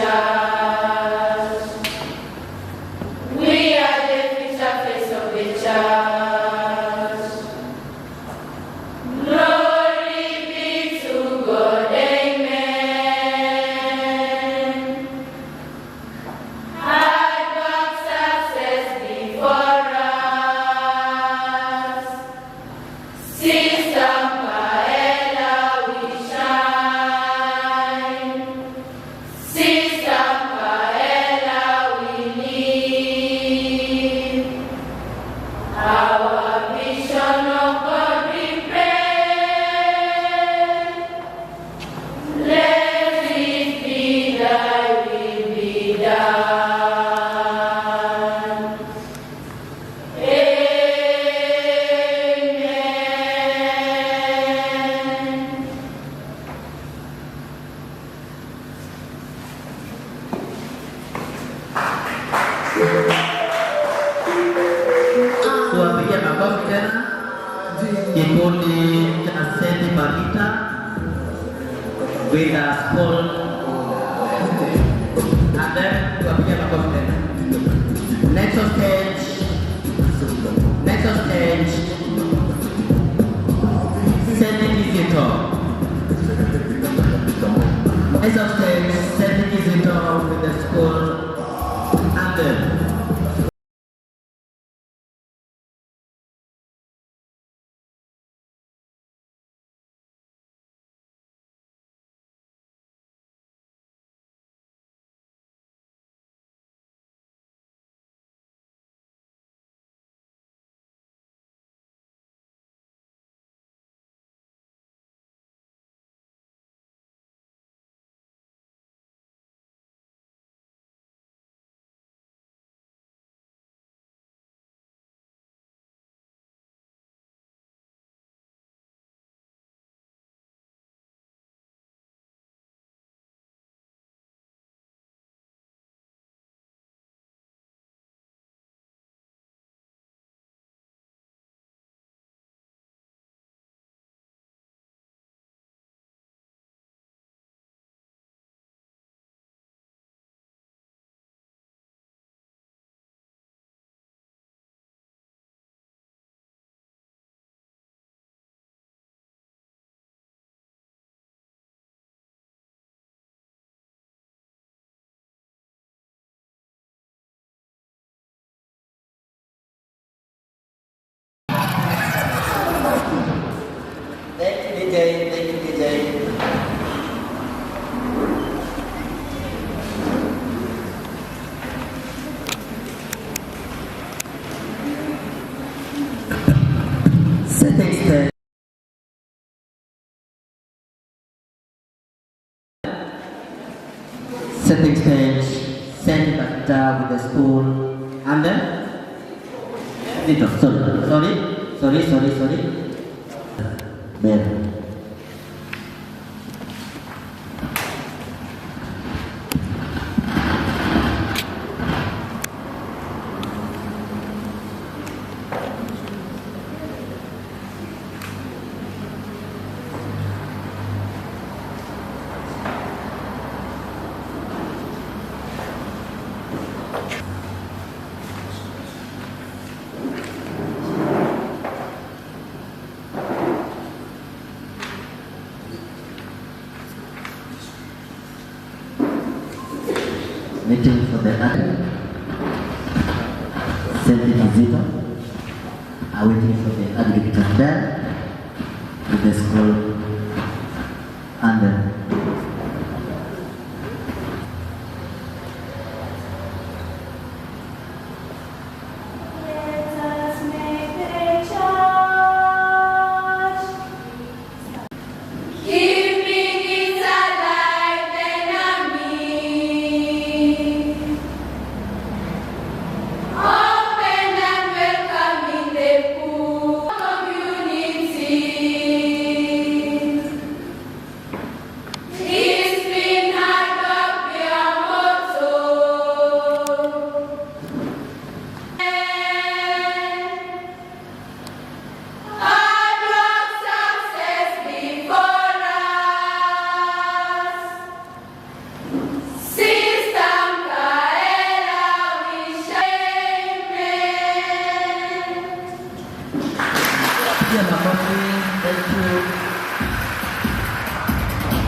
church. We are the future face of the church. Glory be to God, amen. Hard work, success before us. Sister Paella, we shine. Sister Paella, we live. Our vision of God we pray. Let it be thy will be done. Amen. Tuwapigie makofi tena kikundi cha Senti Bakita with a school and then tuwapigie makofi tena. Next on stage, next on stage, Senti Kizito. Next on stage, Senti Kizito with the school and then. Thank you, DJ. Thank you, DJ. Setting stage. Setting stage, Sandy Bakita with the school and then sorry, sorry, sorry, sorry, sorry. Bell. Waiting for the other. Sandy Kizito are waiting for the adjudictor bell with the school and then. Let us make the church, keeping it alive and amin. Open and welcoming the poor community.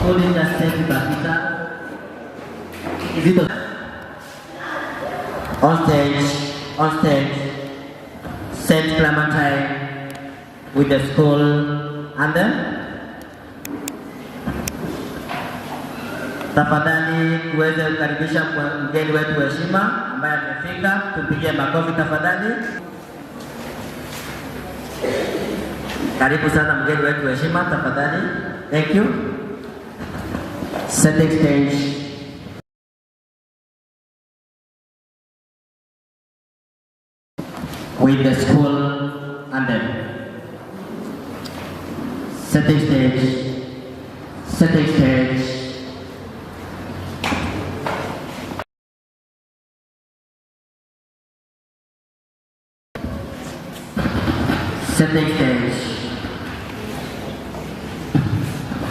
Kikundi cha Saint Bakhita. Is it on stage? On stage, Saint Clementine with the school anthem. Tafadhali tuweze kukaribisha mgeni wetu wa heshima ambaye amefika, tumpigie makofi tafadhali. Karibu sana mgeni wetu wa heshima, tafadhali. Thank you. Setting stage. With the school anthem. Setting stage. Setting stage. Setting stage.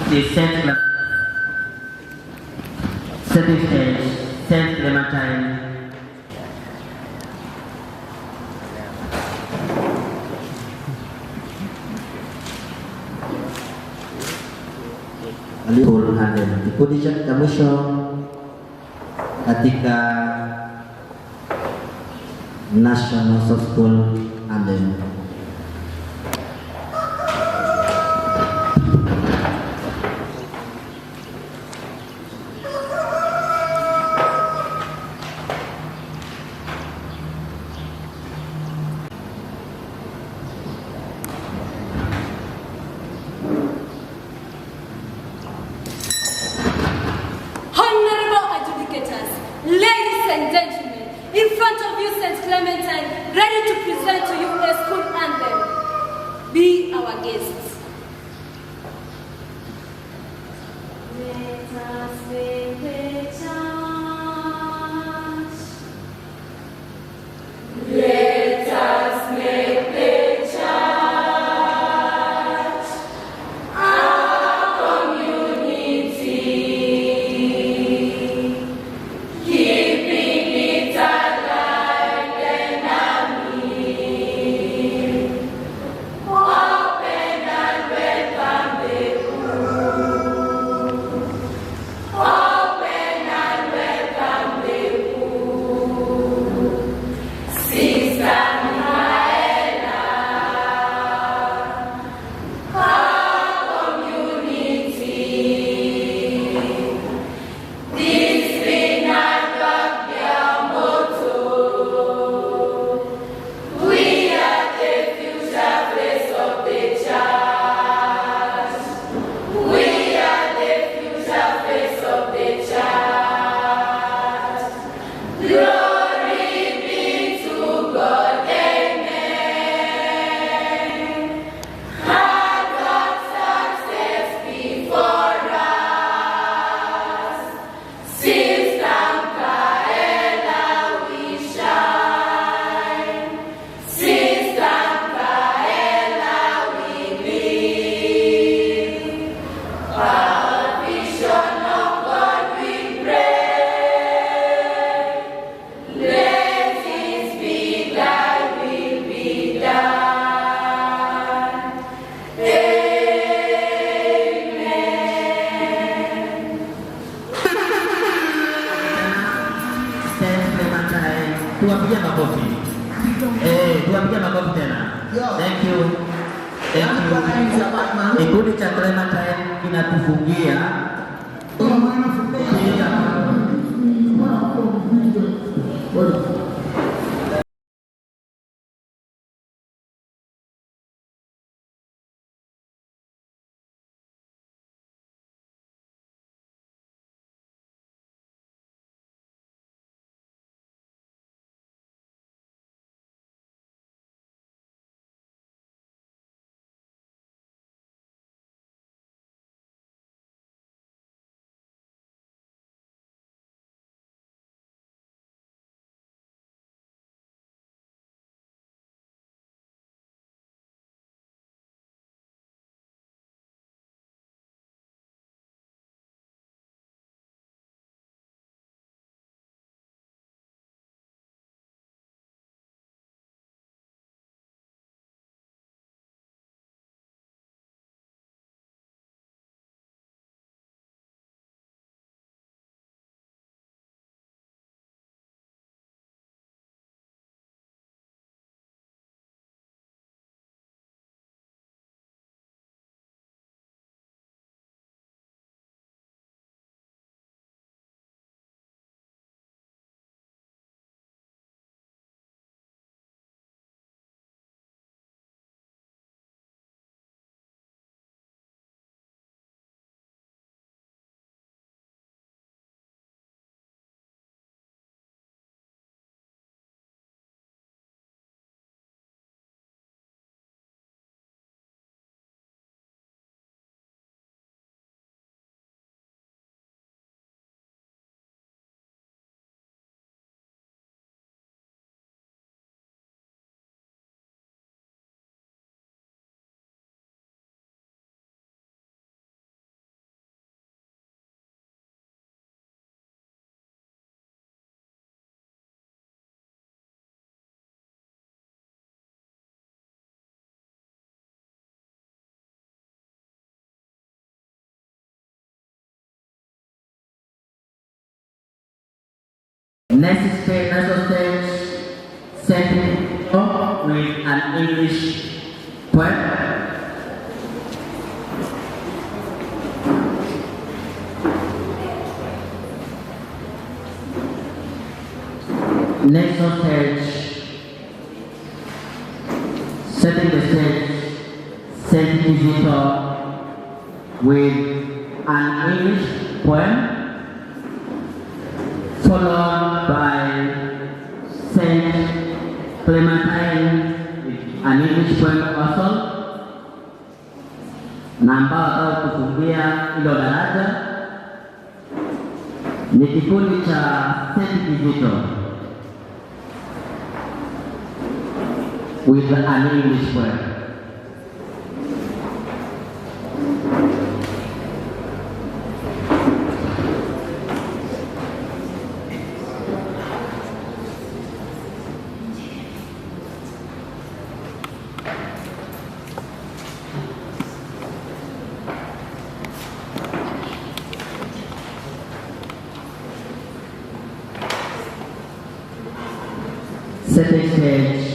The Setting stage. Saint Clementine. School anthem. Kikundi cha mwisho katika National School Anthem. Honorable adjudicators, ladies and gentlemen, in front of you, St. Clementine, ready to present to you a school anthem. Be our guests. Let us make the church. Let us make the church our community, keeping it alive and near, open and welcome the poor, open and welcome the poor. Sister Michaela, our community. This be not their motto. We are the future face of the church. We are the future face of the church. Glory be to God, amen. Heart of success before us. Sister Michaela, we shine. Sister Michaela, we live. Our vision of God we pray. Let it be thy will be done. Amen. Saint Clementine, tuwapigie makofi. Tuwapigie makofi tena. Thank you. Thank you. Kikundi cha Clementine kinatufungia. Kikundi cha Next stage, next stage, setting up with an English poem. Next on stage, setting the stage, Saint Kizito with an English poem, followed by Saint Clementine with an English poem also, na ambao watao kufungia hilo daraja ni kikundi cha Saint Kizito with an English poem. Setting stage,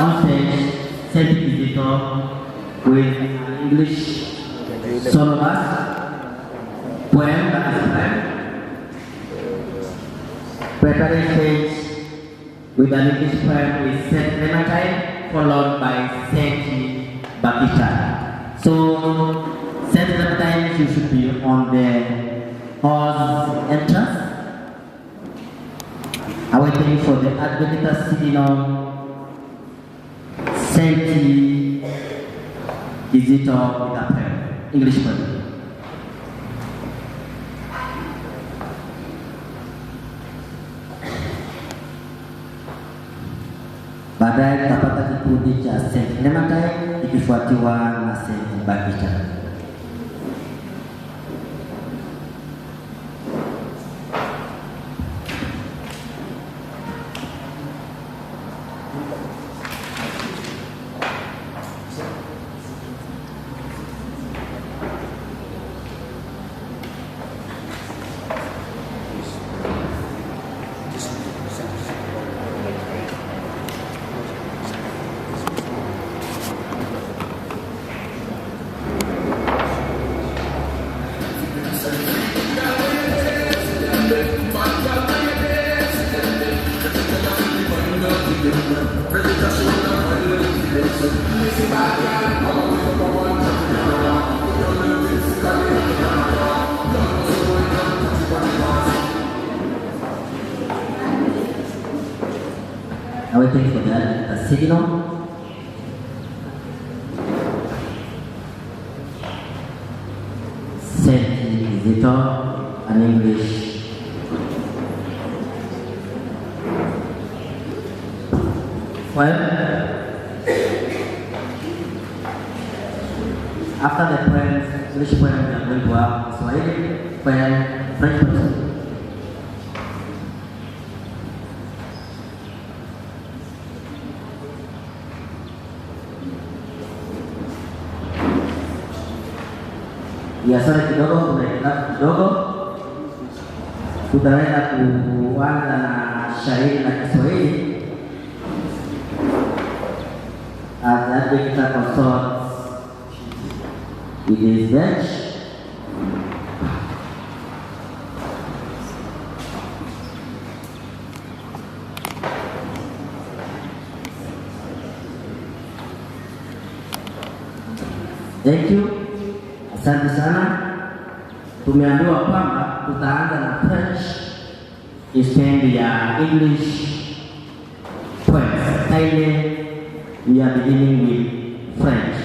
on stage, Saint Kizito with an English solo verse, poem, that is poem. Preparing stage with an English poem with Saint Clementine, followed by Saint Bakita. So, Saint Clementine, you should be on the hall's entrance, awaiting for the advocator sitting on Saint Kizito with a poem, English poem. Baadaye tutapata kikundi cha Saint Clementine ikifuatiwa na Saint Bakita. Now waiting for the signal. Saint Kizito, an English poem. After the poems, English poem, we are going to have Swahili poem, French poem. Ya, sorry kidogo, kuna hitilafu kidogo. Tutaweza kuanza na shairi la Kiswahili as the advocate consults with his bench. Thank you. Asante sana. Tumeambiwa kwamba tutaanza na French instead ya English poems. Kindly, we are beginning with French.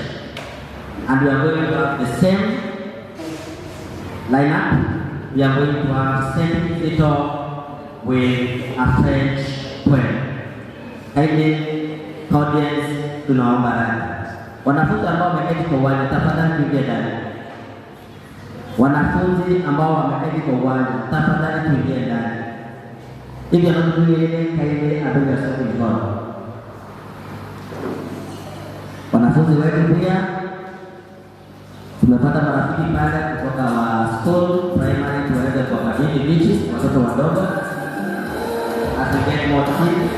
And we are going to have the same lineup. We are going to have Saint Kizito with a French poem. Kindly, audience, tunaomba radhi. Wanafunzi ambao wameketi kwa uwanja, tafadhali tuingie ndani. Wanafunzi ambao wameketi kwa uwanja, tafadhali tuingie ndani. Hivyo ndio kindly adoga somo mkono. Wanafunzi wetu pia tumepata marafiki pale kutoka wa school primary, tuweze kuwakabidhi viti watoto wadogo as we get more kids.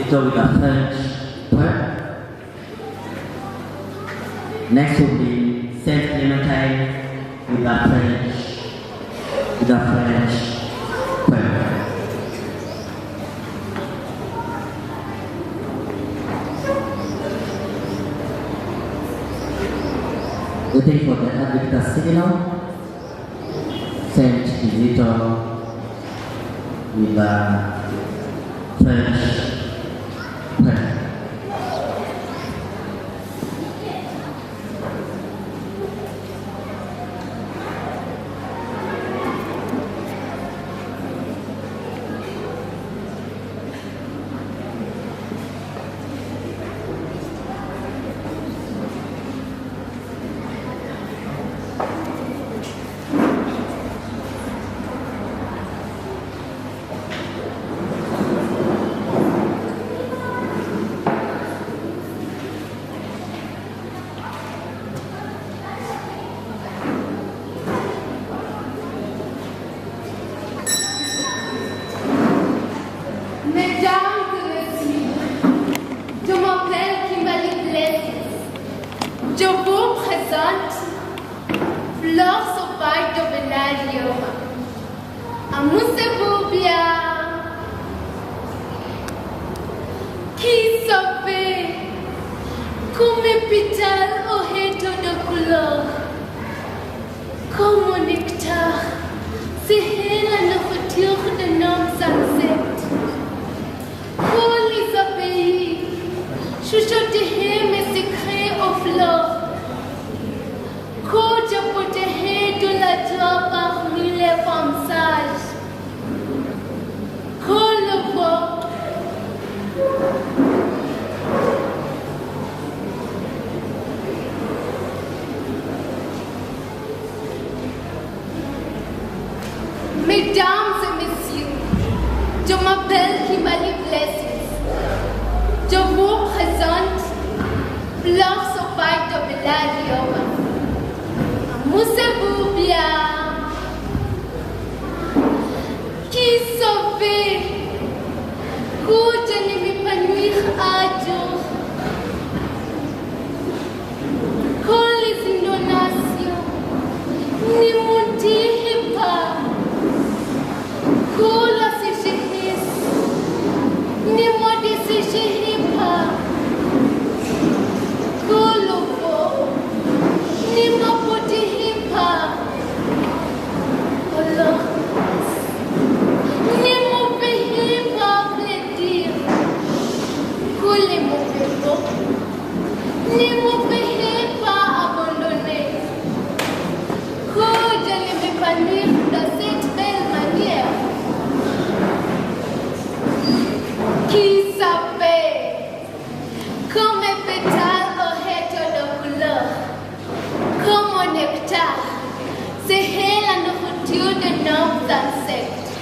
With a French poem. Next will be Saint Clementine with a French poem. Waiting for the advocate signal. Saint Kizito with a French poem. Mesdames et messieurs, je m'appelle Kimberly Blessings. Je vous présente Fleur sauvage de Bellagio. Amusez-vous bien. Qui savait comme pétale aurait de couleur, comme un nectar, c'est la nourriture de nos ancêtres. Pour les abeilles, chuchoter mes secrets aux fleurs. Que je porterai de la joie parmi les femmes sages. Que le vent Mesdames et messieurs, je m'appelle Kimberly Blessings. Je vous présente Fleur sauvage de Bellagio. Musebubia. Qui sauver? Kuja nimepanuir ajo. Con les inondations, ni mundihipa. Kula sishihis, ni modisishihipa. Kulupo, ni maputihipa. Olorkas, ni mupihipa plaisir. Kule mupipo, ni mupihipa abandonné. Que je m'épanouir de cette belle manière. Qui savait comme un pétale aurait de couleur, comme un nectar, c'est la nourriture de nos ancêtres.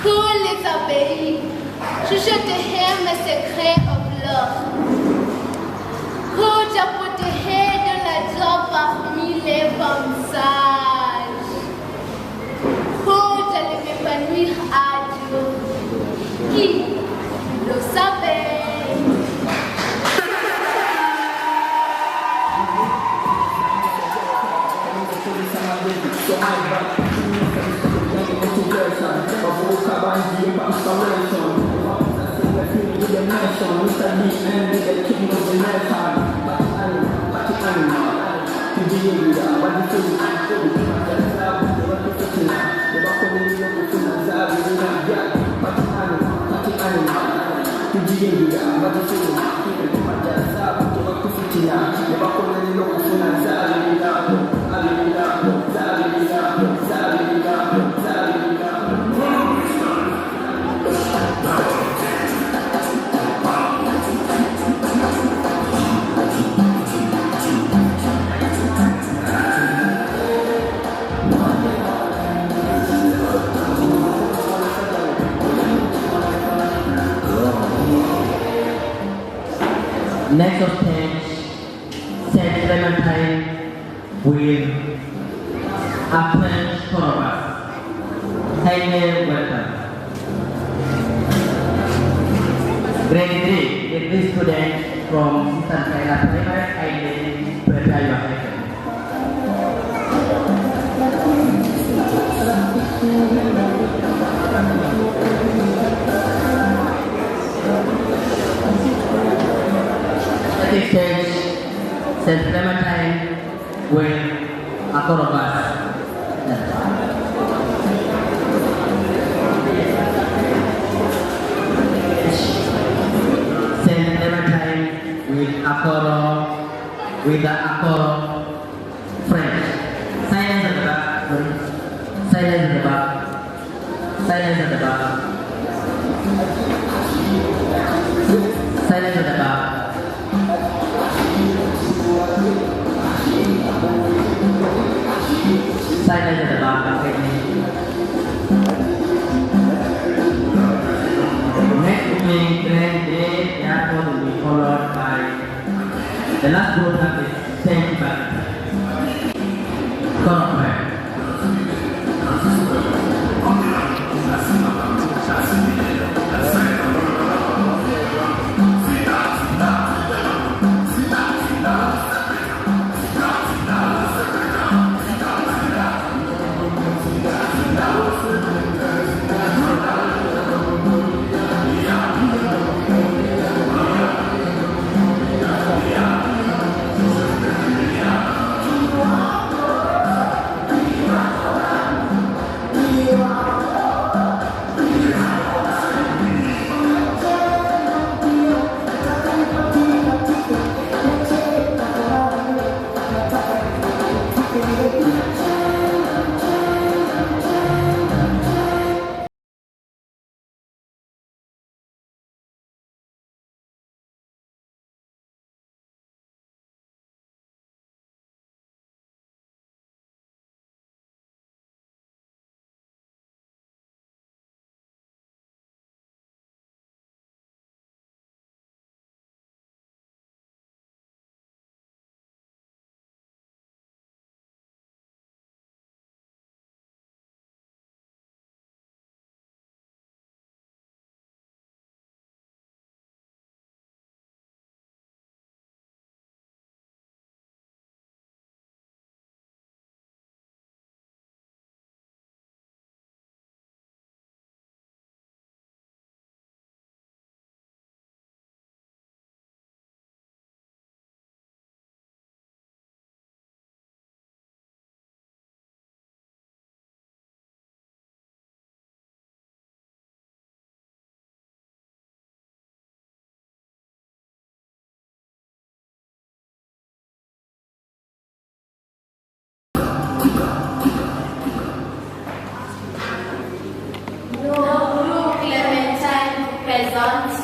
Que les abeilles chuchoteraient mes secrets aux fleurs. Que j'apporterais de la joie parmi les femmes sages. Que j'allais m'épanouir à Dieu, qui le savait. Next on stage, Saint Clementine with a French chorus. Kindly welcome. Grade 3, grade 3 students from Eastern China Primary, kindly prepare your item. Next stage, Saint Clementine with a chorus. Saint Clementine with a choro, with the accord French. Silence at the back. Silence at the back. Silence at the back. Silence at the back. Silence at the back. Next evening, grade 8, therefore will be followed by the last group, that is Saint Valentine. Corporate. présente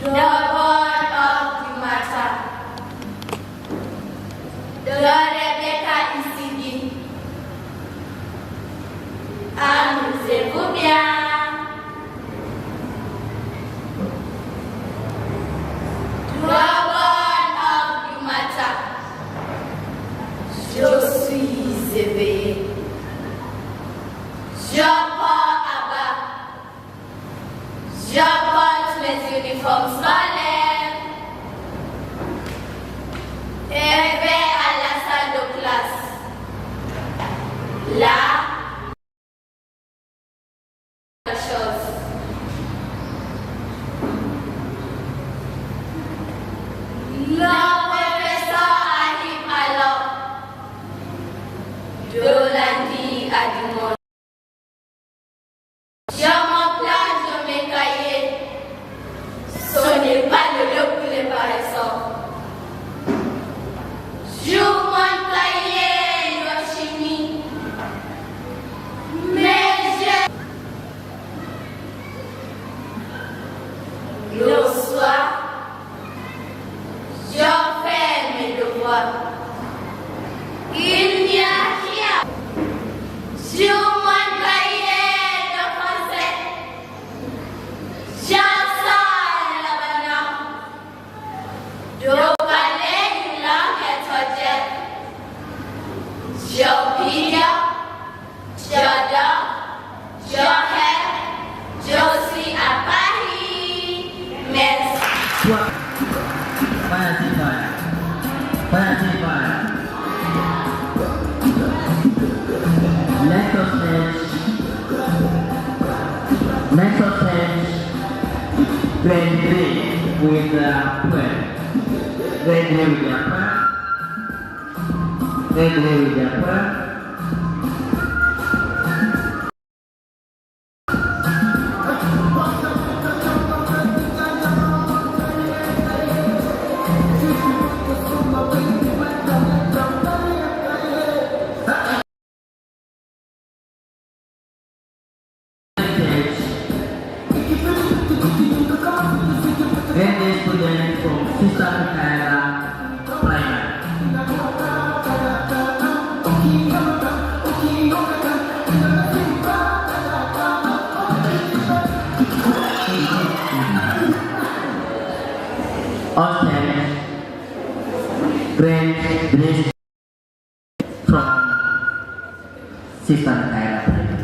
de bonne heure du matin. De Rebecca Isigi. Amusez-vous bien. De bonne heure du matin. Je suis éveillée. Je pars à bas. Je porte mes uniformes scolaires et vais à la salle de classe. Là, chose. Le professeur arrive alors, de lundi à dimanche. Je m'emplace de mes cahiers. Ce n'est pas le lieu pour les paresseux. J'ouvre mon cahier de chimie. Mais je... Le soir, je fais mes devoirs. Il n'y a rien. J'ouvre mon cahier de français. Je sors la banane. De parler une langue étrangère. Je prie, j'adore, je rêve, je suis à Paris. Merci. 25. Next on stage. Next on stage. 23 with the poem. 23 with the poem. 23 with the poem. Then the student from Sister Michaela Primary. On stage, Grade 3 from Sister Michaela Primary.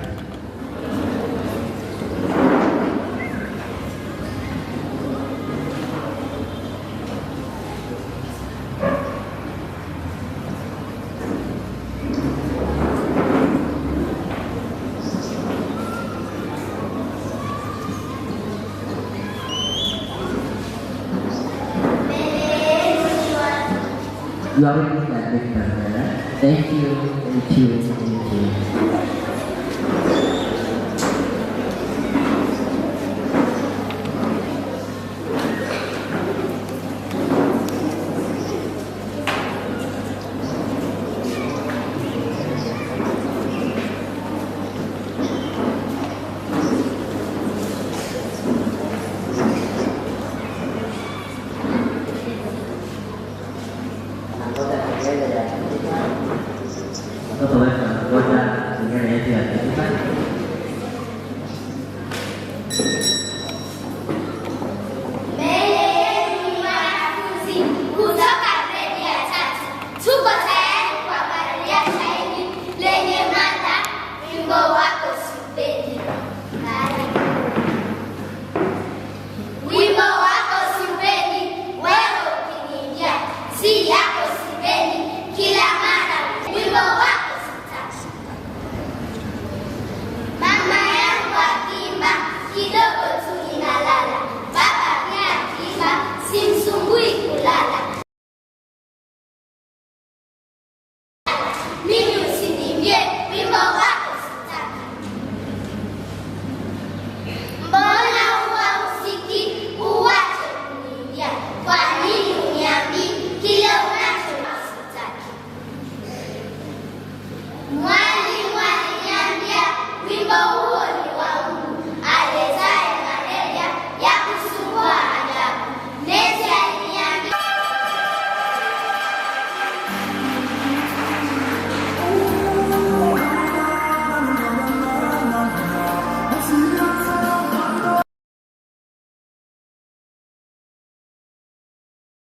You are already standing there. Thank you, thank you, thank you. Watoto wetu wanangoja.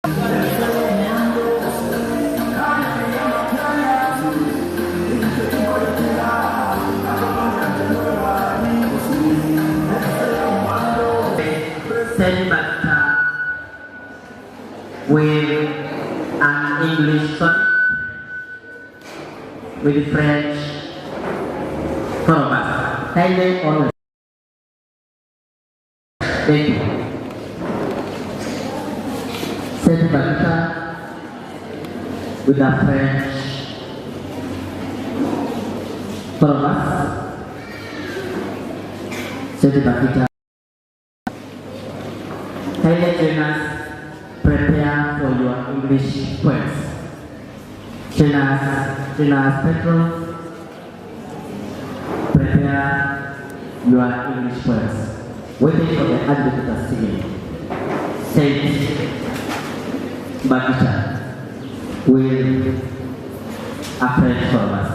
Saint Bakita with an English song with French chorus. Kindly on. Thank you. Saint Bakita with a French chorus. Saint Bakita. Kindly trainers, prepare for your English poems. Trainers, trainers, patrons, prepare your English poems. Waiting for the advocate singing. Saint Bakita with a French chorus.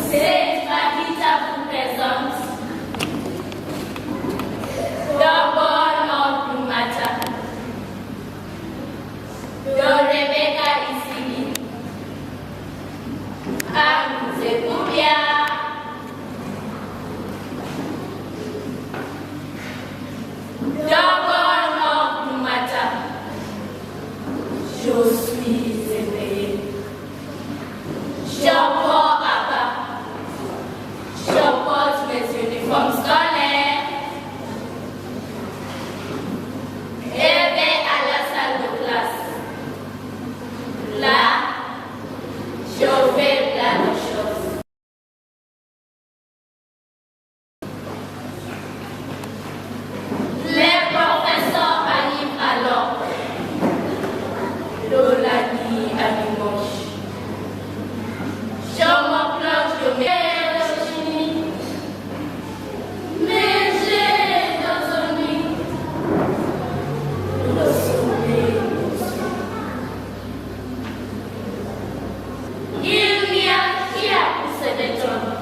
Saint Bakita vous présente D'abord du matin de Rebecca Isigi. Amusez-vous bien. D'abord du matin, je suis éveillée. Je prends à bas. Je porte mes uniformes scolaires et vais à la salle de classe. Là, je fais plein de choses. Les professeurs arrivent alors, de lundi à dimanche. Je me plonge de mes chimie, mais j'ai dans un lit le sommeil. Il n'y a rien pour se détendre.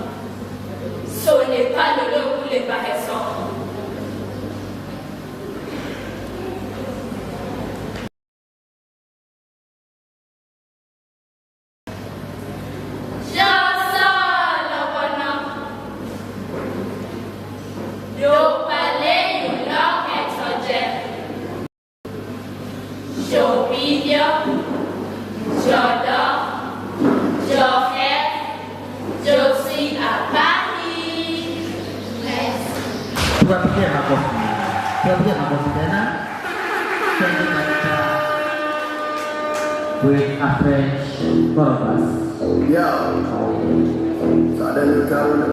Ce n'est pas le lot pour les paresseux. Je sens le bonheur de parler une langue étrangère. Je vis, j'adore, je rêve, je suis à Paris. Merci. Tuwapigie makofi. Tuwapigie makofi tena. Saint Bakita with a French chorus. Yo. So then you tell me.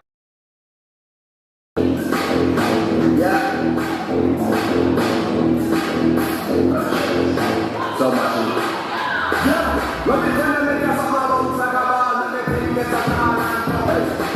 Yeah. So much. Yeah. Let me tell you, make us a man like a ball, let me bring it up and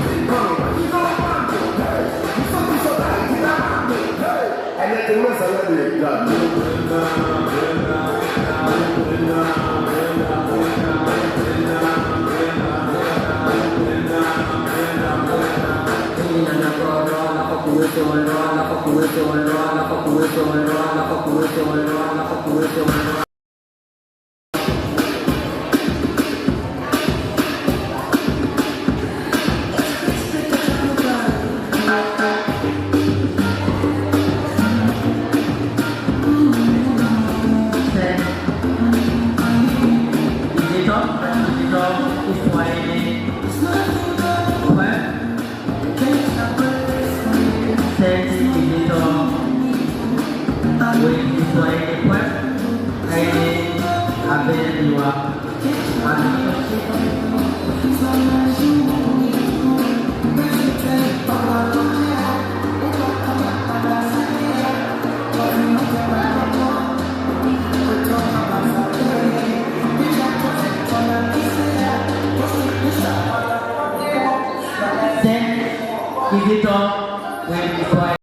With Kiswahili poem. Kizito with Kiswahili.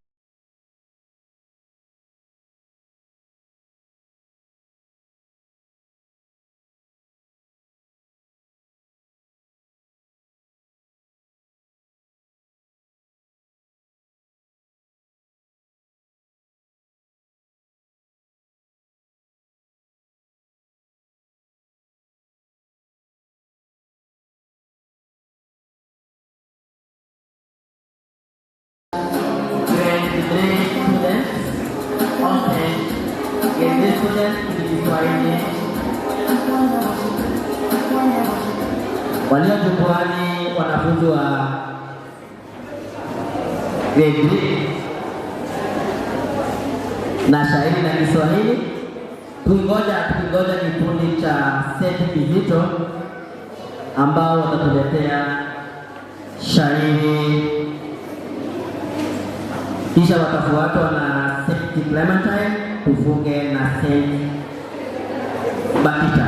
Grade 3 students on stage. Grade 3 students in Kiswahili. Walio jukwani wanafunzi wa grade 3 na shairi na Kiswahili. Tukingoja kikundi cha Saint Kizito ambao watatuletea shairi, kisha watafuatwa na Saint Clementine, tufunge na Saint Bakita.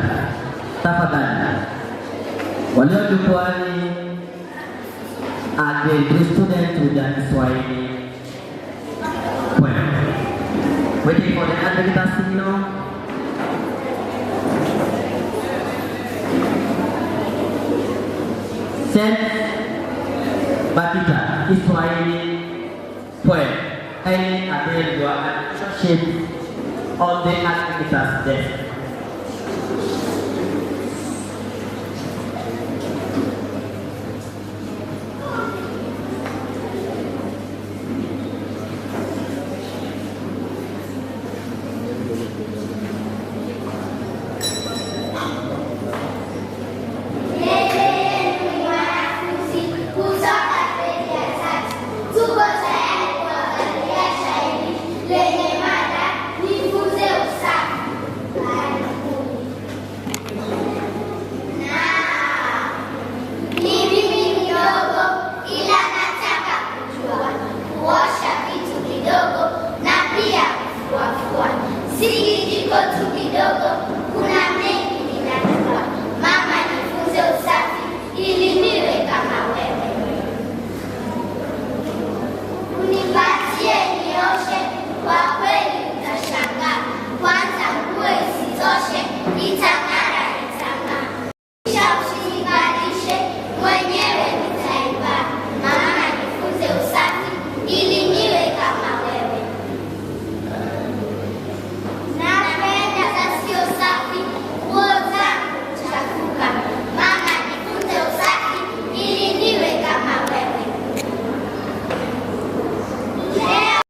Tafadhali walio jukwani are grade 3 students with their Kiswahili poem. Waiting for the advocate signal. Saint Bakita Kiswahili poem. Kindly avail your admission sheet on the advocate's desk. Mbele yenu ni wanafunzi kutoka gredi ya tatu. Tuko tayari kuwatolea shairi lenye mada nifunze usafi. Karibuni. Naam, ni mimi mdogo ila nataka kujua kuosha kitu kidogo na pia kufuafua. Si kijiko tu kidogo, kuna mengi ninajua. Mama, nifunze usafi ili niwe kama wewe. Unipatie nioshe, kwa kweli utashangaa. Kwanza nguo isitoshe, itang'ara itang'aa. Kisha usinivalishe, mwenyewe nitaivaa. Mama, nifunze usafi ili niwe kama wewe. Napenda za sio safi, nguo zangu kuchafuka. Mama, nifunze usafi ili niwe kama wewe. Leo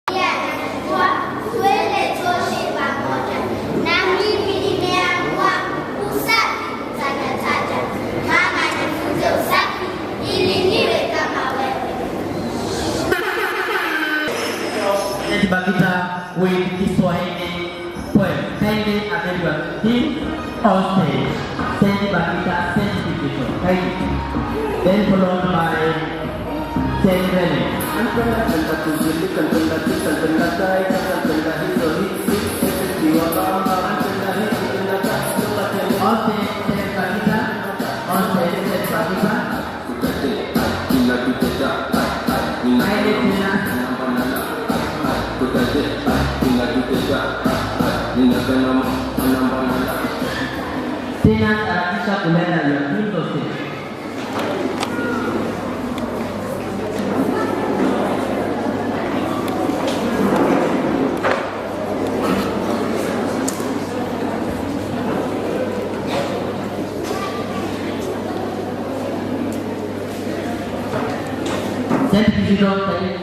pia nachukua twende tuoshe pamoja. Na mimi nimeamua usafi kutajataja. Mama, nifunze usafi ili niwe kama wewe. Saint Bakita with Kiswahili poem. Kindly avail your team on stage. Saint Bakita, Saint Kizito. Kindly. Then followed by Saint Rene. On stage, Saint Bakita. On stage, Saint Bakita. Kindly Tina. Tina, harakisha kuleta your team on stage. Saint Kizito, kindly.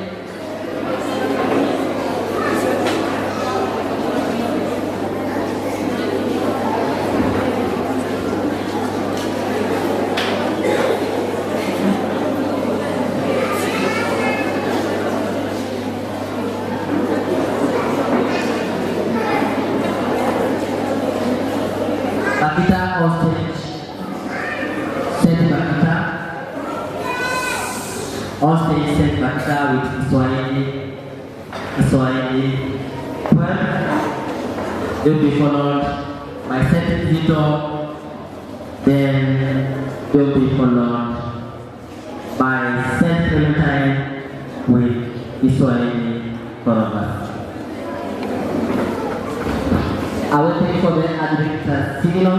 Bakita on stage. Saint Bakita. On stage, Saint Bakita with Kiswahili poem. They will be followed by Saint Kizito, then Will be followed by Saint Clementine with Kiswahili Korobas. I will take for the adjudicator signal.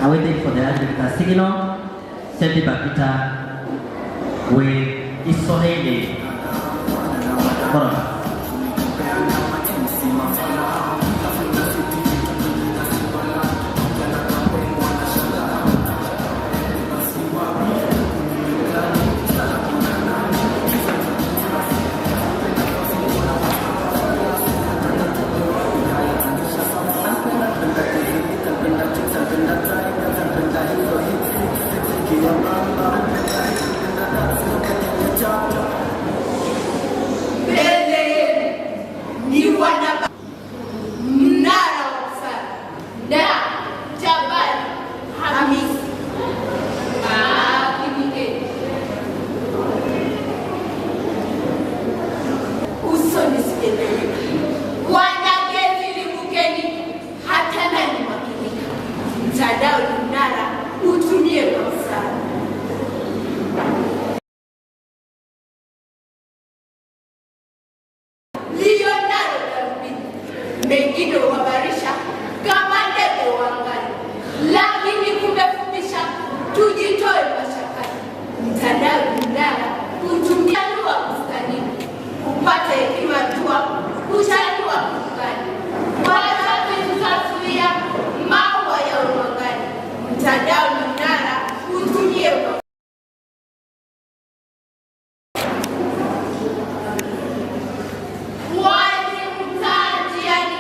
Waiting for the adjudicator signal, Saint Bakita with Kiswahili Korobas. Mbele yenu ni wana mnara wa busara na Jabali Hamisi. Makinikeni. Usoni sieleweki. Wanagezi limbukeni, hata nani makinika. Mtandao ni mnara, utumie kwa busara. Leonardo darubini, mengine huhabarisha kama ndege wa angani, lakini kumefupisha, tujitoe mashakani. Mtandao ni mnara, utumianua bustanini, kupata hekima tua, kuchanua bustani. Wazazi tutazuia maua ya umwangani. Mtandao ni mnara, utumie kwa Walimu mtaa njiani,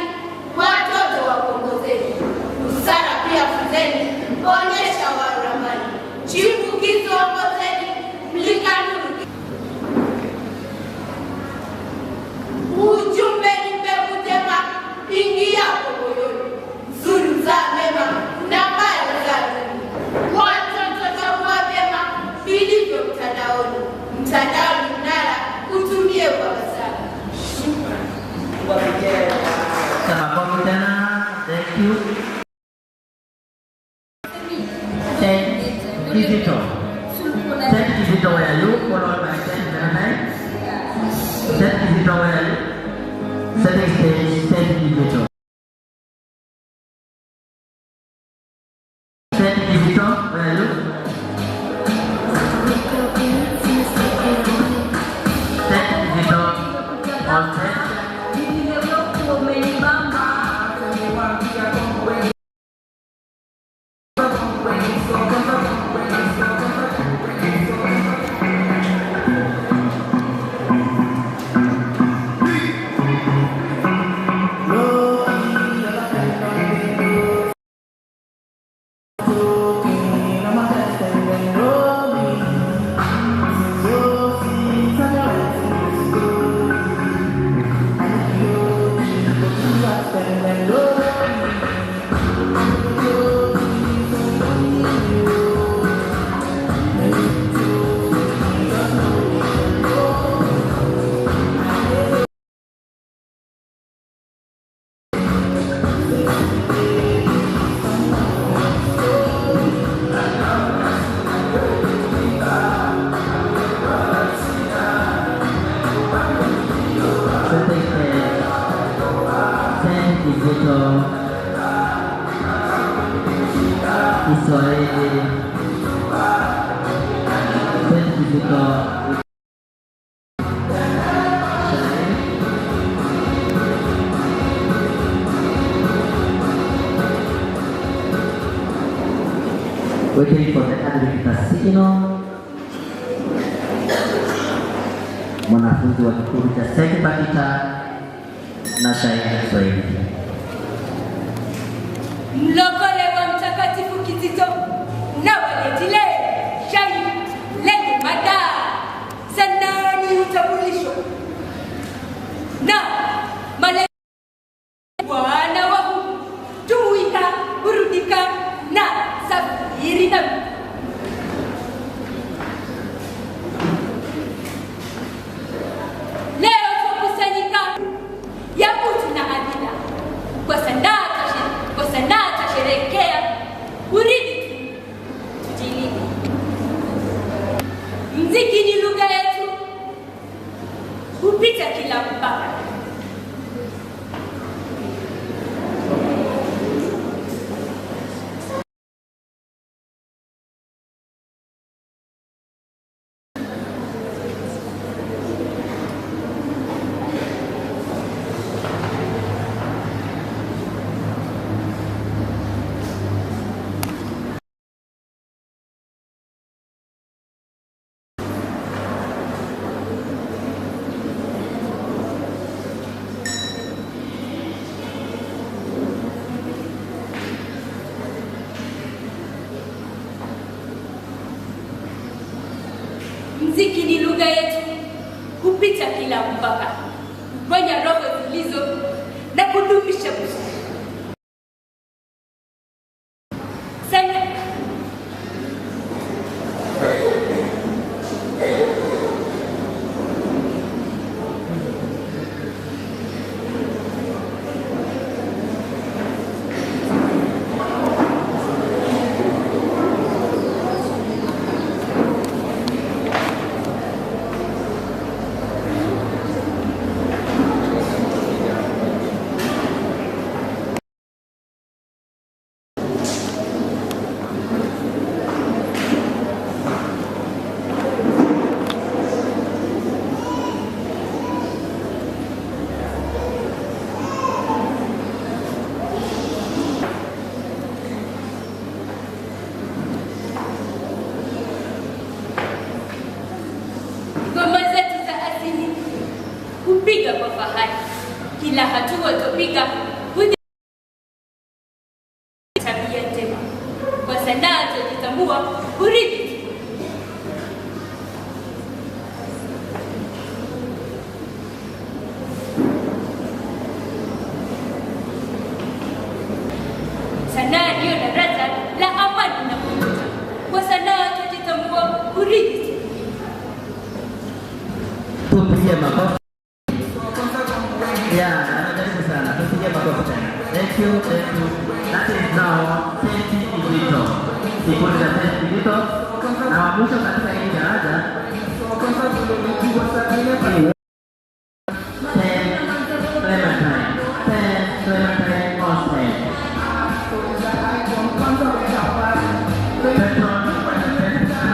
watoto wakuongozeni, busara pia funzeni, onyesha waramani, chipukizi ongozeni, mlika nuru. Ujumbe ni mbegu njema, ingiapo moyoni, nzuri huzaa mema na mbaya huzaa duni. Watoto chagua vyema vilivyo mtandaoni. Mtandao ni mnara, utumie kwa busara. Makofi tena. Thank you. Saint Kizito. Saint Kizito, where are you? Followed by Saint Clementine. Saint Kizito, where are you? Setting stage, Saint Kizito. Saint Kizito, where are you? Saint Kizito, on set. Setting stage, Saint Kizito, Kiswahili, Saint Kizito. Shairi. Waiting for the adjudicator signal. Mwanafunzi wa kikundi cha Saint Bakita na shairi ya Kiswahili. Mlokole wa Mtakatifu Kizito na waletile shairi. kila mpaka. Mziki ni lugha yetu, kupita kila mpaka, kuponya roho zilizo na kudumisha busara. Sana. Ngoma zetu za asili kupiga kwa fahari, kila hatua topiga tabia njema, kwa sanaa twajitambua, hurithi. Sanaa ndiyo daraja la amani na umoja, kwa sanaa twajitambua, hurithi. Tupige makofi. Yeah, anajaribu sana. Tupige makofi tena. Thank you, thank you. That is now Saint Kizito. Kikundi cha Saint Kizito. Na wa mwisho katika hili daraja ni Saint Clementine. Saint Clementine Austin. Patron Saint Clementine.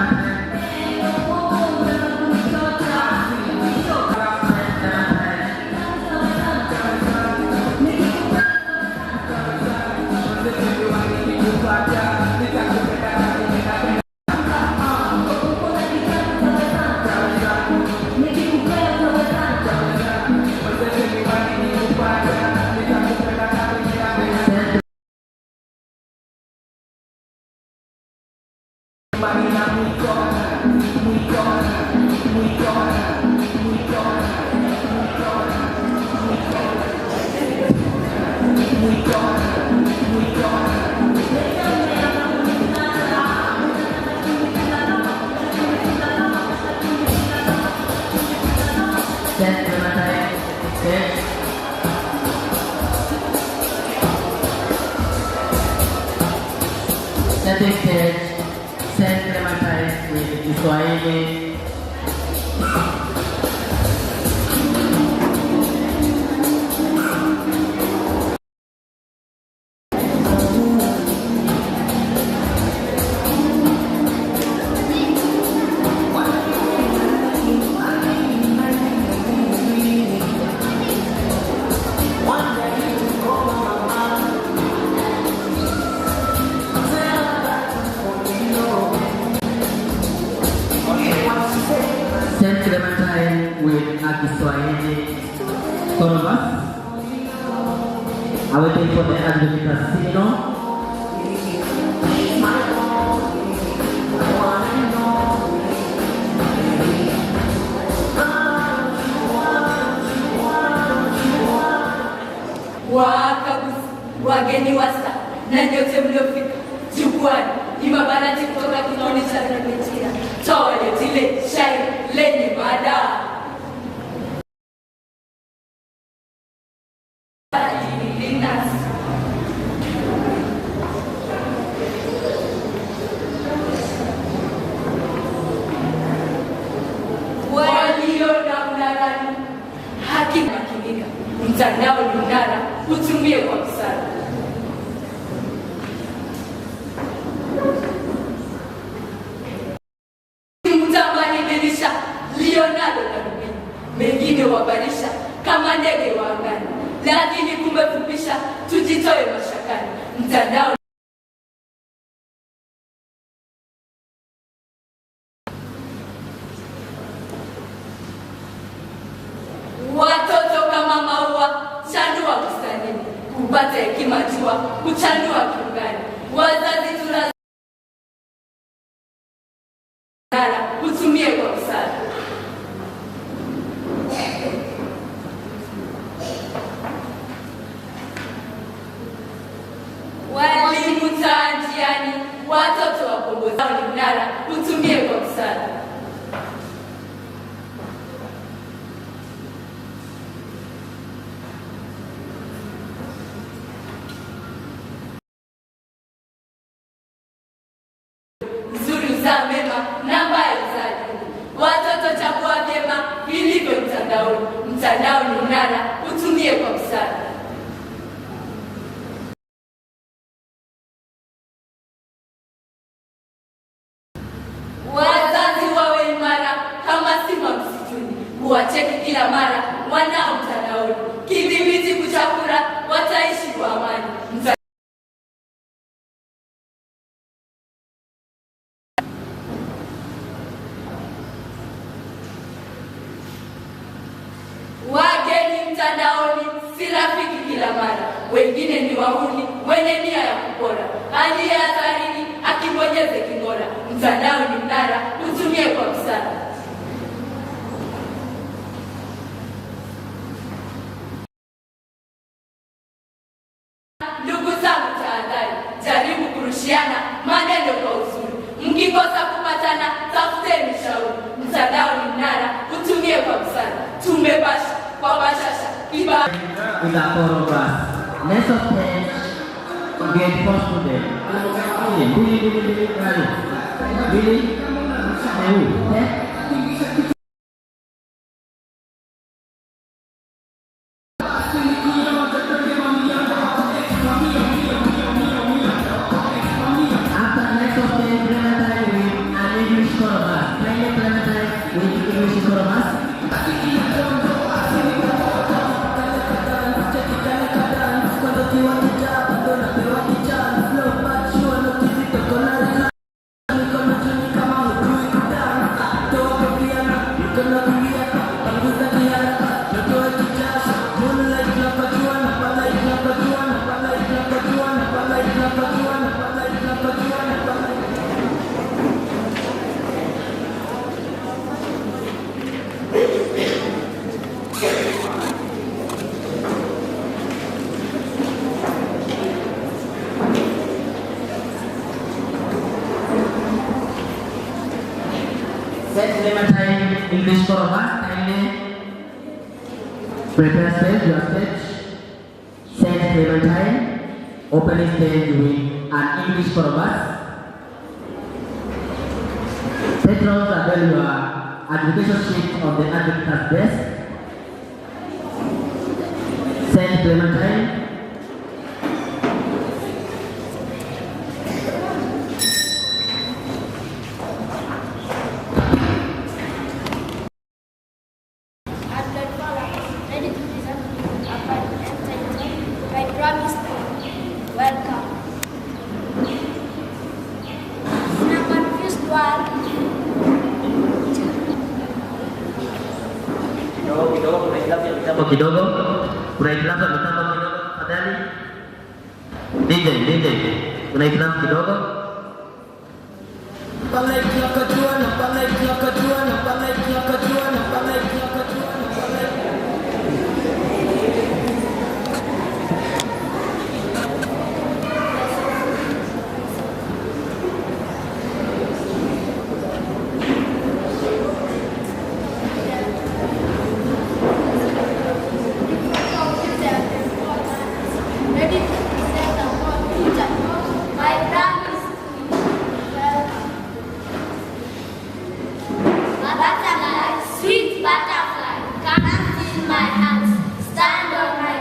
Saint Clementine. Saint Setting stage, Saint Clementine with Kiswahili. Saint Clementine with a Kiswahili chorus. Awaiting for the Advocate Signal. Wakaguzi, wageni wasa na nyote mliofika jukwani, imabarati kutoka kikundi cha Clementina, toa letile shairi lenye mada Linus. Walio na mnarani Mtandao ni mnara, utumie kwa busara. Mtamani dirisha, Leonardo darubini, mengine wabarisha kama ndege wa angani, lakini kumefupisha, tujitoe mashakani. Mtandao watoto kama maua, chanua bustanini, kupata hekima jua, kuchanua kiungani. Wazazi tuna utumie kwa busara. Walimu taa njiani, watoto wakombozao ni mnara, utumie kwa busara. Nzuri uzaa mema na mbaya uzaa duni. Watoto chagua vyema vilivyo mtandaoni. Mtandao ni mnara, utumie kwa busara. Wazazi wawe imara kama simba msituni, kuwacheki kila mara wanao mtandaoni. Kidhibiti kuchakura, wataishi kwa amani. Wageni mtandaoni si rafiki kila mara, wengine ni wahuni wenye nia ya kupora. Aliye hatarini akibonyeze king'ora. Mtandao ni mnara, utumie kwa busara. Ndugu zangu, tahadhari, jaribu kurushiana maneno kwa uzuri. Mkikosa kupatana, tafuteni shauri. Mtandao ni mnara, utumie kwa busara. Tumebasha kwa bashasha kiba with a chorus. Next of 10, grade 4 student. Mbili, mbili, mbili, mbili, mbili, eh? After next of 10, Clementine with an English chorus. Kindly Clementine with English chorus. Saint Clementine English chorus. Kindly prepare stage, your stage. Saint Clementine, open stage with an English chorus. Patrons, avail your advocation sheet on the advocate's desk. Saint Clementine. Adelaide Fowler, ready to present a poem entitled My Promise to You. Welcome. In a confused world, Kidogo kidogo, kuna hitilafu ya mitambo kidogo, kuna hitilafu ya mitambo kidogo, tafadhali. DJ, DJ, kuna hitilafu kidogo. Ready to present a poem entitled My Promise to You. Welcome. Butterfly, sweet butterfly, come fill my hands, stand on my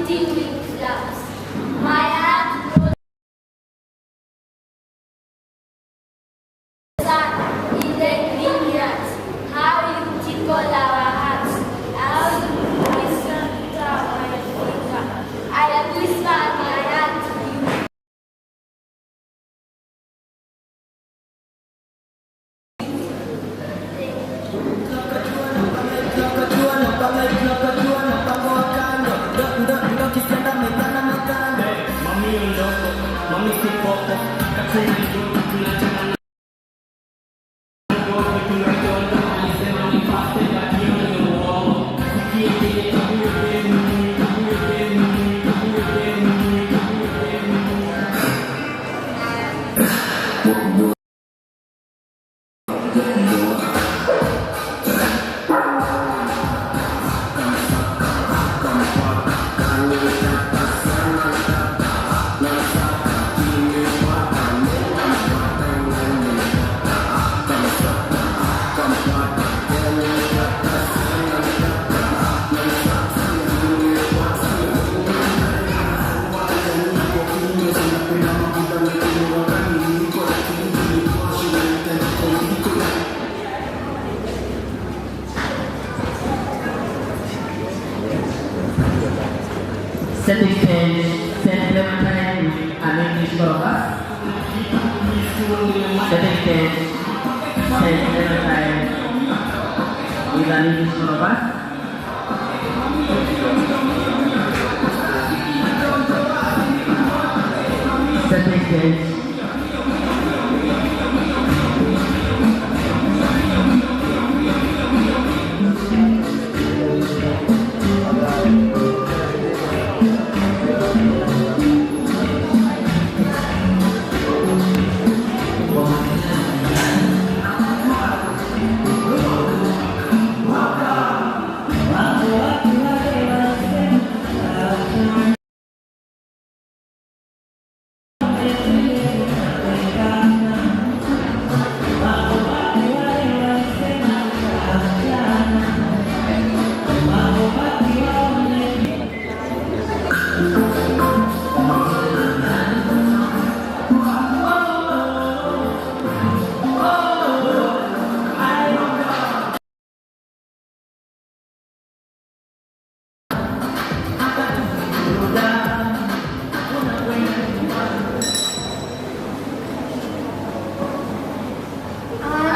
pretty wing flaps. My heart grows sad in the green yards. How you tickle our hearts. How you whisper my finger. I whisper my heart to you. Setting stage, Saint Clementine with an English chorus. Setting stage, Saint Clementine with an English chorus. Setting stage.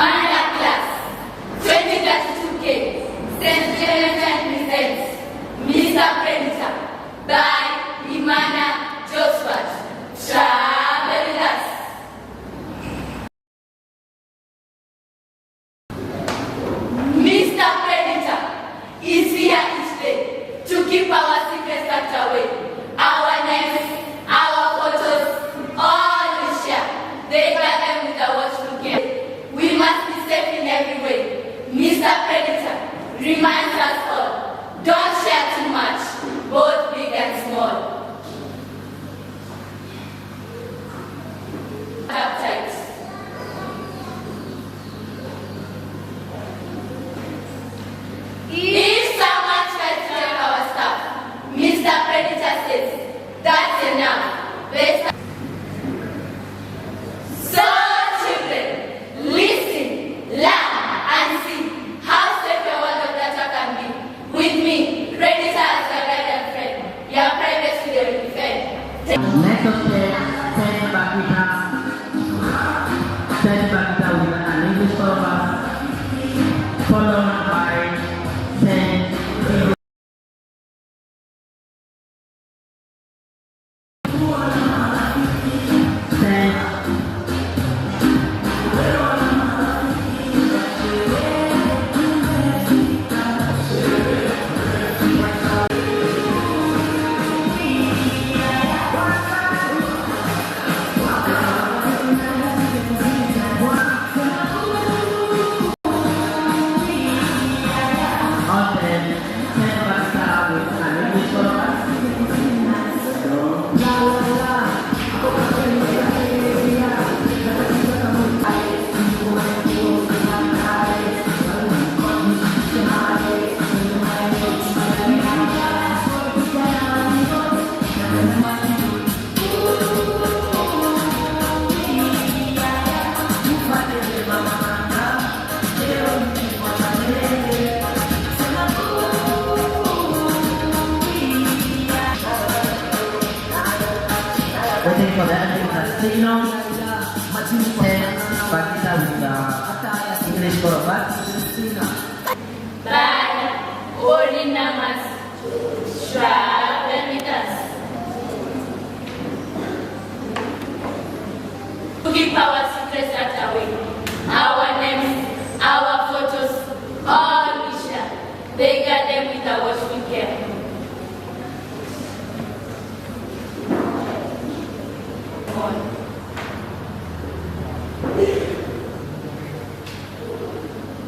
Anna class, 2032K, St. Clementine presents Mr. Predator by Imana Joshua. Travel with us. Mr. Predator is here each day to keep our secrets tucked away. Our names, our photos, all we share. They guard them with a watchful care. We must be safe in every way. Mr. Predator reminds us all, don't share too much, both big and small. Uptight. If someone tries to take our stuff, Mr. Predator says, that's enough. Let's. So children, listen, learn, and see how safe your world of data can be. With me, Predator as your guide and friend. Your privacy they will defend. Next up stage, Saint Bakita. Saint Bakita with an English chorus, followed by Saint Saint Waiting for the ending of the signal. Saint Bakhita with the English for us. By Orinamas Travel with us. To keep our secrets at away, our names, our photos, all we share. They guard them with a watchful care. On.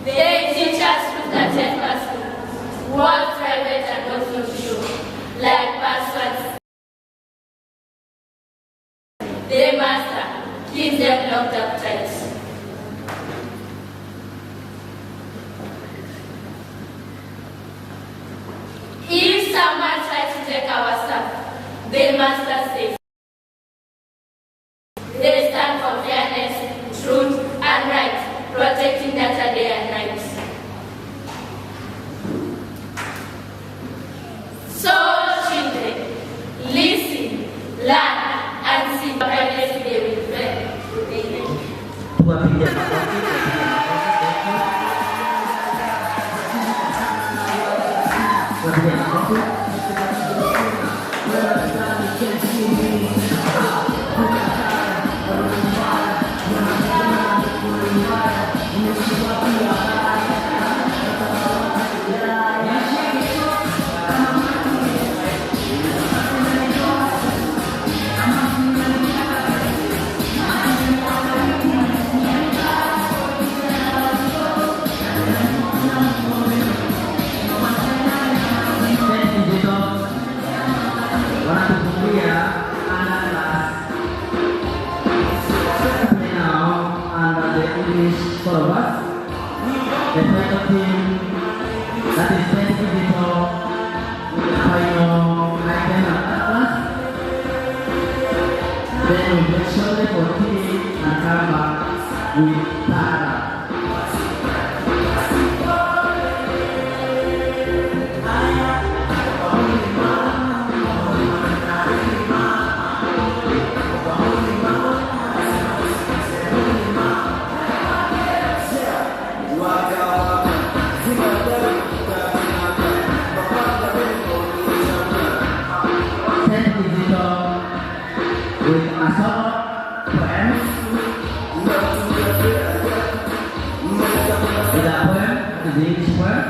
They teach us truth at 2:10, what's private and what's not to show, like passwords. They master, keep them locked up tight. If someone tries to take our stuff, they master safe. They stand for fairness, truth, and right, protecting data day and night. So, children, listen, learn, and see privacy they will fail. Amen. Tuwapige makofi, tupige makofi, thank you. Tuwapige makofi. Saint Kizito wanatufungia under class now under the English for us. The final team, that is Saint Kizito with the final item of that class. Then we break shortly for tea and come back with Tara. Saint Kizito with a solo poem. With a poem, with the English poem.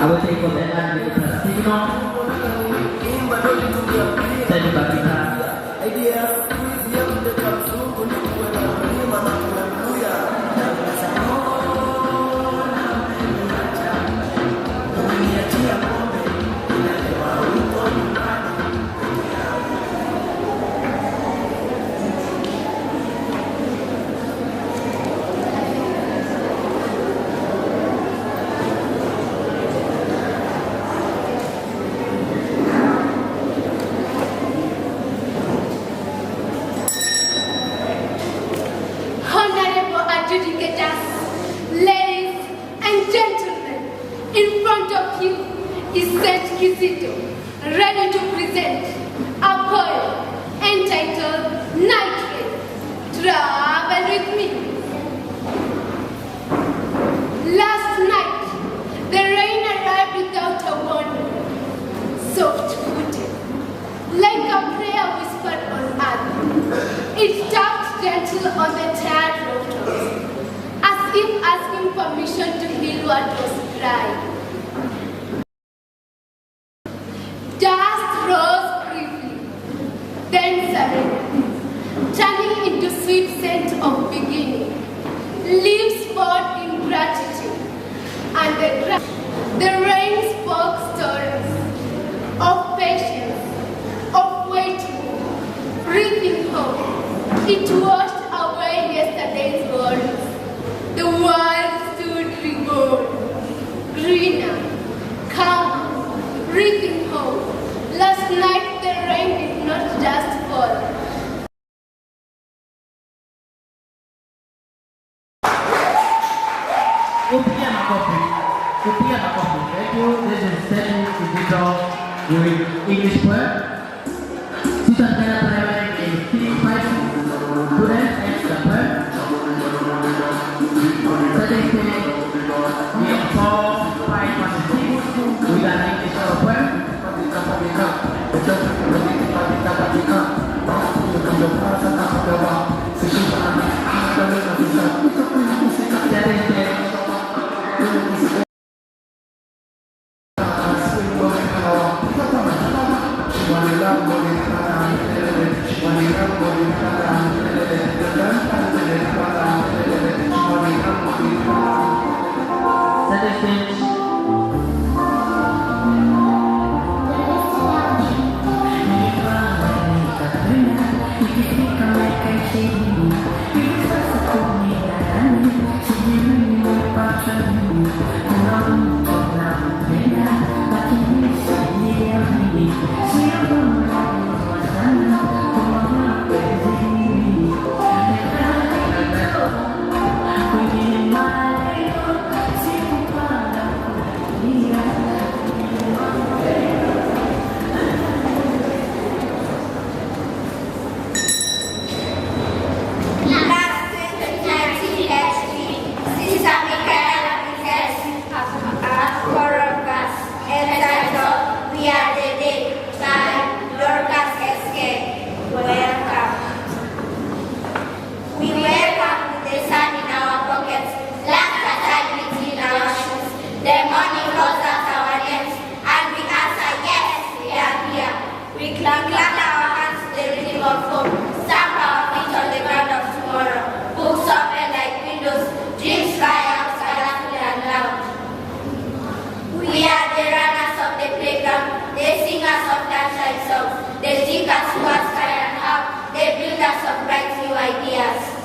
I will take for that and with the signal. Saint Bakhita. Honorable adjudicators, ladies and gentlemen, in front of you is Saint Kizito, ready to present a poem entitled Night Rain. Travel with me. Last night, the rain arrived without a warning, soft-footed, like a prayer whispered on earth. It tapped gentle on the tired rooftops, as if asking permission to heal what was dry. Dust rose briefly, then surrendered, turning into sweet scent of beginning. Leaves poured in gratitude, and the rain spoke stories of patience, of waiting, breathing hope. It washed away yesterday's worries. The world stood reborn, greener, calmer, breathing hope. Last night the rain did not just fall. Upige makofi. Upige makofi. Thank you. This is Saint Kizito with English poem. Sister Stella Primary is 3, 5 students and the poem. Setting stage in 4, 5, 1, 6 with an English poem. Setting stage. Center stage. Class 2019 S3, Sister Michaela presents a choral verse entitled We Are the Day by Dorcas SK. Welcome. We wake up with the sun in our pockets, laughter dignity in our shoes. The morning calls out our names, and we answer, yes, we are here. We clap our hands to the rhythm of hope, stamp our feet on the ground of tomorrow. Books open like windows, dreams fly out colorful and loud. We are the runners of the playground, the singers of sunshine songs, the thinkers who aspire and have, the builders of bright new ideas.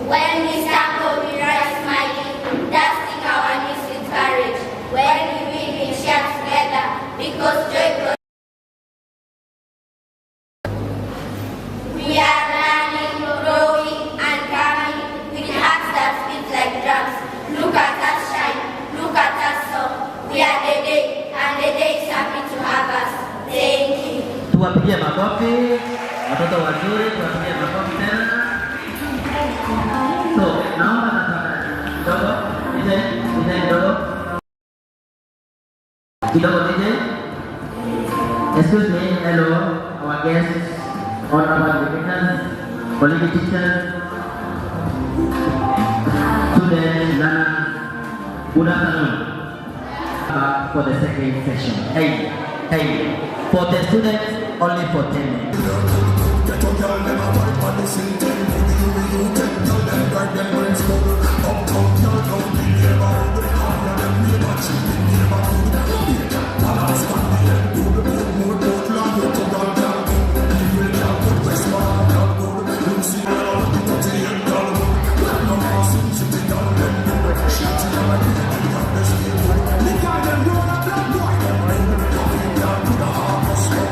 When we stumble, we rise smiling, dusting our knees with courage. When we win, we share together, because joy grows. We are learning, growing, and coming with hearts that beat like drums. Look at us shine, look at us soar. We are the day, and the day is happy to have us. Thank you. Tuwapigie makofi watoto wazuri, tuwapigie makofi tena. So, naomba sasa kidogo, DJ, DJ kidogo. Kidogo DJ. Excuse me, hello, our guests, honorable visitors, colleague teachers, students, learners, good afternoon. For the second session. Hey, hey, for the students, only for 10 minutes. Get your girl, them a fight on the scene. Tell me you, you take girl, them bright, them brains full. Uptown girl, down the neighborhood. All of them neighbor cheap in neighborhood. Palace on the head, good, good, more, good, long, good, to girl, girl, good. Evil girl, good, West man, girl, good. Lucy, girl, the 38 girl, good. Black no more, Sin City girl, them good. Shitty, I'm a kid, the girl, they stay good. The guy, them roll a black boy, them good. Coffee girl, to the harvest, good.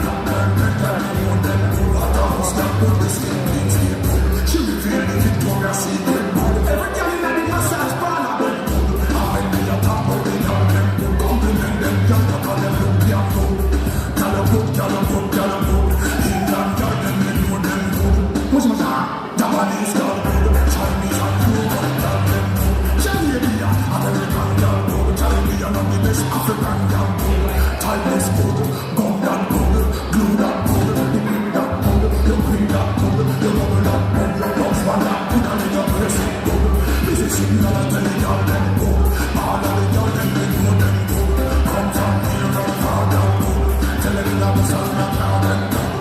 Black man, red man, own them good. Hot house, them good, the skin clean, stay good. She reveal the Victoria's Secret good. Every girl in the massage parlor, them good. I be a top of the girl, them good. Compliment them, girl, because them look damn good. Girl, them good, girl, them good, girl, them good. England girl, them they know them good. Much, much, Japanese girl good. Chinese and Cuban girl, them good. Canadian, American girl good. Caribbean and the best African girl good. Thailand's good, gum that good, glue that good, the green that good, the green that good, the rubber that good, the box man that good, and the place good. This is signal and tell the girl them good. All of the girl them they know them good. Come from near and far them good. Tell them that the sun that now them good.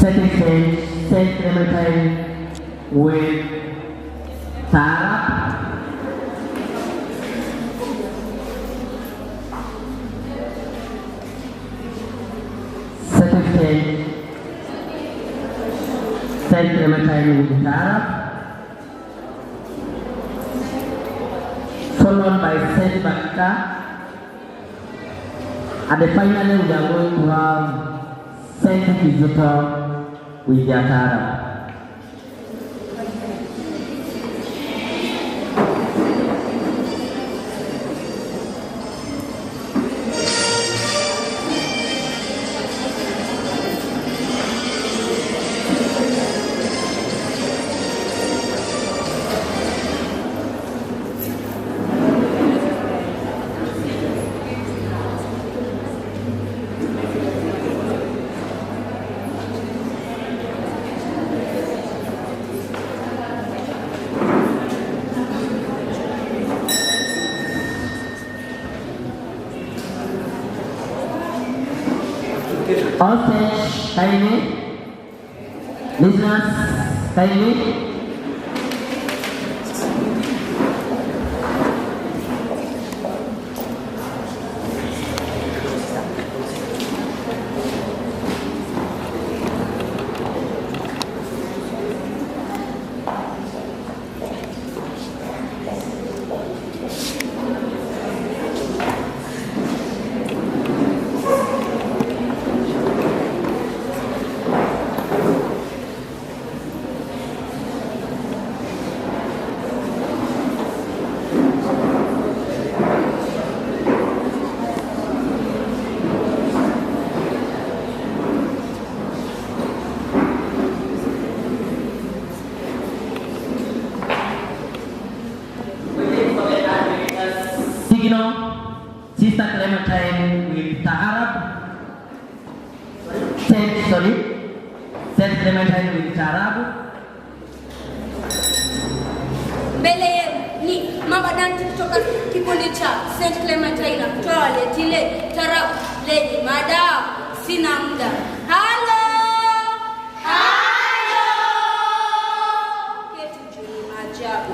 Second stage, Saint Clementine with Tara. Second stage, Saint Clementine with Tara. Followed by Saint Bakita. And finally, we are going to have Saint Kizito with their Tara. All stage, kindly. Listeners, kindly. Saint Clementine with Taarab. Saint Clementine with Taarabu. Mbele yenu ni Mama Danti kutoka kikundi cha St. Clementine toilet tarabu lenye mada sina muda. Halo. Halo. Keti juu maajabu.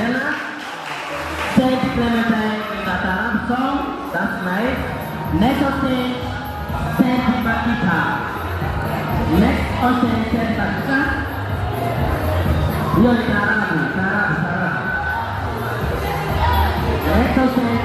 Stella. Saint Clementine in the Tarab song. That's nice. Next on stage, Saint Bakita. Next on stage, Saint Bakita. Hiyo ni taarabu, taarabu, taarabu. Next on stage.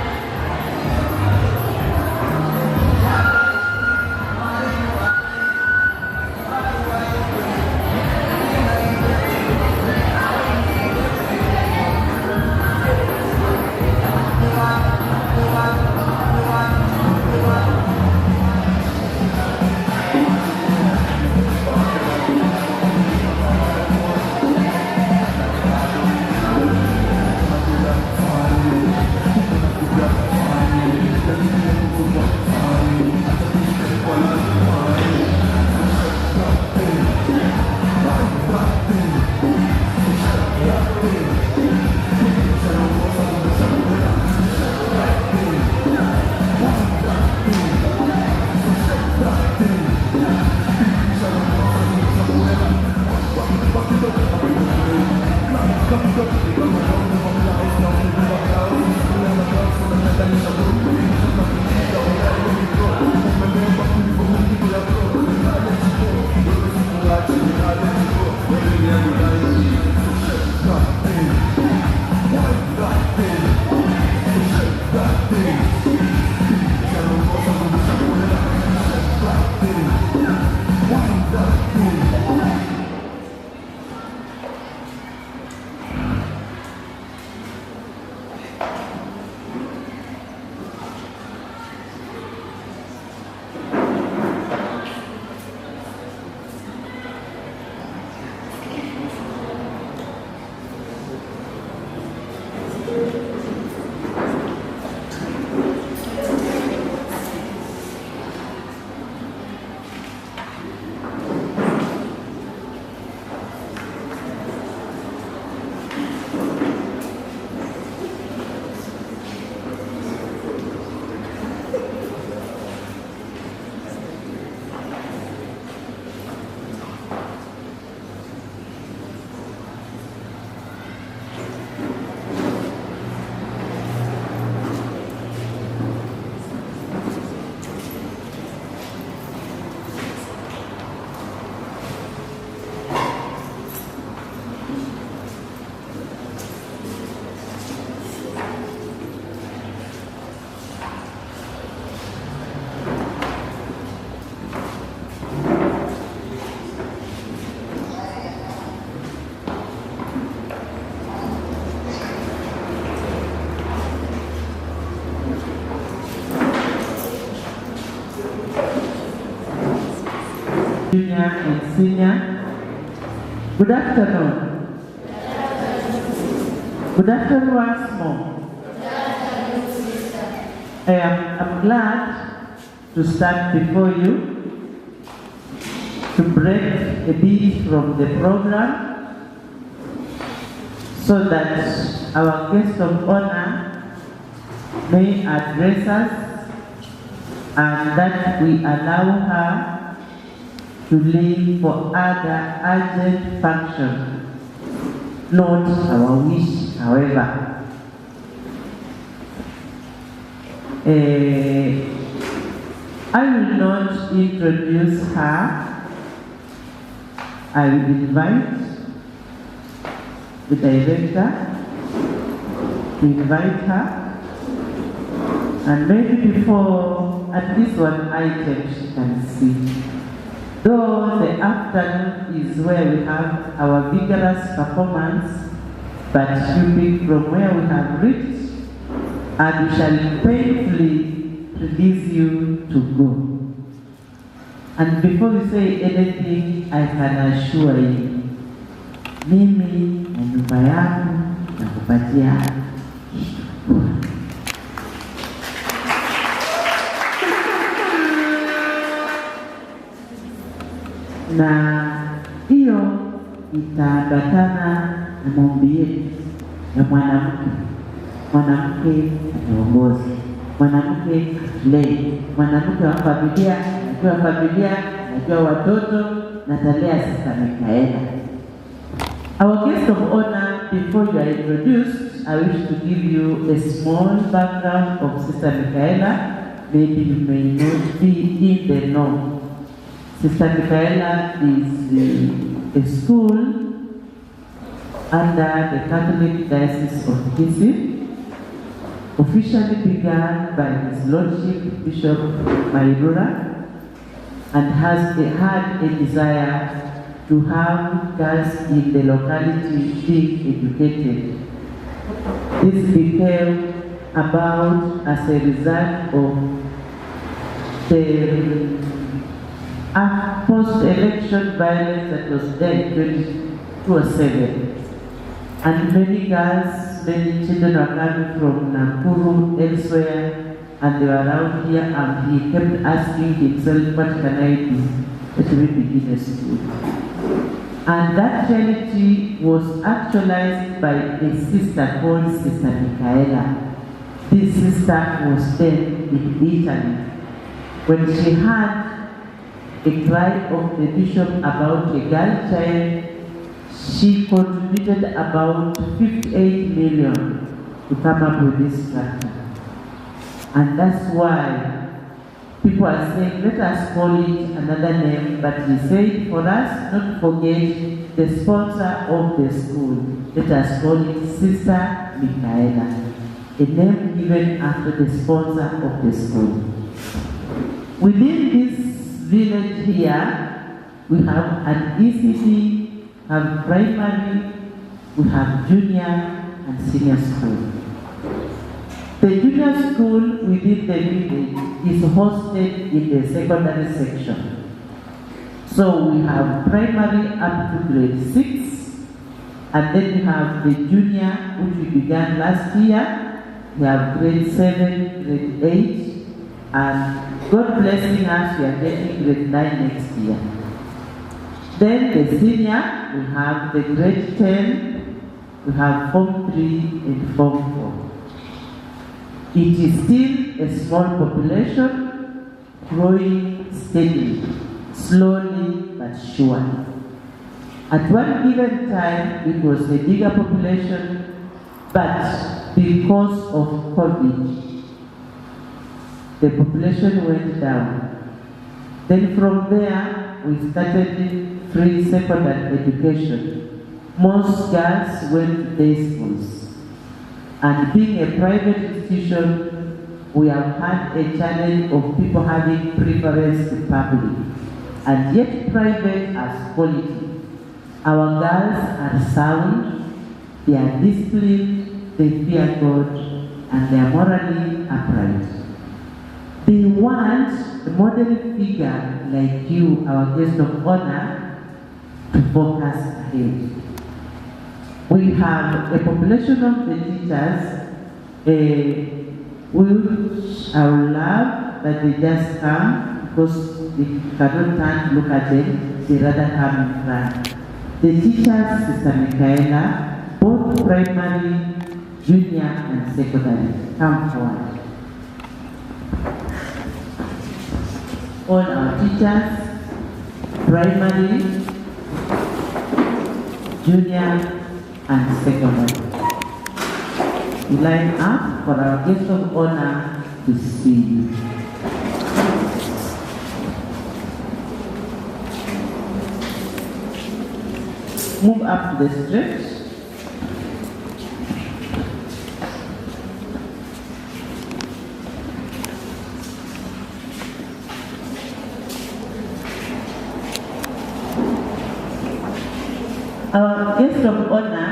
Junior and senior. Good afternoon. Good afternoon once more. I'm glad to stand before you to break a bit from the program so that our guest of honor may address us and that we allow her to leave for other urgent function. Not our wish, however. I will not introduce her. I will invite the director to invite her, and maybe before at least one item she can see. Though the afternoon is where we have our vigorous performance, but you pick from where we have reached, and we shall painfully release you to go. And before we say anything, I can assure you, mimi na nyumba yangu nakupatia kitu. Na hiyo itaambatana na maombi yetu ya mwanamke. Mwanamke ataongoza, mwanamke atulei, mwanamke wa familia, anajua familia, anajua watoto, na atalea Sister Michaela. Our guest of honor, before you are introduced, I wish to give you a small background of Sister Michaela. Maybe you may not be in the know. Sister Michaela is a school under the Catholic Diocese of Kisii, officially begun by His Lordship Bishop Mairura, and has had a desire to have girls in the locality being educated. This became about as a result of the post-election violence that was there in 2007. And many girls, many children were coming from Nakuru, elsewhere, and they were around here, and he kept asking himself, what can I do? Let me begin a school. And that reality was actualized by a sister called Sister Michaela. This sister was then in Italy. When she had a cry of the bishop about a girl child, she contributed about 58 million to come up with this structure. And that's why people are saying, let us call it another name, but he said for us not to forget the sponsor of the school. Let us call it Sister Michaela, a name given after the sponsor of the school. Within this village here, we have an ECD, have primary, we have junior and senior school. The junior school within the village is hosted in the secondary section. So we have primary up to grade 6, and then we have the junior, which we began last year. We have grade 7, grade 8, and God blessing us, we are getting grade 9 next year. Then the senior, we have the grade 10, we have Form 3 and Form 4. It is still a small population, growing steadily, slowly but surely. At one given time, it was a bigger population, but because of COVID, the population went down. Then from there, we started free secondary education. Most girls went to day schools. And being a private institution, we have had a challenge of people having preference to public. And yet private as quality. Our girls are sound, they are disciplined, they fear God, and they are morally upright. They want a model figure like you, our guest of honor, to focus ahead. We have a population of the teachers, which I would love that they just come, because they cannot turn to look at them, they rather come in front. The teachers, Sister Michaela, both primary, junior, and secondary, come forward. All our teachers, primary, junior, and secondary. We line up for our guest of honor to see you. Move up to the stretch. Our guest of honor,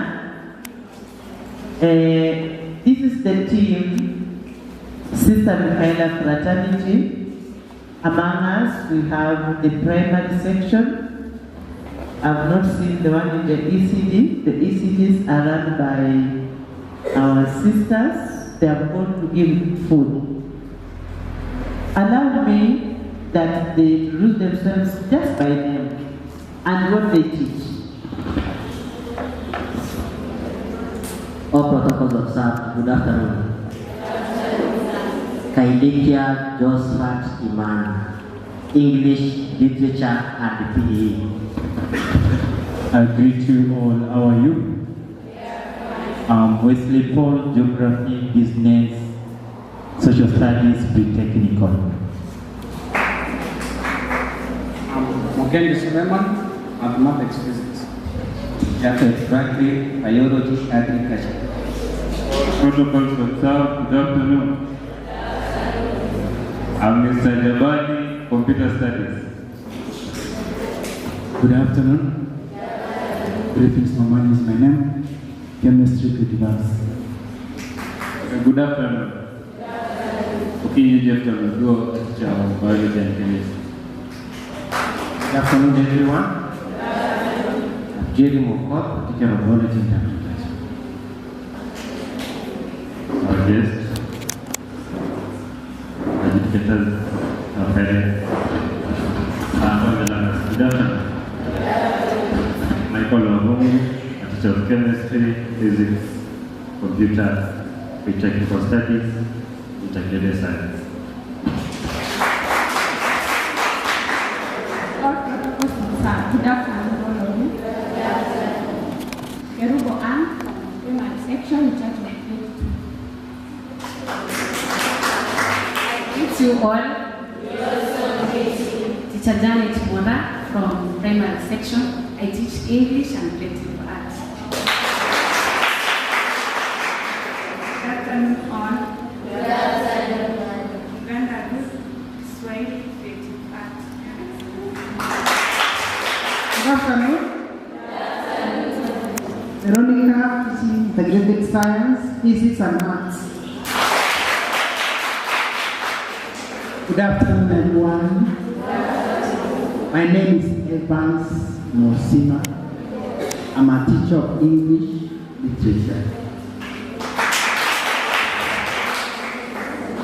this is the team, Sister Michaela Fraternity. Among us, we have the primary section. I've not seen the one in the ECD. The ECDs are run by our sisters. They are going to give food. Allow me that they introduce themselves just by name and what they teach. All protocols observed. Good afternoon. Kailikia Josephat Iman, English Literature and PE. I greet you all. How are you? Wesley Paul, Geography, Business, Social Studies, Pre-Technical. I'm Mukendi Suleiman, Mathematics, Physics. Jafet Franklin, Biology, Agriculture. Protocols observed. Good afternoon. I'm Mr. Jabali, Computer Studies. Good afternoon. Griffins Mamani is my name. Chemistry Creative. Good afternoon. Okinyi Jeff Jamugo, teacher of Biology and Chemistry. Good afternoon, everyone. I'm Jerry Mokot, teacher of Biology and Agriculture. Our guests, educators, our parents, and all the learners. Good afternoon. Michael Wahungu, a teacher of Chemistry, Physics, Computer, Pre-Technical Studies, Integrated Science. All protocols observed. Good afternoon, all of you. Kerubo Ann, primary section, in charge of grade 2. I greet you all. Teacher Janet Mora from primary section. I teach English and creative arts. Good afternoon, all. Good afternoon. Uganda Group, Swahili Creative Arts. Good afternoon. Veronica, teaching Integrated Science, Physics and Arts. Good afternoon, everyone. My name is Evans Mosima. I'm a teacher of English literature.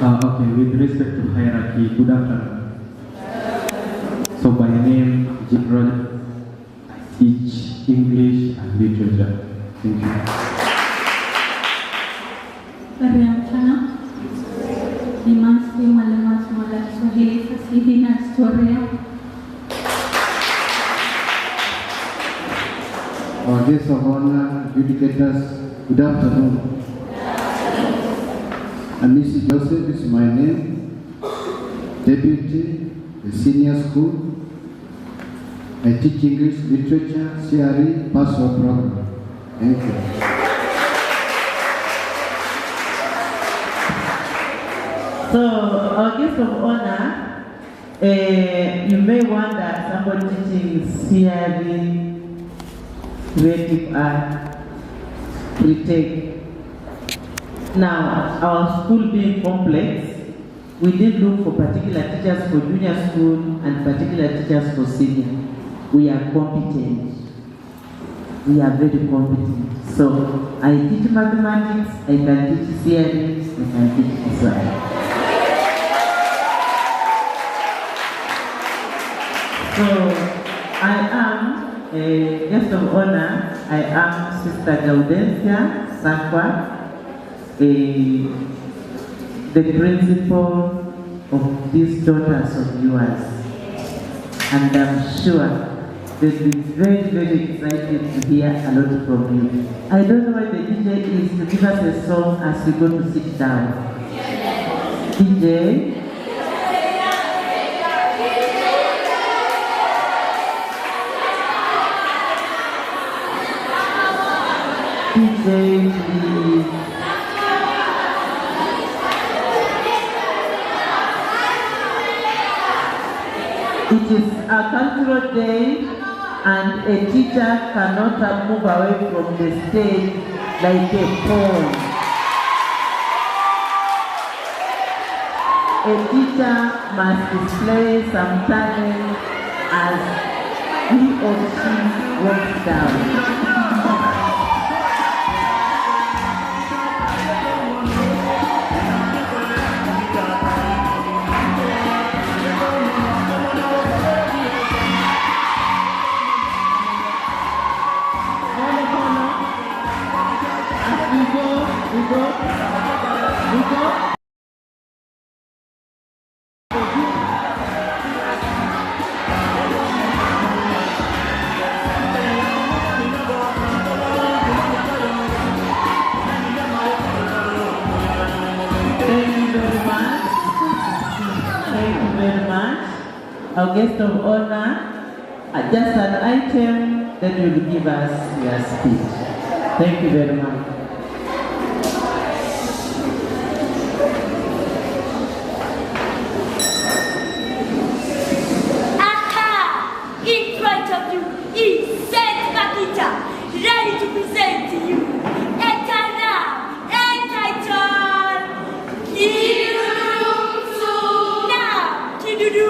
Okay, with respect to hierarchy, good afternoon. So by name, Jim Rogers, I teach English and literature. Thank you. Habari ya mchana. Ni Mansi, mwalimu wa somo la Kiswahili, fasihi na historia. Our guests of honor, adjudicators, good afternoon. Amisi Joseph is my name, deputy, the senior school. I teach English literature, CRE, password program. Thank you. So, our guest of honor, you may wonder somebody teaching CRE, creative art, pre-tech. Now, our school being complex, we did look for particular teachers for junior school and particular teachers for senior. We are competent. We are very competent. So, I teach mathematics, I can teach CRE, I can teach Kiswahili. So, I am a guest of honor. I am Sister Gaudencia Sakwa, the principal of these daughters of yours. And I'm sure they'll be very, very excited to hear a lot from you. I don't know where the DJ is to give us a song as we go to sit down. DJ? DJ, please. It is a cultural day, and a teacher cannot move away from the stage like a pawn. A teacher must display some talent as he or she walks down. We go. very much. Our guest of honor, just an item, then you will give us your speech. Thank you very much. Aha! In front of you is Saint Bakita, ready to present to you a taarab entitled Kidudu. Now, Kidudu.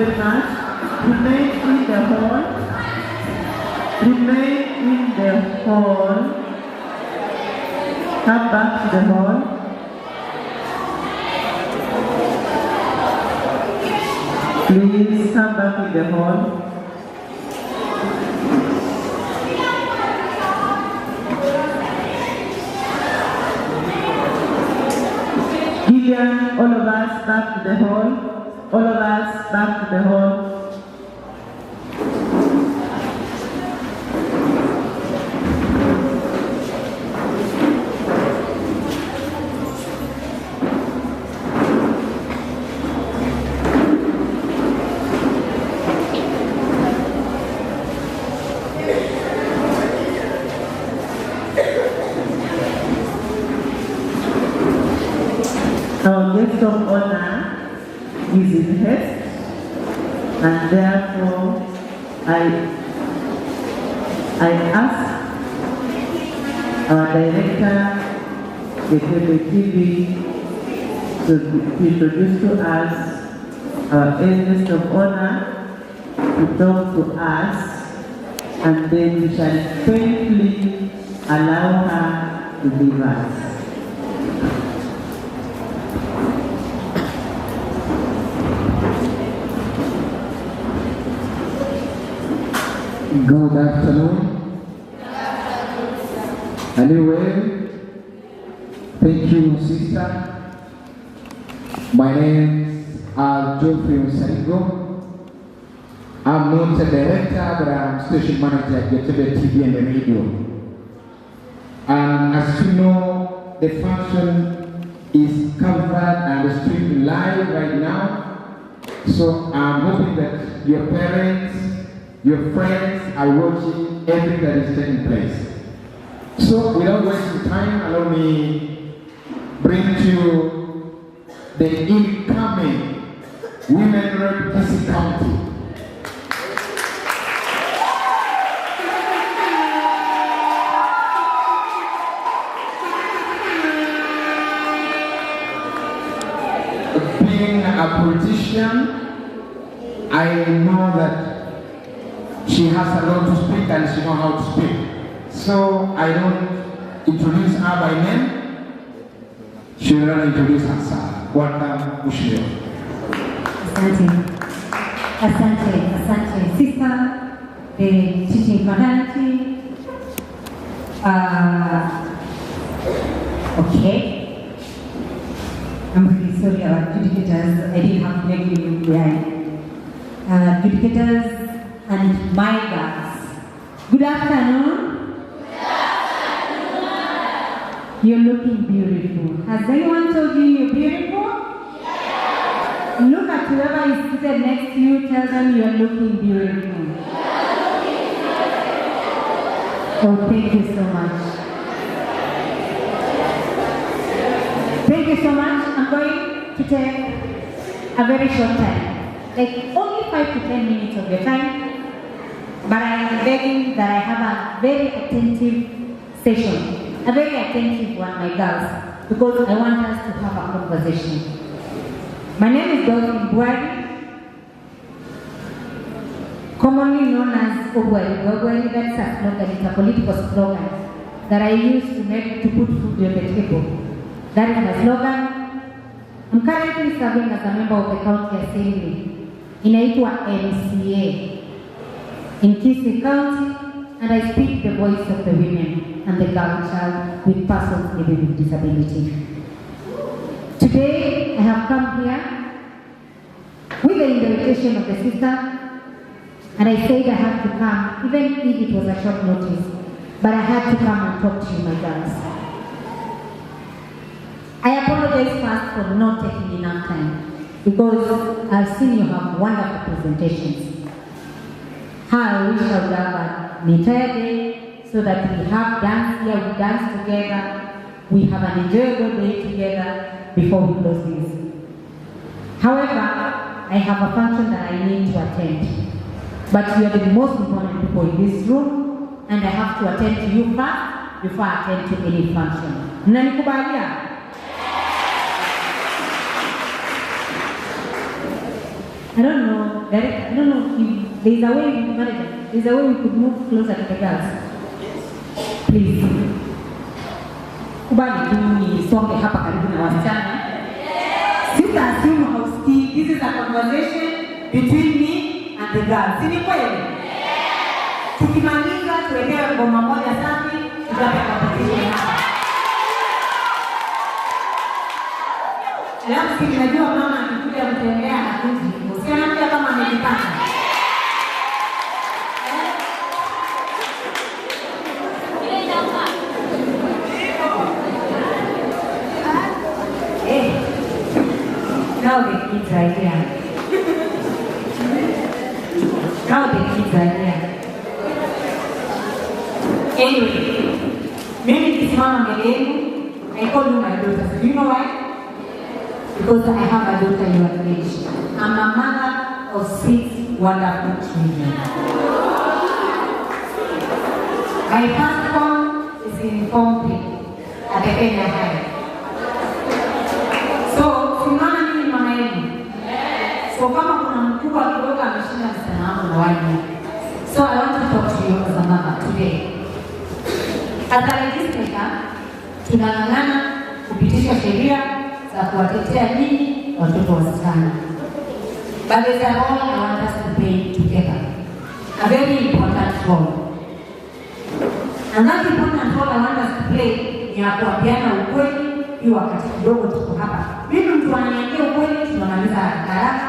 very much. Remain in the hall. Remain in the hall. Come back to the hall. Please come back in the hall. Gillian, all of us back to the hall. All of us back to the hall. Our guest of honor is in haste, and therefore I ask our director, Getembe TV, to introduce to us our guest of honor to talk to us, and then we shall painfully allow her to leave us. Good afternoon. Anyway, thank you, sister. My name is Geoffrey Onsarigo. I'm not a director, but I'm station manager at Getembe TV and the radio. And as you know, the function is covered and streamed live right now. So I'm hoping that your parents, your friends are watching everything that is taking place. So without wasting time, allow me bring to you the incoming Women Rep Kisii County. Being a politician, I know that she has a lot to speak and she knows how to speak. So I don't introduce her by name. She will not introduce herself. Welcome, Mheshimiwa. Asante. Asante, asante. Sister, the teaching fraternity. Okay. I'm really sorry about adjudicators. I didn't have to make you look behind. Adjudicators and my girls. Good afternoon. Good afternoon. You're looking beautiful. Has anyone told you you're beautiful? Yes. Look at whoever is seated next to you, tell them you're looking beautiful. Oh, thank you so much. Thank you so much. I'm going to take a very short time. Like only 5 to 10 minutes of your time, but I am begging that I have a very attentive session, a very attentive one, my girls, because I want us to have a conversation. My name is Dolphine Bwari, commonly known as Obwari. Obwari, that's a slogan, it's a political slogan that I use to put food on the table. That is my slogan. I'm currently serving as a member of the County Assembly, inaitwa MCA, in Kisii County, and I speak the voice of the women and the girl child with persons living with disability. Today, I have come here with the invitation of the sister, and I said I had to come, even if it was a short notice, but I had to come and talk to you, my girls. I apologize first for not taking enough time, because I've seen you have wonderful presentations. How I wish I would have an entire day so that we have dance here, we dance together, we have an enjoyable day together before we close this. However, I have a function that I need to attend. But you are the most important people in this room, and I have to attend to you first before I attend to any function. Mnanikubalia? I don't know, Derek, I don't know if there's a way, manager, there's a way we could move closer to the girls. Please. Kubali tu nisonge hapa karibu na wasichana. Sita assume hausikii. This is a conversation between me and the girls. Si ni kweli? Tukimaliza tuwekewe ngoma moja safi, tutape competition hapa. Alafu si najua mama akikuja kutembea hakuji. Si anakuja kama amejipanga. Now the kids are here. Now the kids are here. Anyway, mimi nikisimama mbele yenu, I call you my daughters. Do you know why? Because I have a daughter your age. I'm a mother of 6 wonderful children. My firstborn is in Form 3 at the Kenya High. So, tunaona mimi mama yenu. So kama kuna mkubwa kidogo ameshinda msichana wangu na wale. So I want to talk to you as a mother today. As a legislator, tunang'ang'ana kupitisha sheria za kuwatetea nyinyi watoto wasichana. But there's a role I want us to play together. A very important role. And that important role I want us to play ni ya kuambiana ukweli hii wakati kidogo tuko hapa. Mimi mtu ananiambia ukweli tunamaliza haraka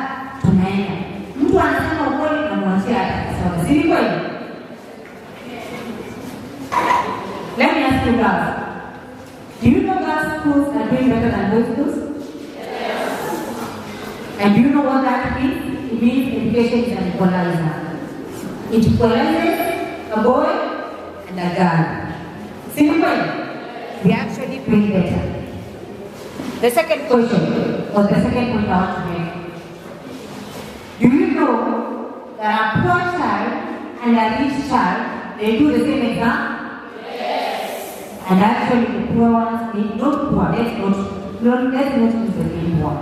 tunaenda. Mtu anasema ukweli tunamwachia hata. Si ni kweli? Let me ask you guys. Do you know girls' schools are doing better than boys' schools? Yes. And do you know what that means? It means education is an equalizer. It equalizes a boy and a girl. Simple. We actually doing better. The second question, or the second point I want to make. Do you know that a poor child and a rich child, they do the same exam? Yes. And actually the poor ones, they not poor, let's not use the name poor.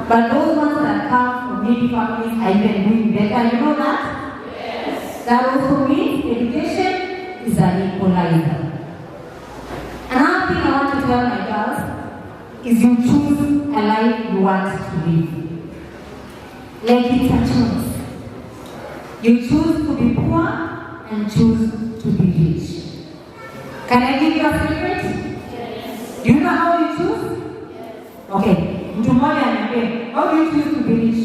But those ones that come from needy families are even doing better, you know that? Yes. That also means education is an equalizer. Another thing I want to tell my girls is you choose a life you want to live. Like it's a choice. You choose to be poor and choose to be rich. Can I give you a secret? Yes. Do you know how you choose? Yes. Okay. Mtu mmoja aniambie, how do you choose to be rich?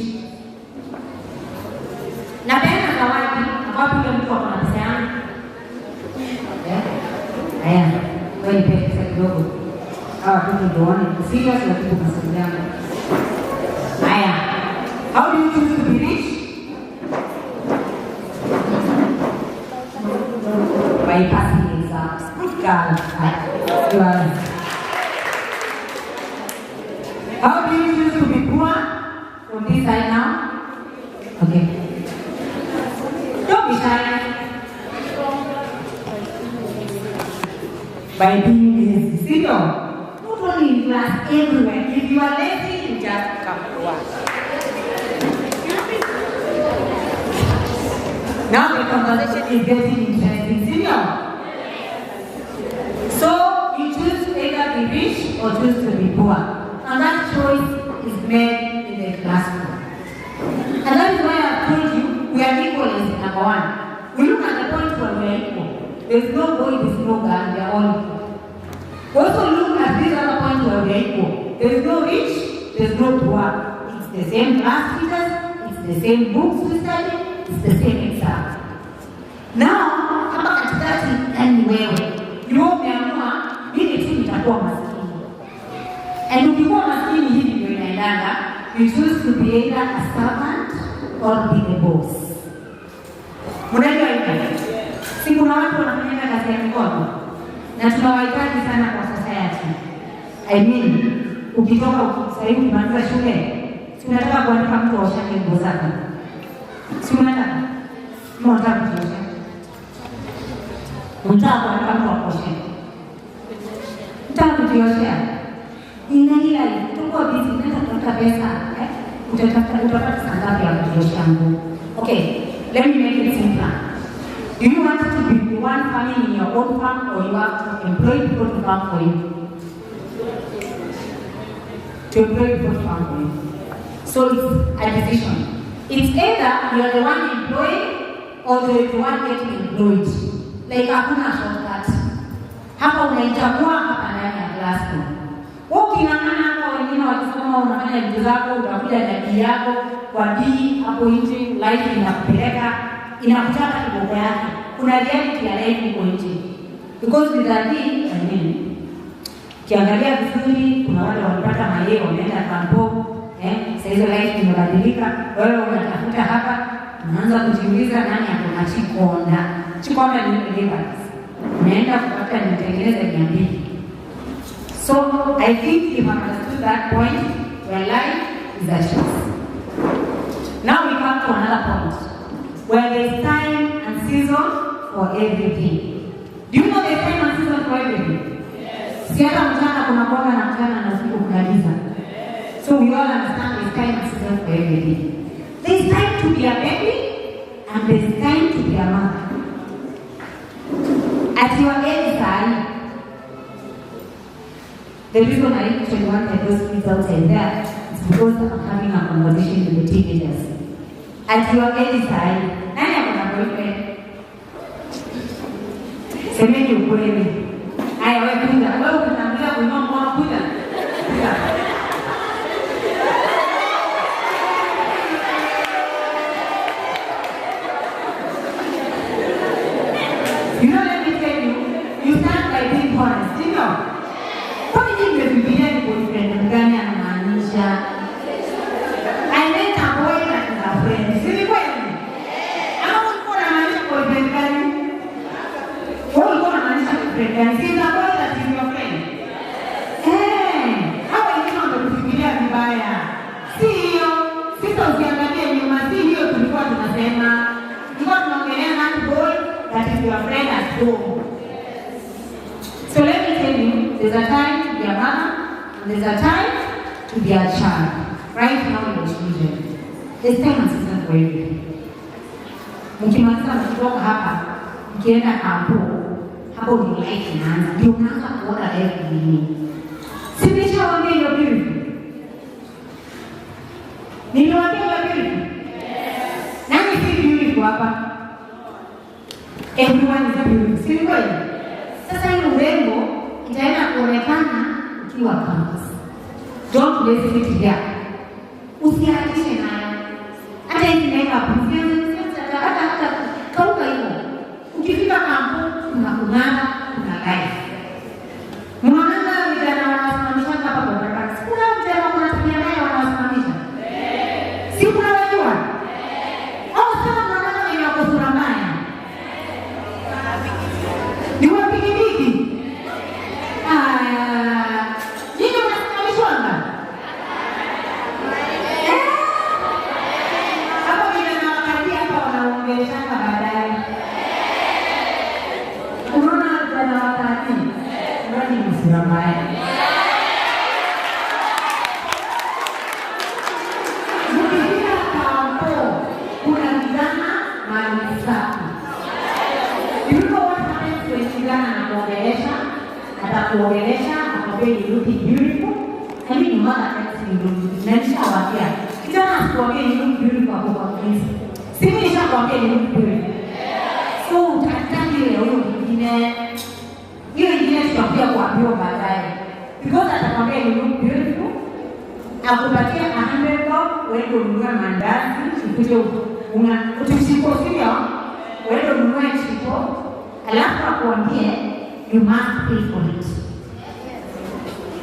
Napeana zawadi ambapo yule mtu ako na pesa yangu. Haya, wewe nipe pesa kidogo. Hawa watoto ndio waone serious na kitu maswali yangu. Haya. How do you choose to be rich? By passing exams. Good girl. You are. How do you choose to be poor? From this side now? Okay. Don't be shy. By being lazy. See, no? Not only in class, everywhere. If you are lazy, you just become poor. Now the conversation is getting interesting, see no? So you choose to either be rich or choose to be poor. And that choice is made in the classroom. And that is why I've told you we are equal is number one. We look at the point where we are equal. There is no boy, there is no girl, we are all equal. We also look at this other point where we are equal. There is no rich, there is no poor. It's the same class teachers, it's the same books we study, it's the same exam. Now, hapa katikati yani wewe. You umeamua mimi tu nitakuwa maskini. And ukikuwa maskini hivi ndio inaendanga. You choose to be either a servant or be the boss. Unajua hivyo? Si kuna watu wanafanya kazi ya mikono na tunawahitaji sana kwa society. I mean, ukitoka sasa hivi ukimaliza shule, si unataka kuandika mtu aoshe nguo zako? Si unataka? Mbona unataka kujiosha? Unataka kuandika mtu akuoshe? Unataka kujioshea? Ina ila tuko busy, unataka kutafuta pesa, eh? Utapata saa ngapi ya kuosha nguo? Okay, let me make it simpler. Do you want to be the one farming in your own farm, or you want to employ people to farm for you? To employ people to farm for you. So it's a decision. It's either you are the one employing or the one getting employed. Like hakuna shortcut. Hapa unaichagua hapa ndani ya classroom. Wewe uking'ang'ana hapa, wengine wakisema unafanya vitu zako, utakuja na D yako kwa D hapo nje, life inakupeleka, inakutaka kiboko yake. Kuna reality ya life huko nje. Because with a D, I mean, ukiangalia vizuri, kuna wale wamepata mayai wameenda kampo, sasa hizo life imebadilika. Wewe unatafuta hapa, unaanza kujiuliza nani ako na chikonda. Chikonda ni laborers. Unaenda kupata nitengeneze 200. So I think you understood that point where life is a choice. Now we come to another point where there is time and season for everything. Do you know there is time and season for everything? Yes. Si hata mchana kuna kuanga na mchana na usiku kuna giza. Yes. So we all understand there is time and season for everything. There is time to be a baby and there is time to be a mother. At your age, sir, the reason I actually wanted those kids outside there is because I'm having a conversation with the teenagers. At your age, sir, nani ako na boyfriend? Semeni ukweli. Aya, wewe kuja. Wewe ukitangulia kuinua mkono kuja. Kuja. You know, let me tell you, you start by being honest, you know? Kwani nyinyi mmefikiria ni boyfriend gani anamaanisha? I met a boy that is a friend. Si ni kweli? Ama ulikuwa unamaanisha boyfriend gani? Wewe ulikuwa unamaanisha boyfriend gani? Si a boy that is your friend. Hawa wengine wamekufikiria vibaya. Si hiyo, sasa usiangalie nyuma, si hiyo tulikuwa tunasema. Tulikuwa tunaongelea that boy that is your friend at home. So let me tell you, there's a time to be a mother and there's a time to be a child. Right now you're children. There's time and season for everything. Mkimaliza mkitoka hapa, mkienda hapo, hapo ndio life inaanza. Ndio unaanza kuona life ni nini. Si nishawaambia you're beautiful? Niliwaambia you're beautiful? Yes. Nani si beautiful hapa? Everyone is beautiful. Si ni kweli? Sasa hii urembo itaenda kuonekana ukiwa campus. Don't waste it here. Usiharakishe nayo. Hata hizi makeup usianze hata kauka hivyo. Ukifika campus kuna kung'ara, kuna life. Mnaona vijana wanawasimamisha hapa kwa barabara. Kuna vijana wanatumia nayo wanawasimamisha. Si unawajua? Au sasa mnaona wenye wako sura mbaya? Ni wa pikipiki? Nyinyi mnasimamishwanga? Hapo vijana wakaribia hapa wanaongeleshana baadaye. Unaona vijana wakaribia? Unaona ni sura mbaya. Mkifika kampo, kuna vijana mali safi. You know what happens when kijana anakuongelesha, atakuongelesha, akwambia you look beautiful. I mean, your mother tells you look beautiful. Na nishawaambia, kijana asikuambie you look beautiful hapo kwa Kristo. Si mimi nishakwambia you look beautiful. So utataki ile huyo mwingine. Hiyo ingine tutakuja kuambiwa baadaye. Because atakwambia you look beautiful, akupatia 100 bob, uende ununue mandazi, ukuje una utushiko sio? Uende ununue chipo, alafu akuambie you must pay for it.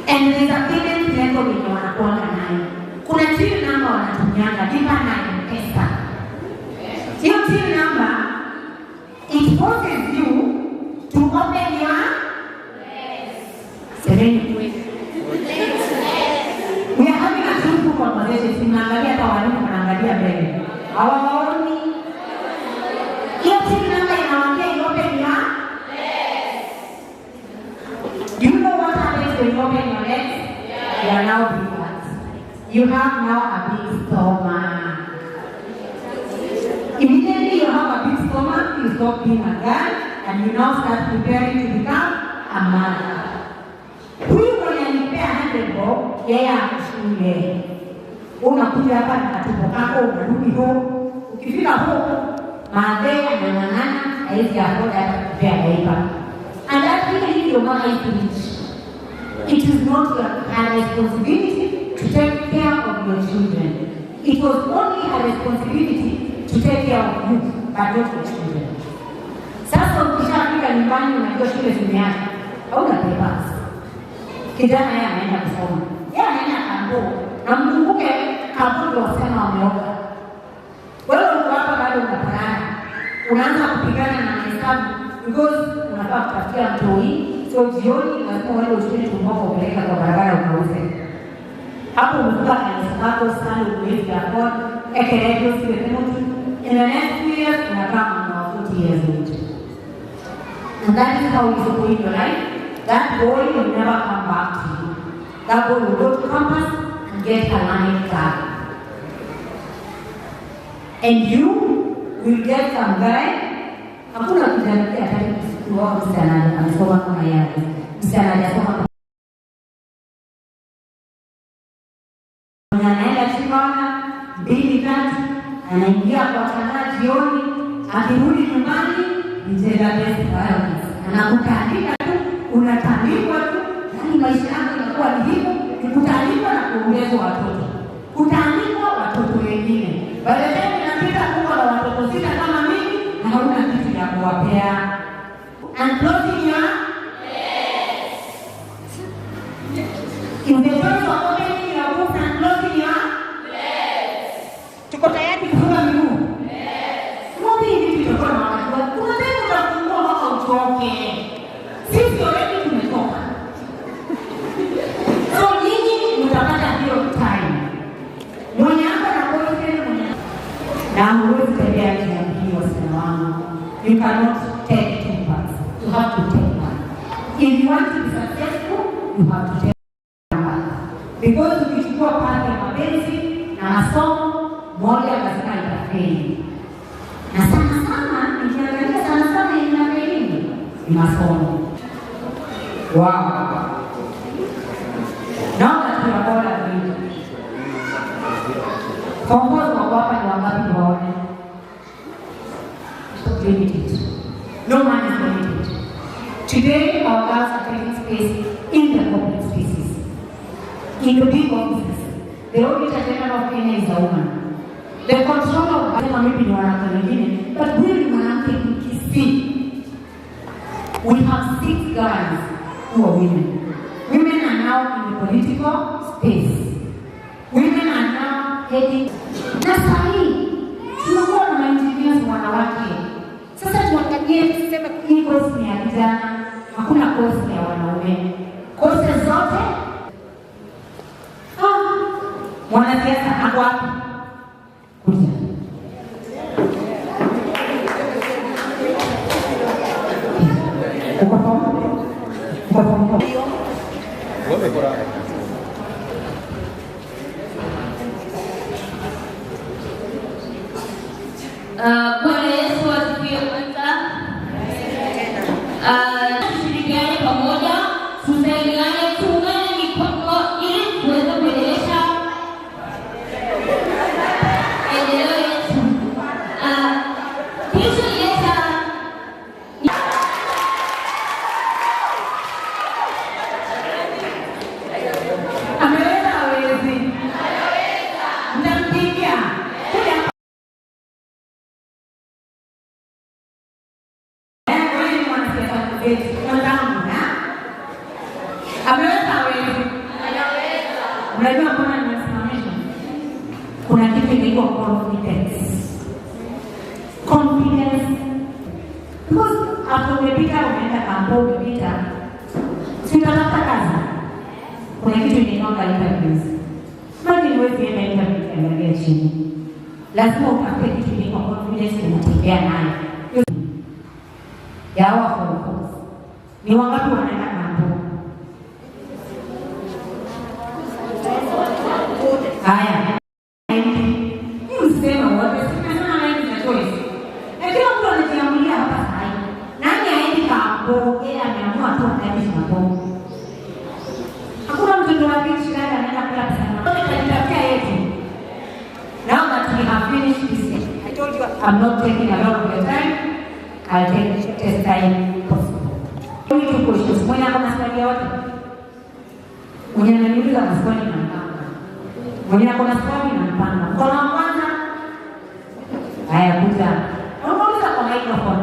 And there's a payment method yenye wanakuanga nayo. Kuna till number wanatumianga, lipa na M-Pesa. Hiyo till number, it forces you to open your semeni kweli. We are having a truthful conversation. Sinaangalia hata walimu wanaangalia mbele. Hawaoni. Hiyo till number inawaambia you open your Do you know what happens when you open your legs? Yes. You are now believers. You have now a big stomach. Immediately you have a big stomach, you stop being a girl and you now start preparing to become a mother. Huyu mwenye alipea 100 bob, yeye ako shule. Unakuja hapa na katumbo kako, unarudi home. Ukifika home, madhe anang'ang'ana, hawezi afford hata kupea diaper. And that even if your mother is rich, it is not her responsibility to take care of your children. It was only her responsibility to take care of you, but not your children. Sasa ukishafika nyumbani unajua shule zimeanza, hauna papers. Kijana yeye anaenda kusoma, yeye anaenda kambo, na mkumbuke kambo ndio wasema wameoga. Wewe uko hapa bado unapambana, unaanza kupigana na hesabu because unafaa kutafutia mtoi. So jioni lazima uende ushinde tumbo upeleka kwa barabara ukauze. Hapo umekuwa kanisa lako sana uwezi afford ekelele usiwe penalty. In the next 2 years unakaa mama 40 years old. And that is how you spoil your life. That boy will never come back to you. That boy will go to campus and get a learning card. And you will get some guy. Hakuna kijana hataki kuoa msichana amesoma kama yeye. Msichana hajasoma. Anaenda Chibana 2 3, anaingia kwa chana jioni, akirudi nyumbani ni gender based violence. Anakutandika tu, unatandikwa tu, yaani maisha yako inakuwa ni hivyo, ni kutandikwa na kuongezwa watoto. Kutandikwa watoto wengine. By the time inapita kuwa na watoto 6 kama mimi na hauna kitu ya kuwapea. And closing your yes. In the choice of opening your books and closing your yes. Tuko tayari kufunga miguu? Yes. Ngombe hivi tutakuwa na wakati. Kuna tena utafungua mpaka uchoke. Sisi already tumetoka. So nyinyi mtapata hiyo time. Mwenye hapa na boyfriend mwenye na huwezi tembea njia mbili wasichana wangu. You cannot take two paths. You have to take one. If you want to be successful, you have to take one path. Because ukichukua path ya mapenzi na masomo, moja lazima itafeli. Na sana sana, nikiangalia sana sana inafeli ni masomo. Wow. Now that we are all agreed. Form fours wako hapa ni wangapi waone? Limited. No man is limited. Today, our girls are taking space in the public spaces, in the big offices. The Auditor General of Kenya is a woman. The controller of maybe ni wanawake wengine, but huyu ni mwanamke Mkisii. We have 6 girls who are women. Women are now in the political space. Women are now heading. Na sahi tunakuwa na engineers wanawake. Sasa tuangalie tuseme hii course ni ya vijana, hakuna course ya wanaume. Courses zote mwanasiasa ako wapi? Kuja. Uko form? Uko form? Bwana Yesu asifiwe kwanza. Tushirikiane pamoja, tusaidiane, tuungane mikono ili tuweze kuendelesha maendeleo yetu. Kilichonileta ameweza hawezi? Mtampigia. Ameweza hawezi? Unajua mbona nimesimamisha? Kuna kitu inaitwa confidence. Confidence. Because after umepita umeenda kampo umepita, si utatafuta kazi. Kuna kitu inaitwa interviews. Imagine huwezi enda interview ukiangalia chini. Lazima utafute kitu inaitwa confidence unatembea nayo. Ya hawa form fours. Ni wangapi wanaenda kampo? I'm not taking a lot of your time. I'll take the shortest time possible. Only two questions. Mwenye ako na swali yote? Mwenye ananiuliza maswali na mpanga. Mwenye ako na swali na mpanga. Mkono wa kwanza. Haya, kuja. Unauliza kwa microphone.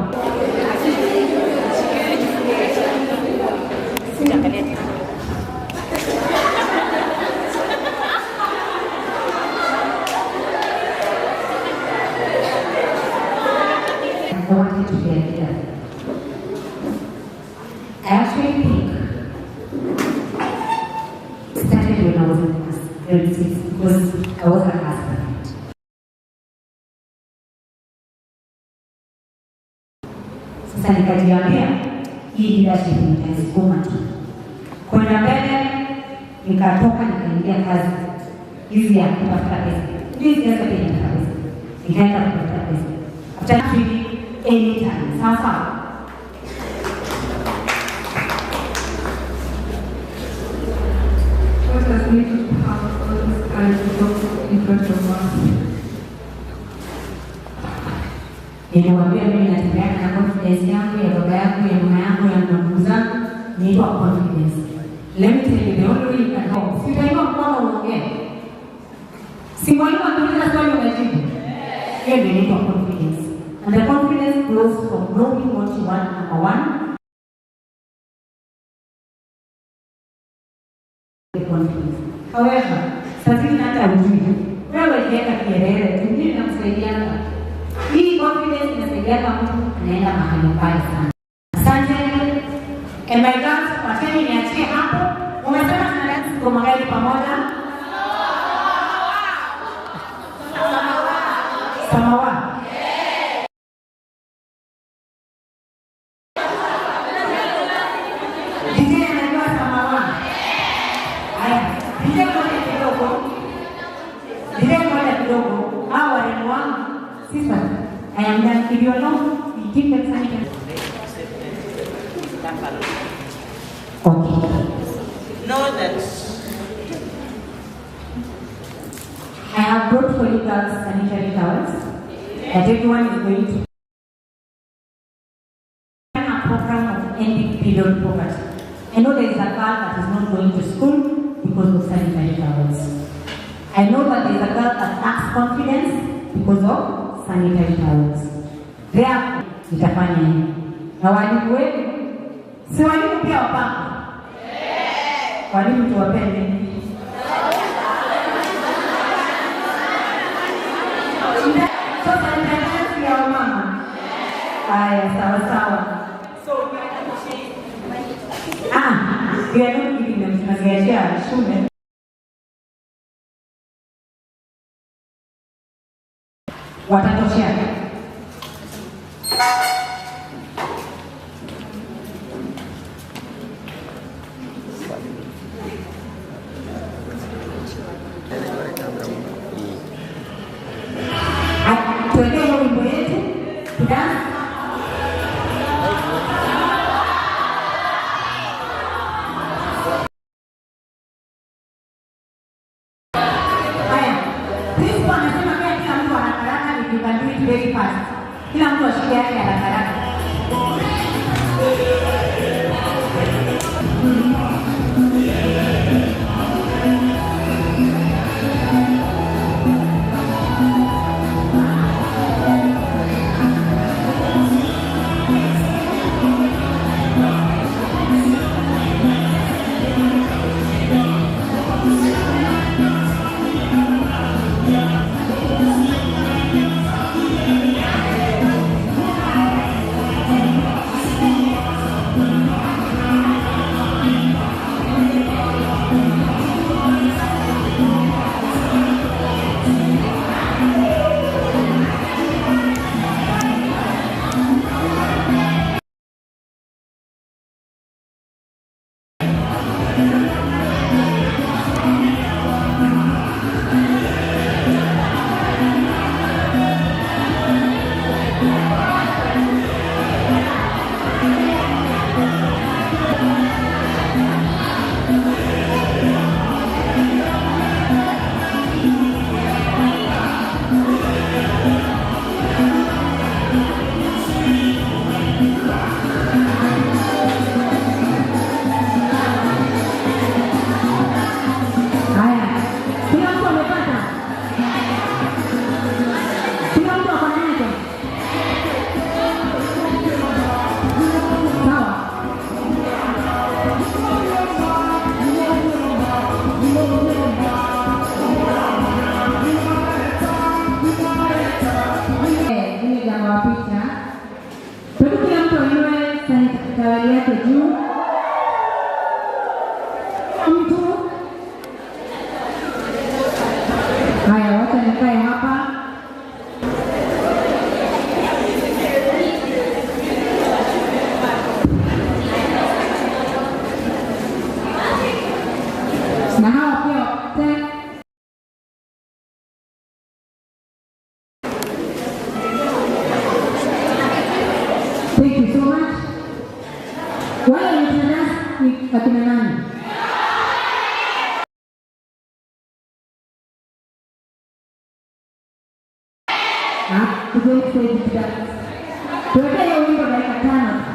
I wanted to be a leader. I actually think started when I was in class grade 6 because I was a class parent. Sasa nikajiambia hii leadership nitaisukuma tu kwenda mbele, nikatoka nikaingia kazi hizi ya kutafuta pesa. Ndio siasa pia inataka pesa, nikaenda kutafuta pesa after anytime. Sawa sawa. What has made you have all this courage to talk in front of us? Niliwaambia mimi natembea na confidence yangu ya baba yangu ya mama yangu ya ndugu zangu, niitwa confidence. Let me tell you, the only way you can help. Si utainua mkono uongee. Si mwalimu akiuliza swali unajibu. Hiyo ndio inaitwa confidence. And the confidence grows from knowing what you want, number one. The confidence. However, saa zingine hata hujui. Wewe ukiweka kielele, tu nini inakusaidianga? Hii confidence inasaidianga mtu anaenda mahali mbali sana. Asante. And my girls, wacheni niachie hapo. Umesema tuna dance ngoma gani pamoja? Samawa. DJ anajua samawa. Haya, DJ moja kidogo. DJ moja kidogo. Hawa warembo wangu, sister, I am done. If you are not, you give them something. Okay. Know that I have brought for you girls sanitary towels that everyone is going to a program of ending period poverty. I know there is a girl that is not going to school because of sanitary towels. I know that there is a girl that lacks confidence because of sanitary towels. Therefore, nitafanya hivi. Na walimu wenu, si walimu pia wapanga? Walimu tuwapende. Sasa nitakazi ya wamama. Haya, sawa sawa. We are not giving them, tunaziachia shule. Watatoshea. Tuwekee hiyo wimbo yetu, tudance. Haya, principal anasema pia kila mtu haraka haraka, if you can do it very fast. Kila mtu ashike yake haraka haraka. Akina nani? Tugeni stage dance. Tuweke hiyo wimbo dakika 5.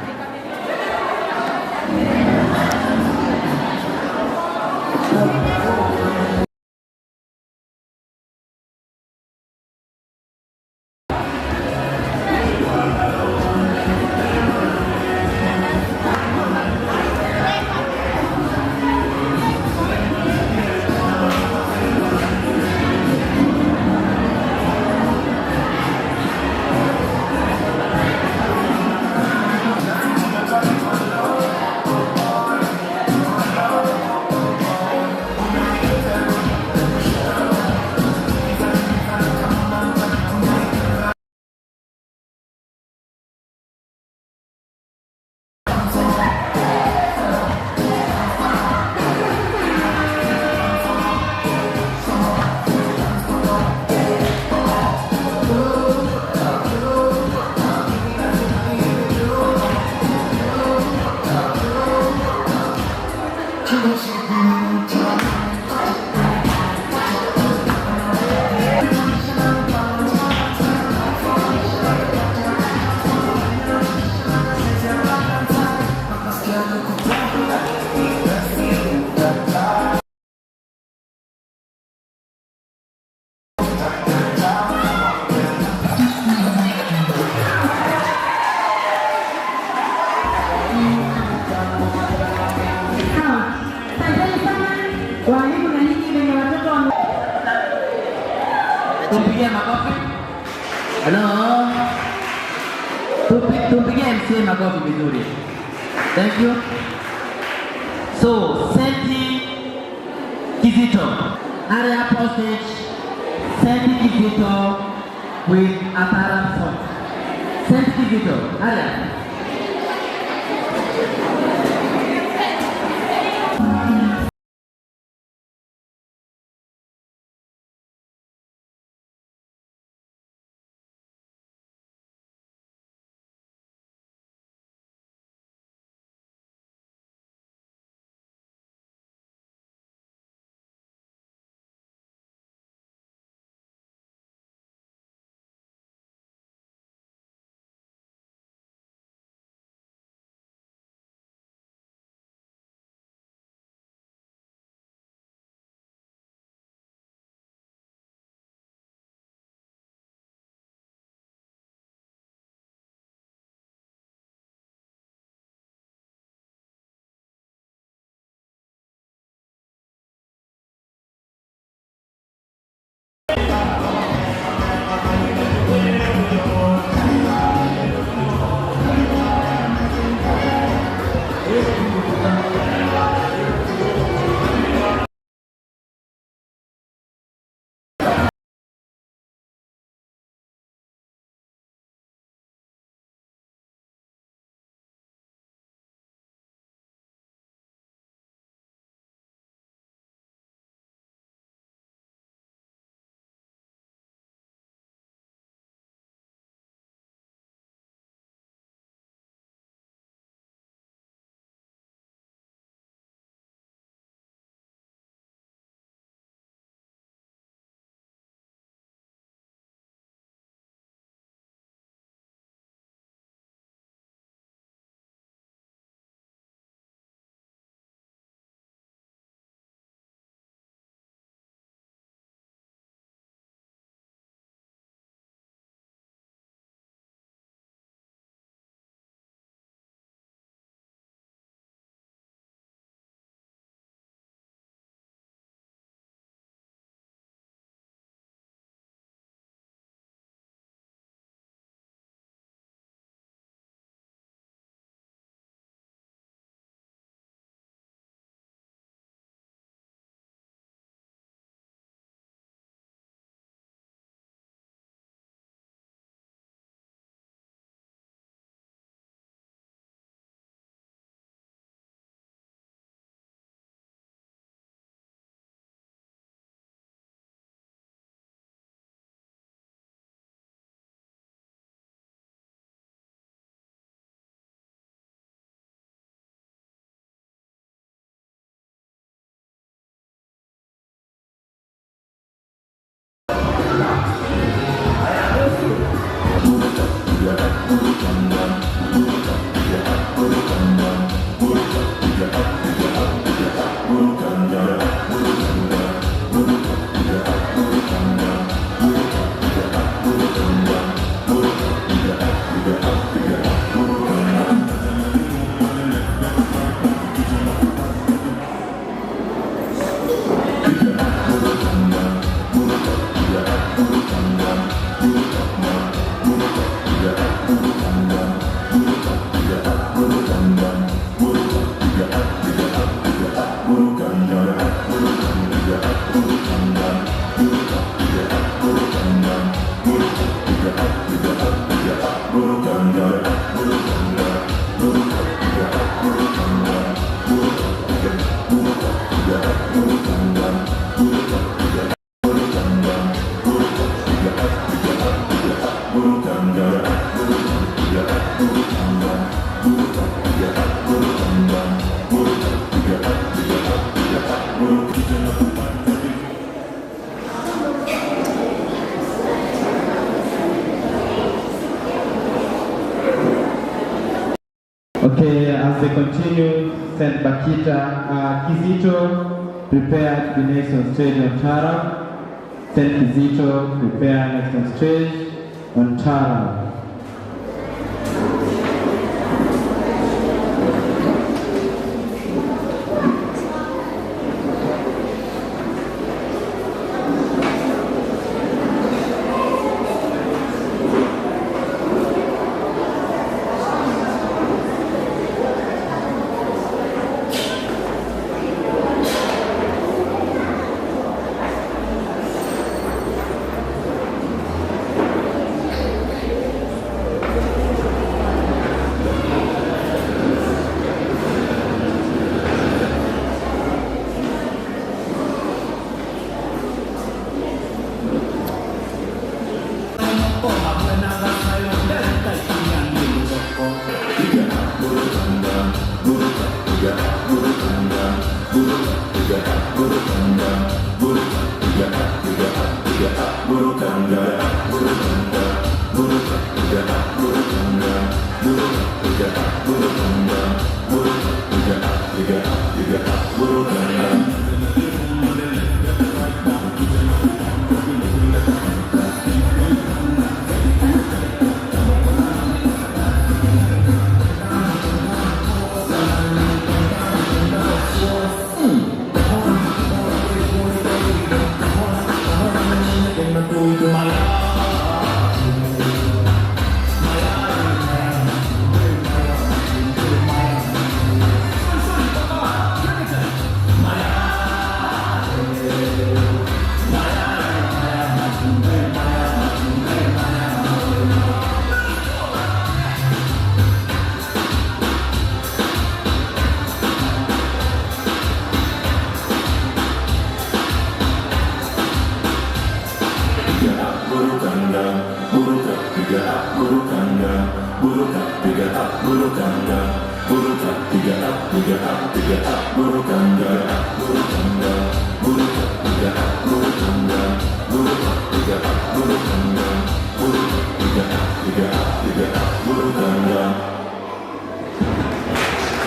Walimu na nyinyi wenye watoto wa Tumpigie makofi. Hello. Tumpigie MCA makofi vizuri. Thank you. So, Senti Kizito. Hurry up on stage. Senti Kizito with Ataram song. Senti Kizito, hurry up. Okay, as they continue, Saint Bakita, Kizito, prepare to be next on stage on Tara. Saint Kizito, prepare next on stage on Tara.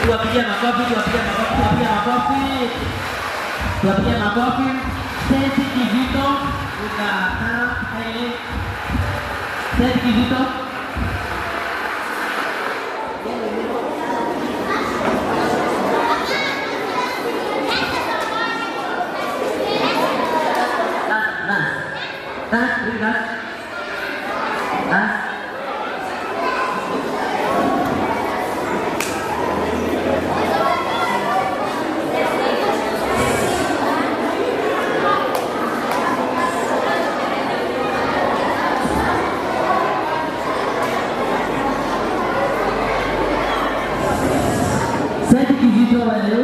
Tuwapigie makofi, tuwapigie makofi, tuwapigie makofi. Tuwapigie makofi. Senti Kizito with the Tara. Senti Kizito. Dance, dance, dance, dance. Senti Kizito, where are you?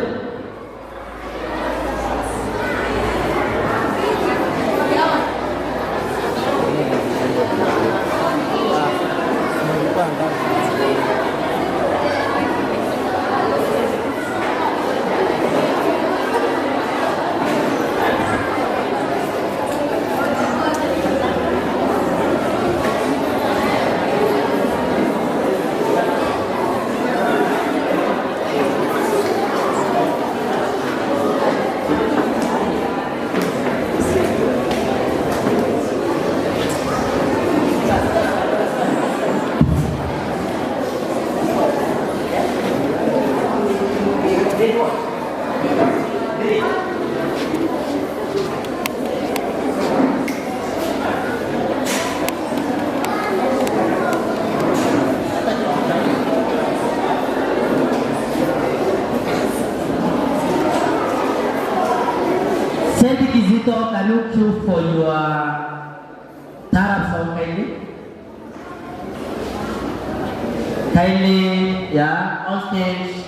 you for your Taarab song kindly. Kindly, yeah, on stage,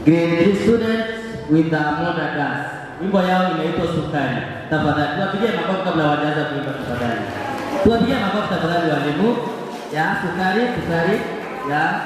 grade 3 students with the Mona dance. Wimbo yao inaitwa Sukari. Tafadhali tuwapigie makofi kabla hawajaanza kuimba tafadhali. Tuwapigie makofi tafadhali walimu. Ya, Sukari, Sukari, ya.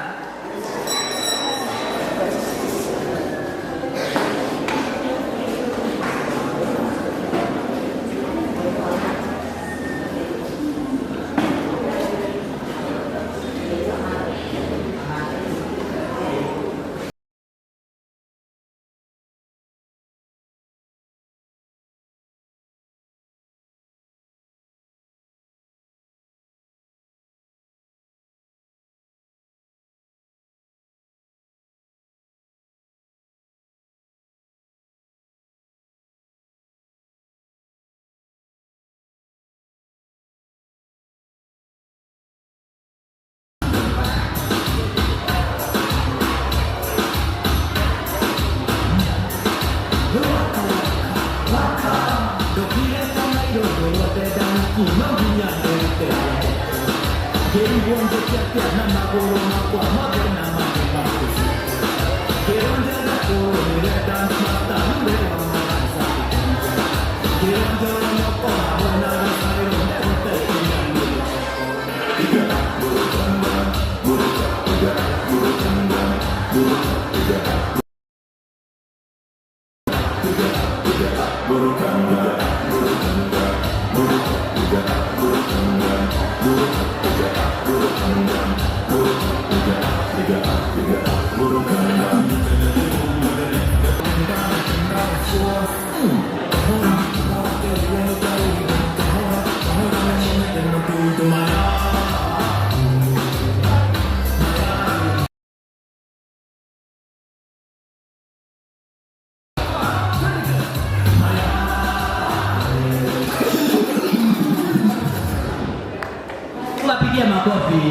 Tuwapigie makofi.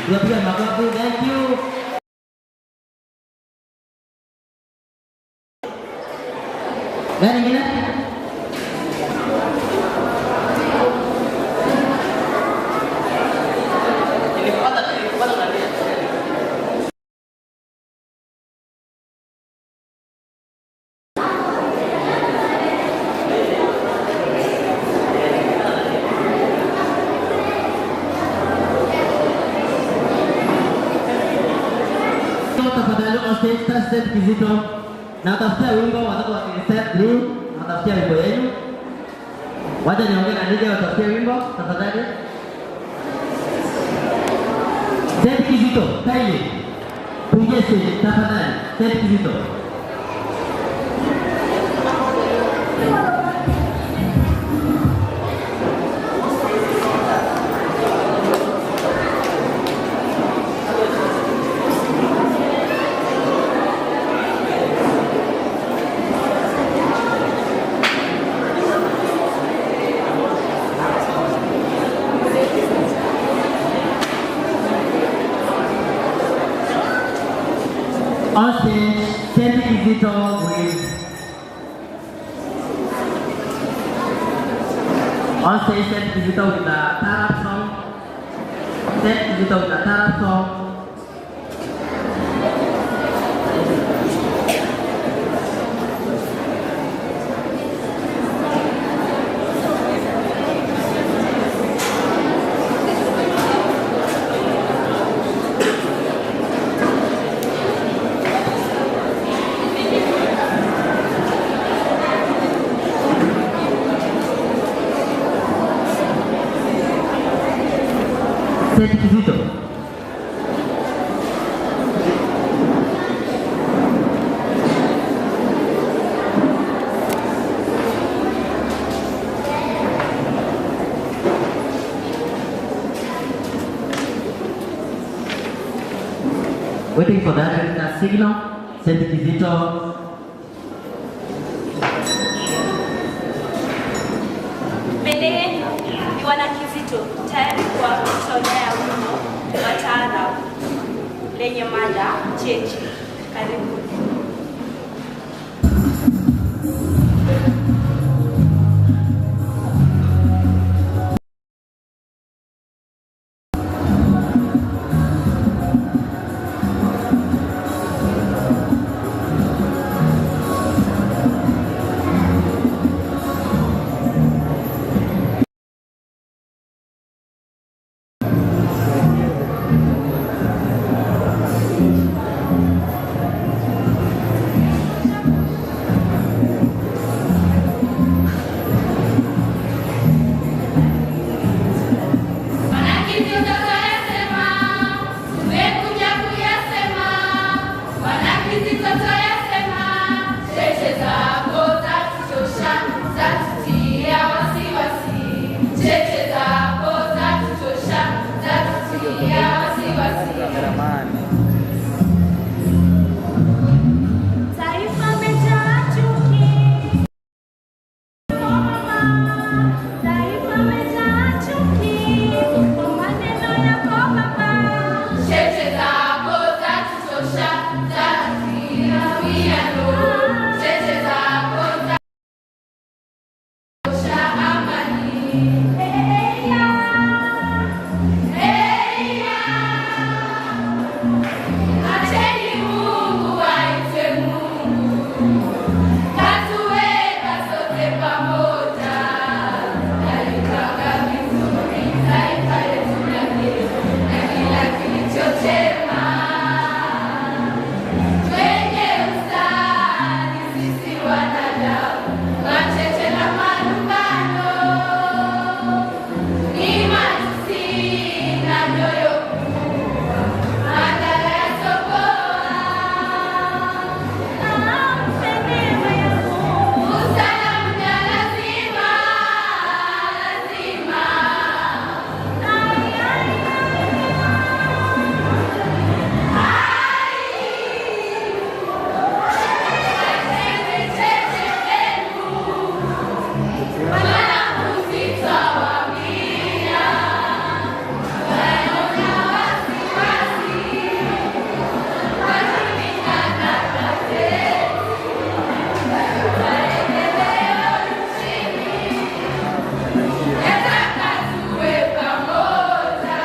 Tuwapigie makofi. Thank you. Gani ingine? Tafadhali on stage, step Kizito. Na tafutia wimbo watoto wa step 3, na tafutia wimbo yenu. Wacha niongee na DJ watafutie wimbo tafadhali. Step Kizito, kindly. Tuingie stage tafadhali. Step Kizito. On stage, Sandy Kizito with on stage, Sandy Kizito with the Taarab song. Sandy Kizito with the Taarab song. Sandy Kizito. Waiting for that signal. Sandy Kizito. Mbele yenu ni wana Kizito tayari kwa kutolea wimbo wa taarab lenye mada cheche. Karibu. Cheche zako zatuchosha, zatutia wasiwasi. Taifa mejaa chuki, taifa mejaa chuki, kwa maneno yako baba. Cheche zako zatuchosha, zatutia wiano. Cheche zako zatuchosha amani. Eya, eya, acheni Mungu aitwe Mungu, katuweka sote pamoja, kalipanga vizuri taifa letu la na kila kilicho chema. Twenye ustadi sisi wanadamu, macheche na malumbano ni matusi na nyoyo kubwa, madhara ya sokoa. Usalamu ni lazima, lazima. Acheni cheche zenu, wanafunzi twawaambia, wanaona wasiwasi, wakipingana na zetu, maendeleo nchini yataka tuwe pamoja.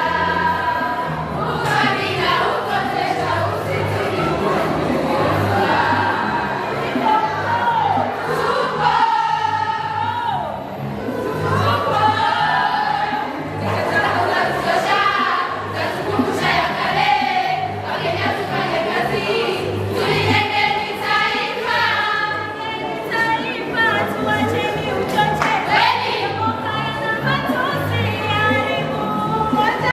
Ukabila ukotesha usitulipuuza. Taifa tuacheni uchoche, mabaya na matusi yaharibu umoja.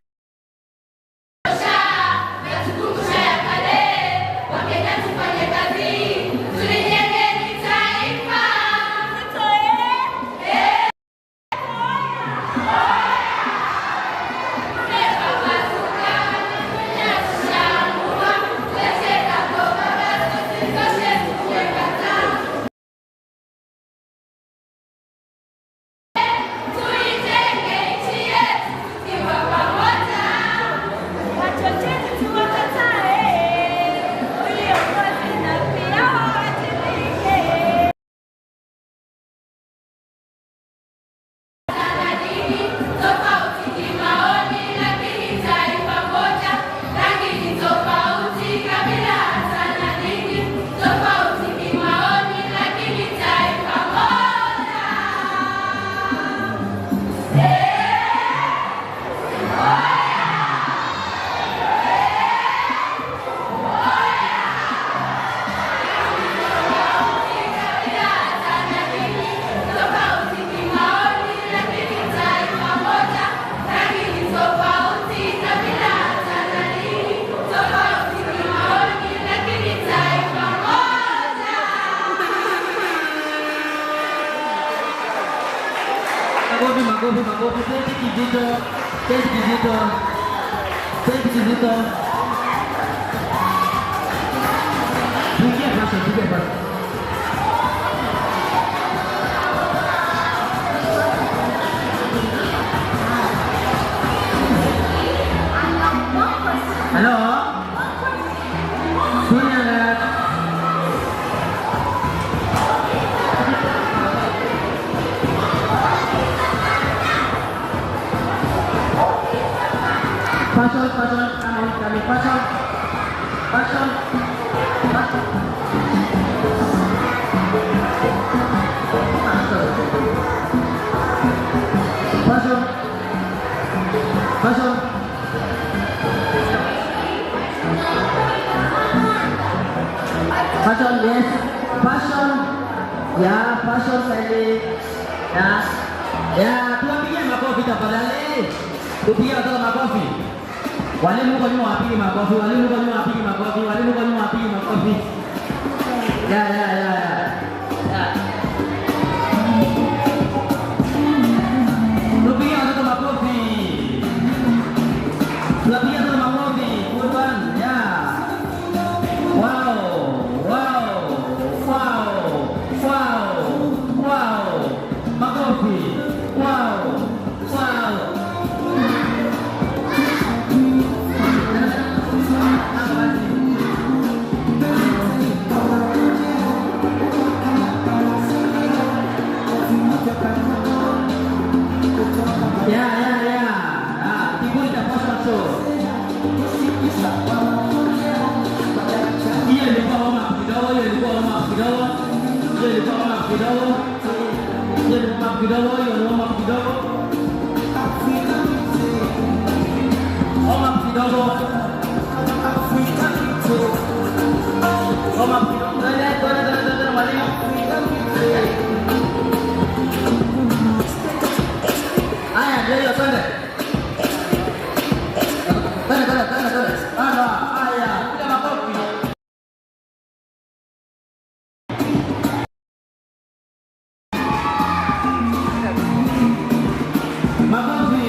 Tuijenge nchi yetu tukiwa pamoja. Wachochezi tuwakatae, uliongozi na pia wawajibike. Tofauti kimaoni, lakini taifa moja. Rangi ni tofauti, kabila hata na dini. Tofauti kimaoni, lakini taifa moja. Tofauti kimaoni, lakini taifa moja. Rangi ni tofauti, kabila hata na dini. Tofauti kimaoni, lakini taifa moja. Makofi, makofi, makofi. Thank you, Kizito. Thank you, Kizito. Thank you, Kizito. Pigia fashion, pigia fashion. Hello? Sonia. Fashion, fashion, come on, come on, fashion, fashion, fashion. Fashion, fashion. Fashion, yes. Fashion, yeah, fashion kindly. Yeah, yeah, tuwapigie makofi tafadhali. Tupigie watoto makofi. Walimu huko nyuma wapige makofi, walimu huko nyuma wapige makofi, walimu huko nyuma wapige makofi. Yeah, yeah, yeah, yeah. Yeah. Tupigie. Hiyo ilikuwa warm up kidogo. Hiyo ni warm up kidogo, hiyo ni warm up kidogo. Warm up kidogo. Warm up kidogo. Twende, twende, twende, twende mwalimu. Haya, ndio hiyo, twende. Twende, twende, twende, twende. Haya, piga makofi. Makofi.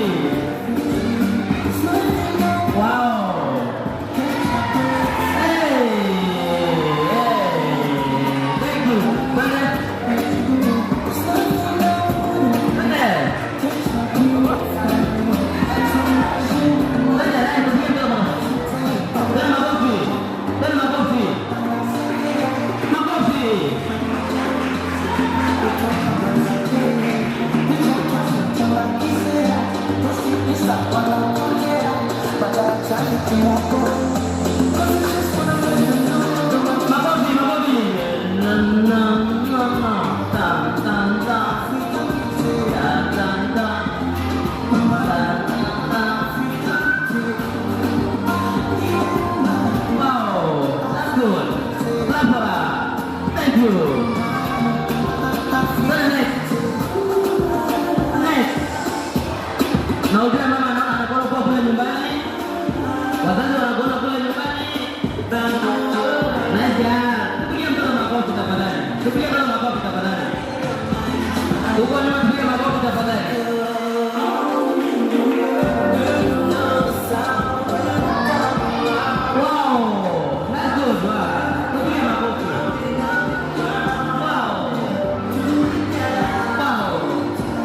Wow. Hey, hey. Thank you. Twende. Twende. Twende, makofi. Twende makofi. Makofi. Makofi, makofi. Na, na, na, na. Ta, ta, ta. Ta, ta, ta. Ta, ta, ta. Wow, that's good. Clap for her. Thank you. Twende next. Next. Na ujue mama anaona anakuona kuwa kule nyumbani. Wazazi wanakuona kule nyumbani. Nice girl. Tupige mtoto makofi tafadhali. Tupige mtoto makofi tafadhali. Huko nyuma tupige makofi tafadhali. Wow, that's good. Wow. Tupige makofi. Wow. Wow.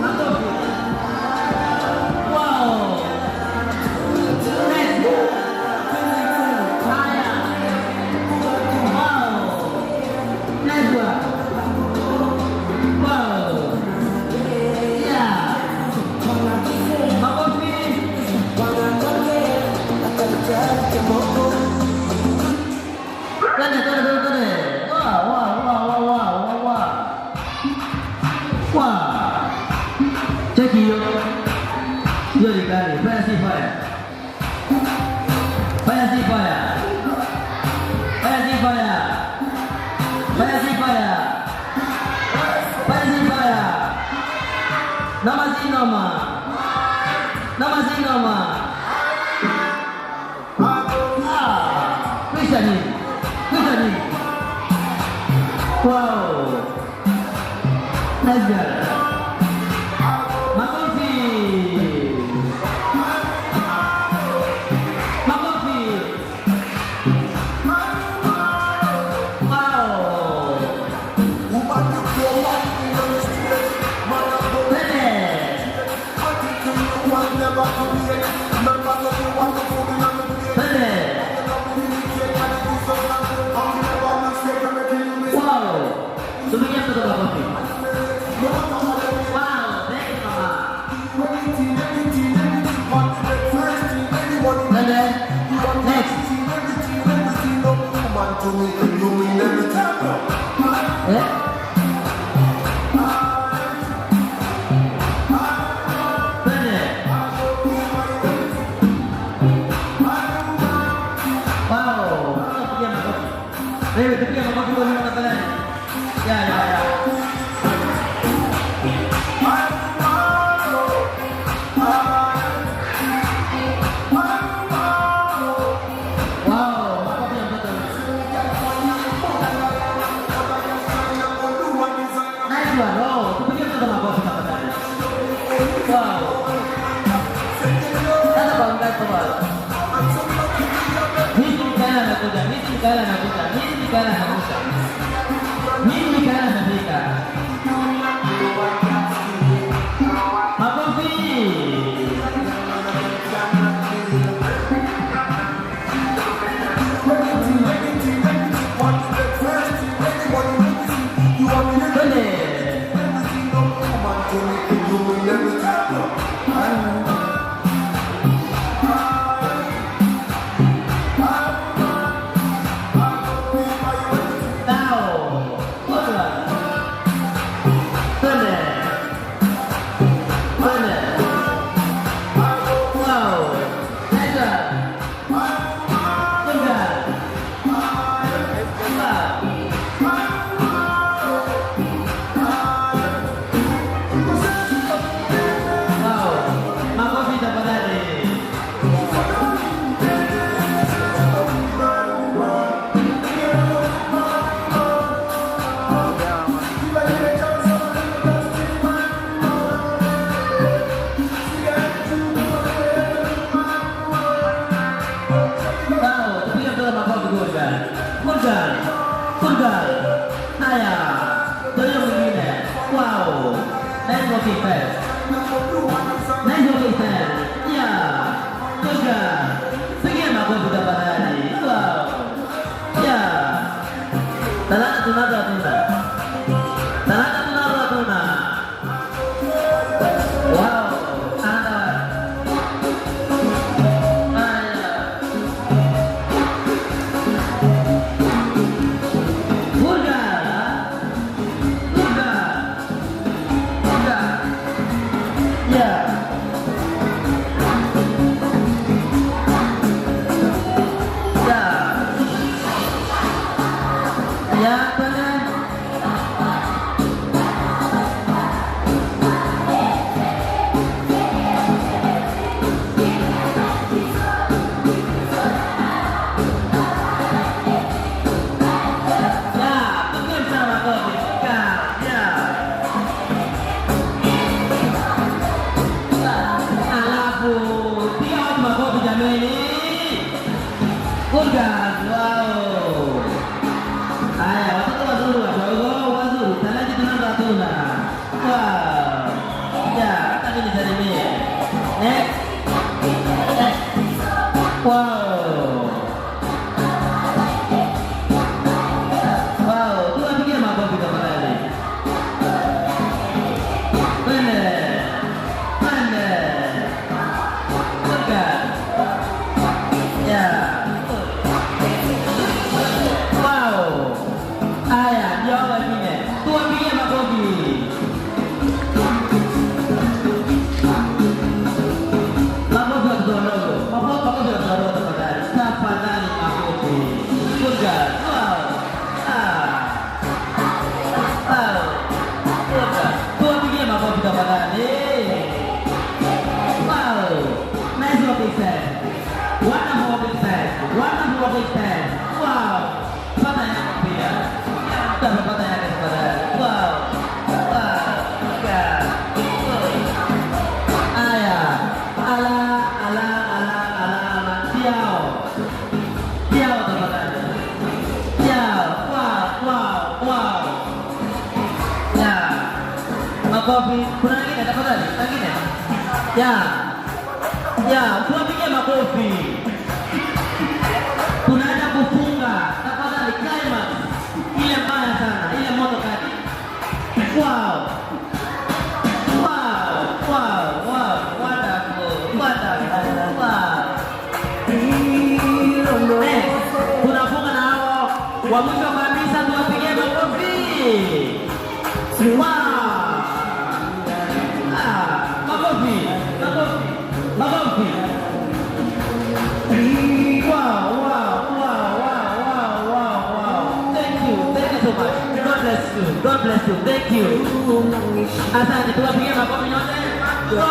Makofi. Wow. Next. Haya. Wow. Nice one. Wow. Yeah. Makofi. Twende, twende, twende, twende. Wow, wow, wow, wow, wow, wow, wow. Wow. Cheki hiyo. Hiyo ni kali. Fire si fire. Fire si fire. Fire si fire. Fire si fire. Fire si fire. Noma si noma. Noma si noma. Ah, kwisha nini? Kwisha nini? Wow. Nice girl. Makofi. Makofi. Wow. Twende. Twende. Wow. Tupige mtoto makofi. Wow, thank you mama. Twende. Next. Eh? Twende. Wow. Piga makofi. Wewe tupiga makofi kwa nyuma tafadhali. Ya, ya, ya. Wow, makofi ya mtoto. Nice one. Oh, tupige mtoto makofi tafadhali. Wow. Sasa kwa mgato bwana. Mimi Mikaela anakuja, mimi Mikaela anakuja, mimi Mikaela anakuja. Mimi Mikaela anafika. Makofi. Twende. Now, good one. walking style. Nice walking style. Yeah. Good girl. Pigia makofi tafadhali. Wow. Yeah. Talanta tunazo hatuna. Talanta tunazo hatuna. Wow. Another one. Haya. Good girl. Good girl. Good girl. Yeah. Yeah. Yeah, twende. Yeah, pigia sana makofi. Yeah, yeah. Alafu piga watu makofi jameni. Good girls, wow. Haya, watoto wazuri wadogo, wazuri. Talanta tunazo hatuna. Wow. Yeah, hata mimi nisalimie. Next. Next. Wow. Wow, tuwapigie makofi tafadhali. Twende. Twende. Good girl. Yeah. Wow. Haya, ndio hao wengine. Tuwapigie makofi. Makofi watoto wadogo. Makofi watoto wadogo tafadhali. Tafadhali makofi. Good girl. Wow. Ah. Wow. Good girl. Tuwapigie makofi tafadhali. Wow. Nice walking style. Wonderful walking style. Wonderful walking style. Wow. Pata yako pia. Mtu amepata yake tafadhali. Wow. Wow. Yeah. Good. Aya. Ala, ala, ala, ala, ala. Tiao. Tiao tafadhali. Tiao. Wow, wow, wow. Yeah. Makofi. Kuna wengine tafadhali? Wengine? Yeah. Yeah, tuwapigie makofi. Tunaenda kufunga. Tafadhali climax. Ile mbaya sana, ile moto kali. Wow. Wow, wow, wow. Wonderful, wonderful. Wow. Tunafunga na hao wa mwisho kabisa, tuwapigie makofi. Wow. Ah, makofi, makofi, makofi. Wow, wow, wow, wow, wow, wow, wow. Thank you so much. God bless you. God bless you. Thank you. Asante, tuwapigie makofi nyote. Go.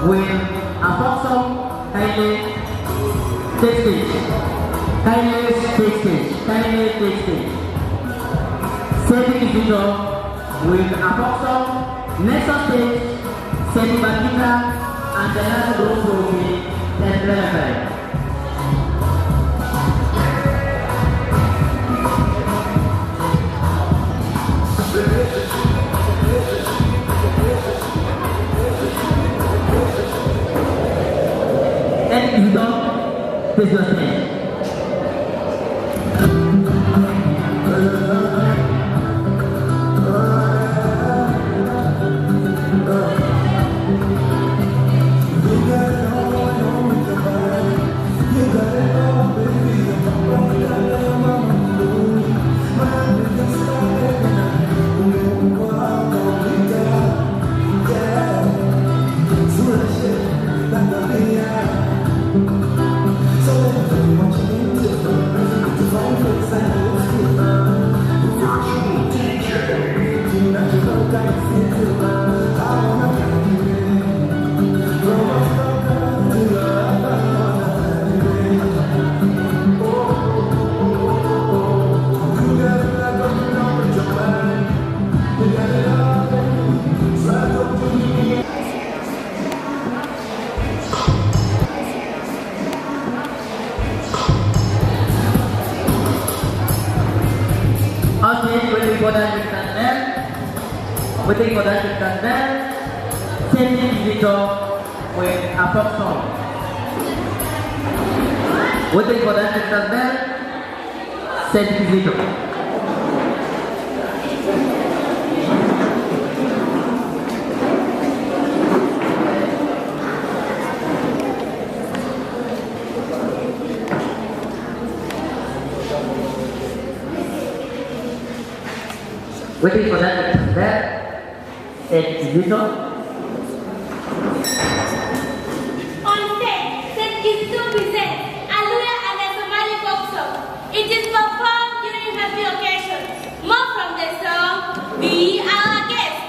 With a folk song, kindly take stage. Kindly take stage. Kindly take stage. Seti Kizito with a folk song. Next on stage, Seti Bakhita, and the last group will be 10:11. Face your stage. Okay, waiting for that distance bell. Waiting for that distance bell. Sending Kizito with a pop song. Waiting for that distance bell. Send Kizito. Waiting for that bell. Send Kizito. On stage, St. Kizito presents Aluya and the Somali folk song. It is performed during happy occasions. More from the song, Be Our Guest.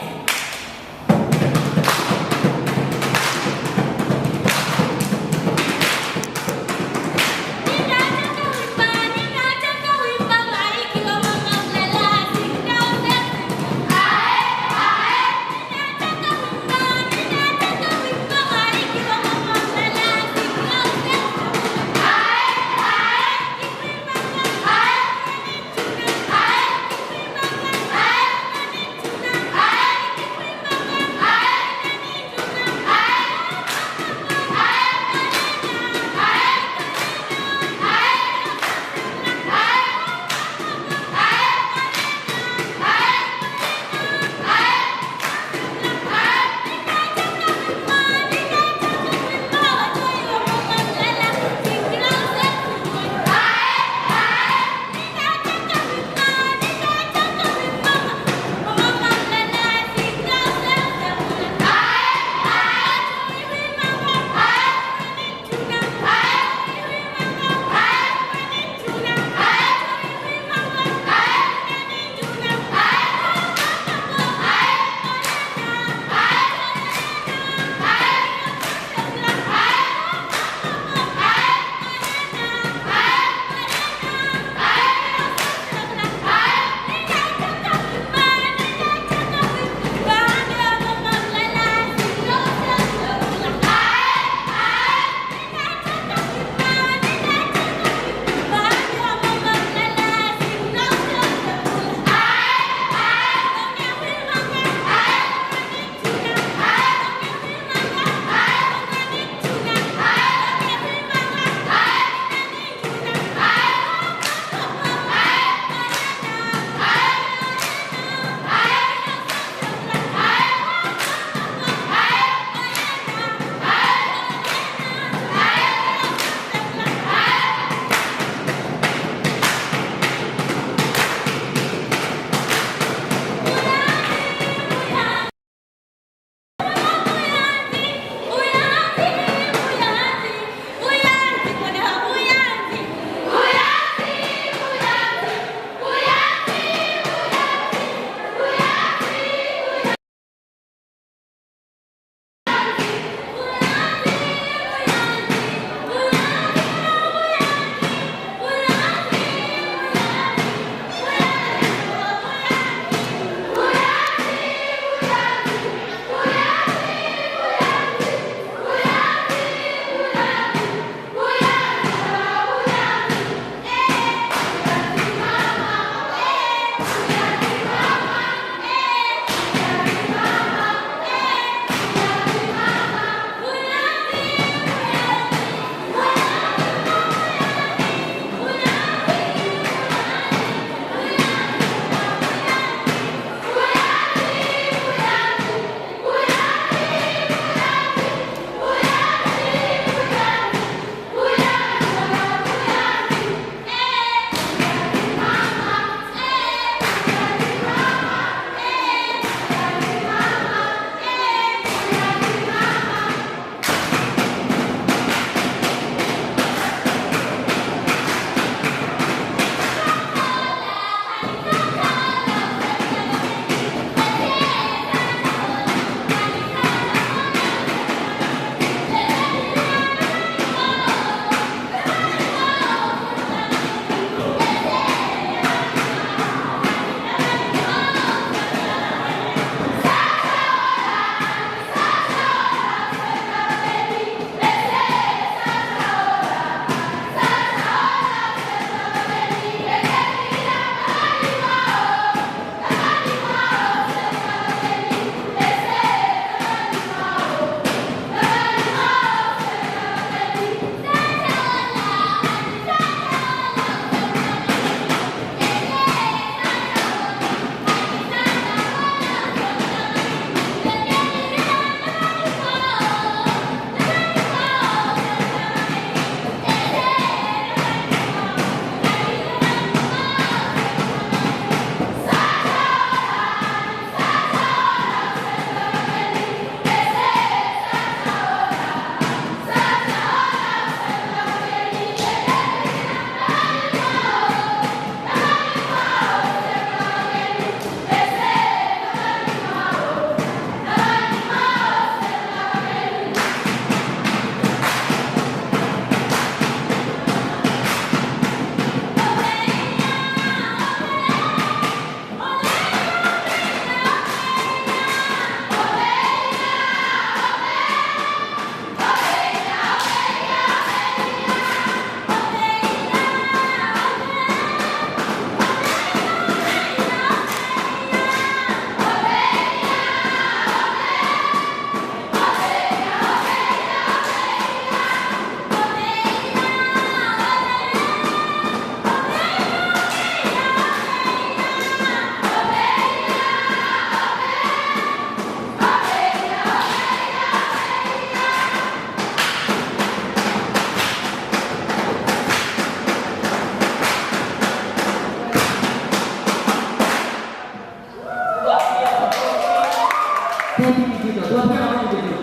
Thank you, Kizito. Tuwapige makofi vizuri.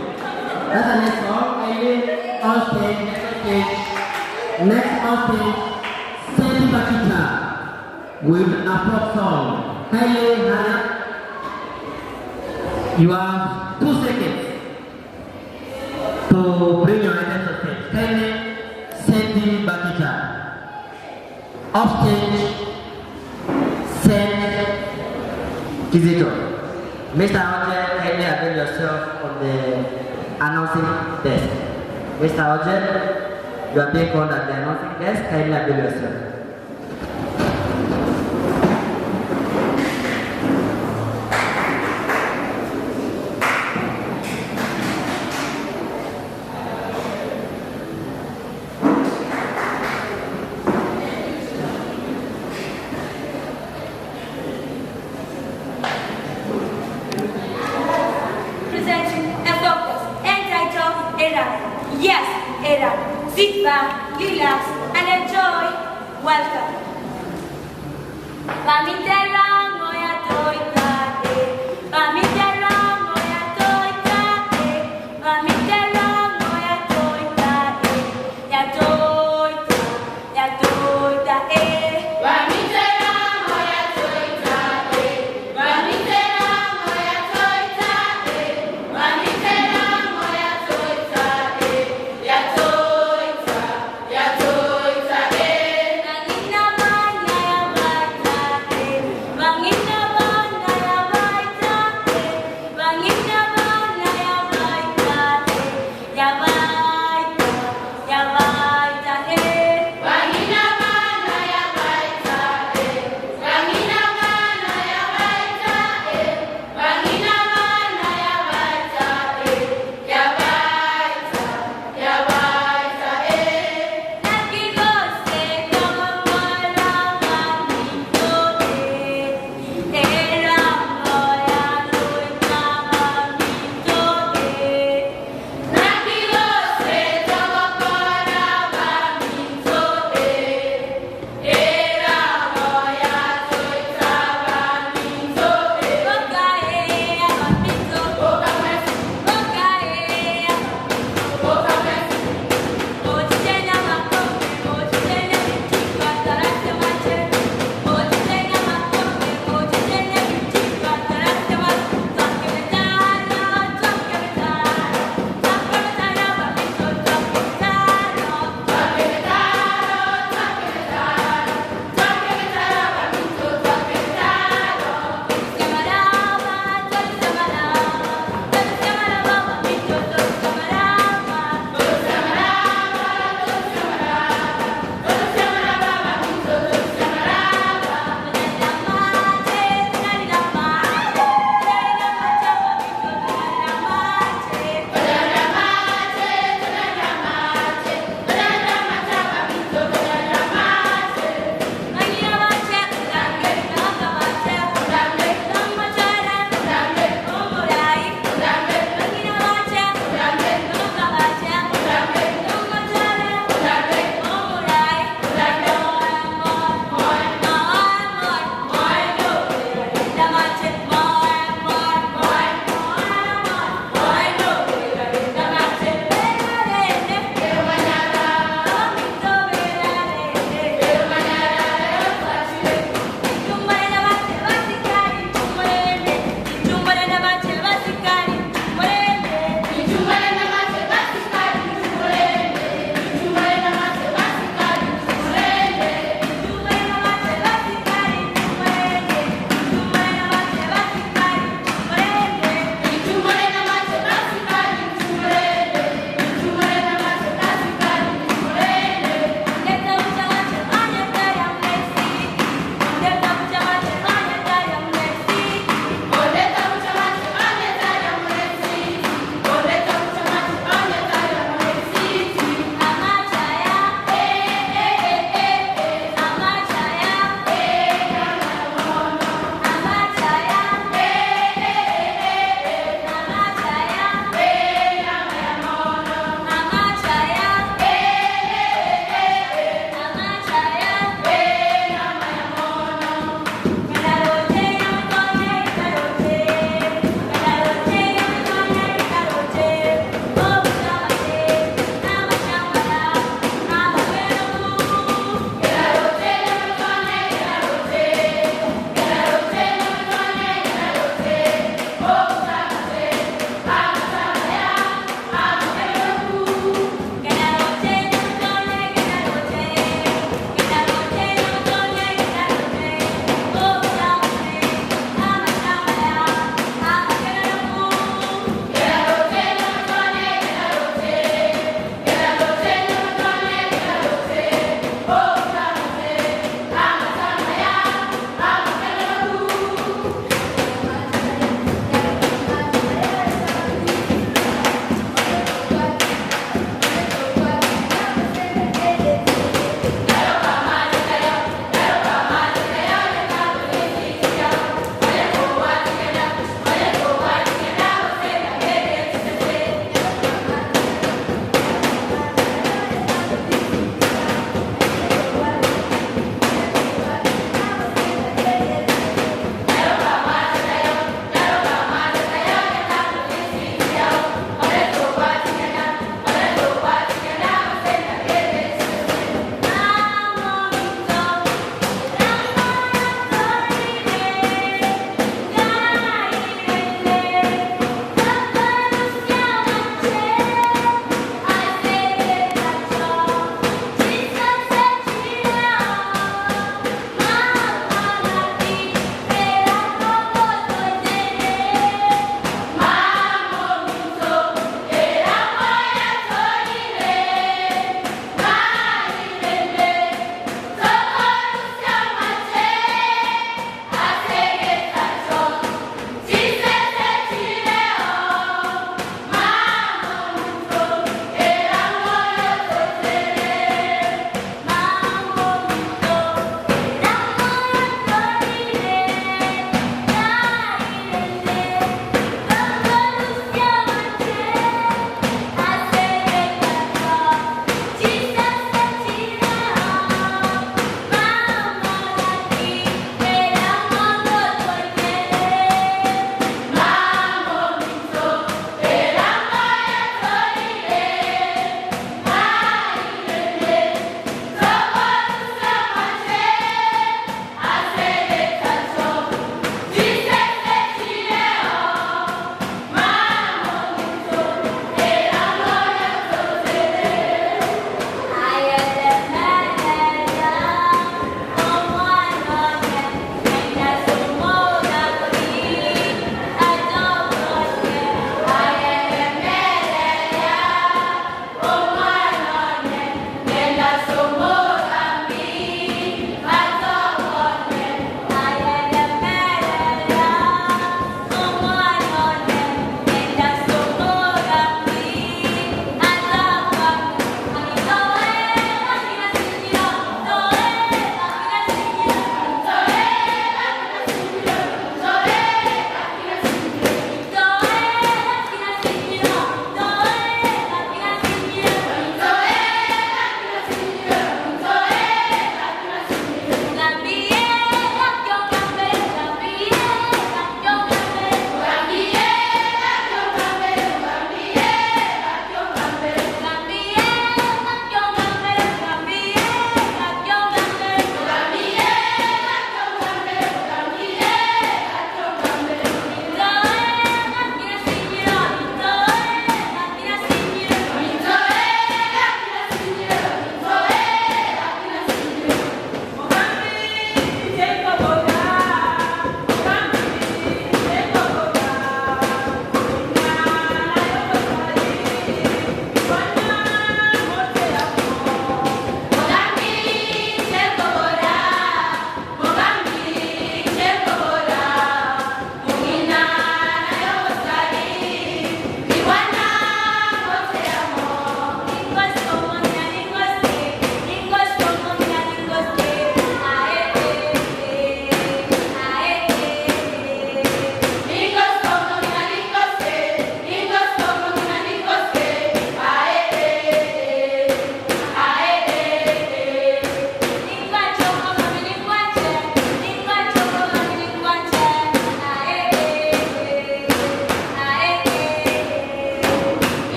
That's the next song. Kindly on stage, next on stage. Next on stage, Sandy Bakita with a pop song. Kindly hurry up. You have 2 seconds to bring your items on stage. Kindly, Sandy Bakita. Off stage, Saint Kizito. Mr. Oje, kindly avail yourself on the announcing desk. Mr. Oje, you are being called at the announcing desk. Kindly avail yourself. Presenting a focus entitled Era. Yes, Era. Sit back, relax, and enjoy. Welcome.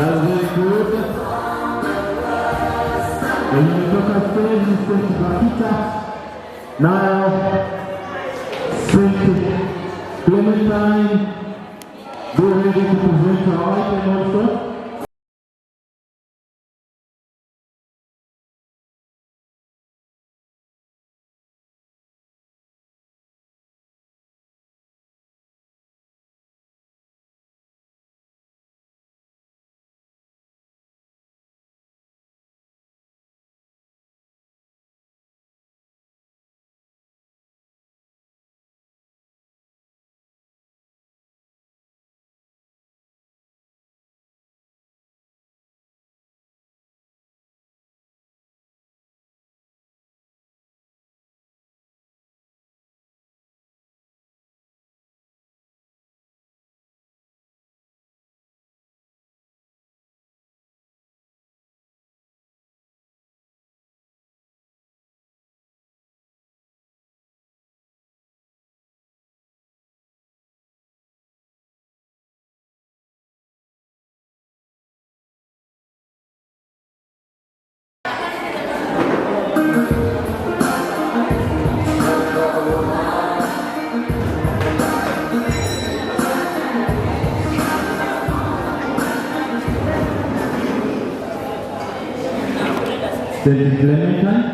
That's very good. Imetoka stage St. Bakhita. Now St. Clementine, be ready to present your item also. St. Clementine,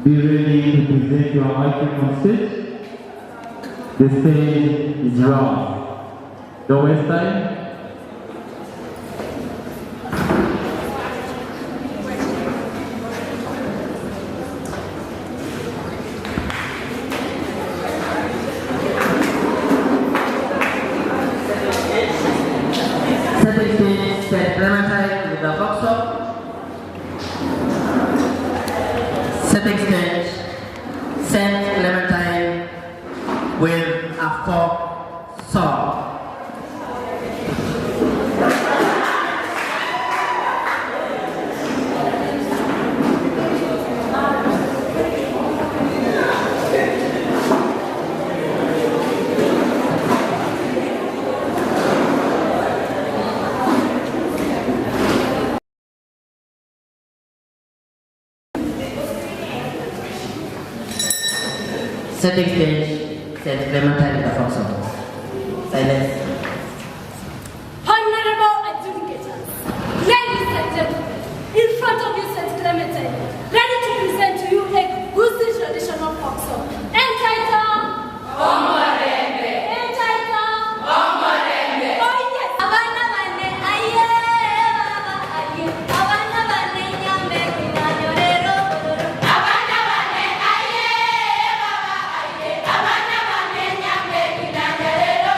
be ready to present your item on stage. The stage is yours. Don't waste time. Setting stage, St. Clementine with the folk song. Setting stage, St. Clementine with a folk song. Setting stage, St. Clementine with the folk song. Silence. Honorable adjudicators, ladies and gentlemen, in front of you, St. Clementine, ready to present to you a Gusii traditional folk song entitled Omorembe. Entitled Omorembe. Oh yes. Abana bane aye baba aye. Abana bane nyambe kinanyorero. Abana bane aye baba aye. Abana bane nyambe kinanyorero.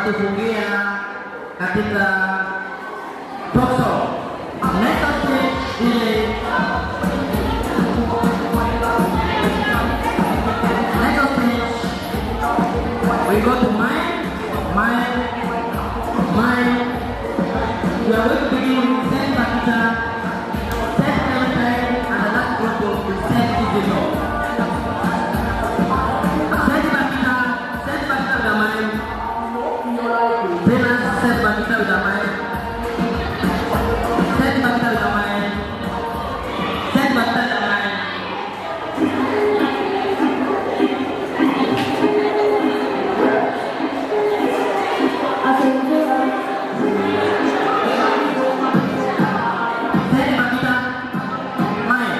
Wanatufungia katika folk song. Next on stage is next on stage we go to mine. We are going to begin with Saint Bakita, Saint Clementine, and the last group will be Saint Kizito. Saint Bakita with the mine. Trainers, Saint Bakita with the mine. Saint Bakita with the mine. Saint Bakita with the mine. Saint Bakita, mine.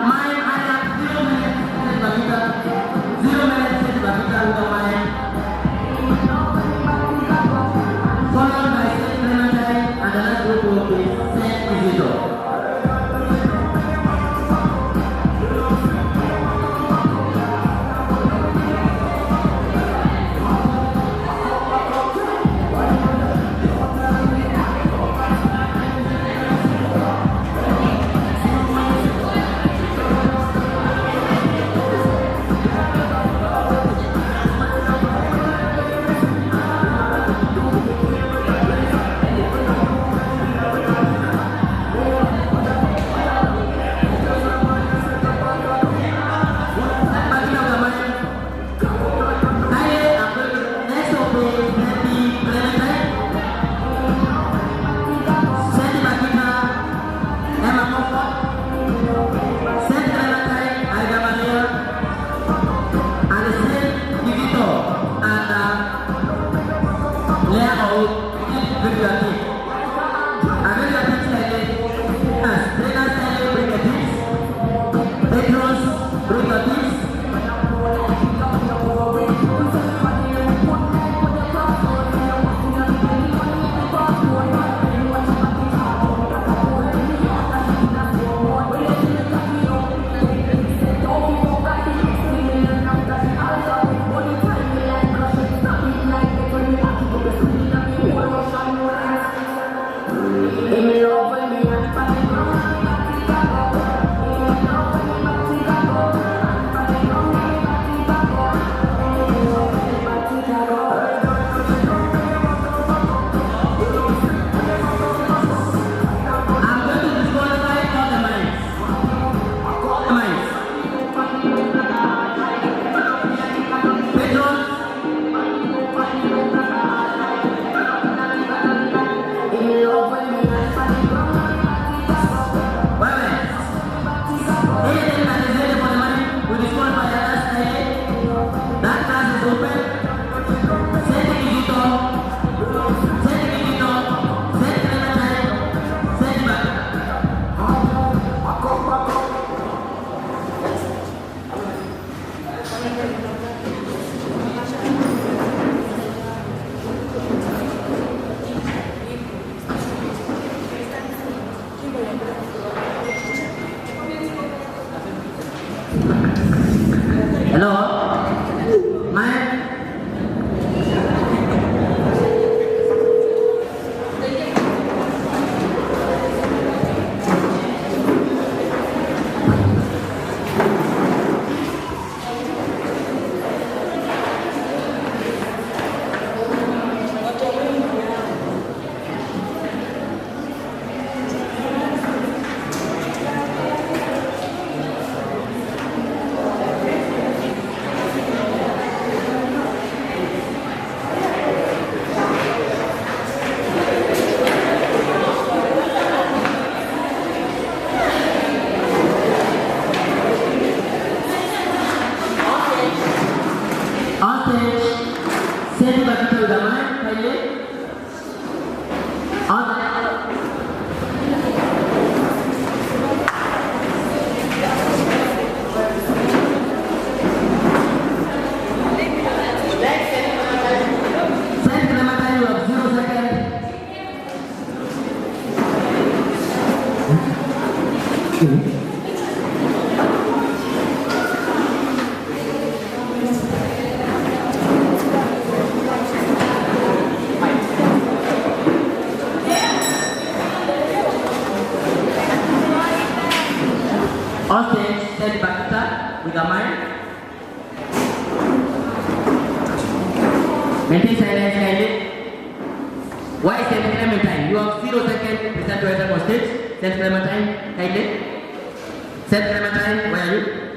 Mine, I have 0 minutes, Saint Bakita. 0 minutes, Saint Bakita with the mine. Followed by Saint Clementine, and the last group will be Saint Kizito. Next will be Saint Clementine, Saint Bakita, Emma Moffat, Saint Clementine, Aida Maria, and Saint Kizito, and Leah Oud. Bring your team. And bring your team slightly. Yes, trainers slightly, bring your teams. Patrons, bring your teams. I'm going to disqualify all the mines. The mines. Patrons. Women. Anything that is ready for the money, we disqualify the last day. That class is open. Saint Kizito, Saint Kizito, Saint Clementine, Saint Bakita. Hello? Ma'am? On stage, Saint Bakita with the mic, kindly. On. Saint Clementine, you have 0 seconds. Maintain silence kindly. Why Saint Clementine? You have 0 seconds. Present yourself on stage. Saint Clementine, kindly. Saint Clementine, where are you?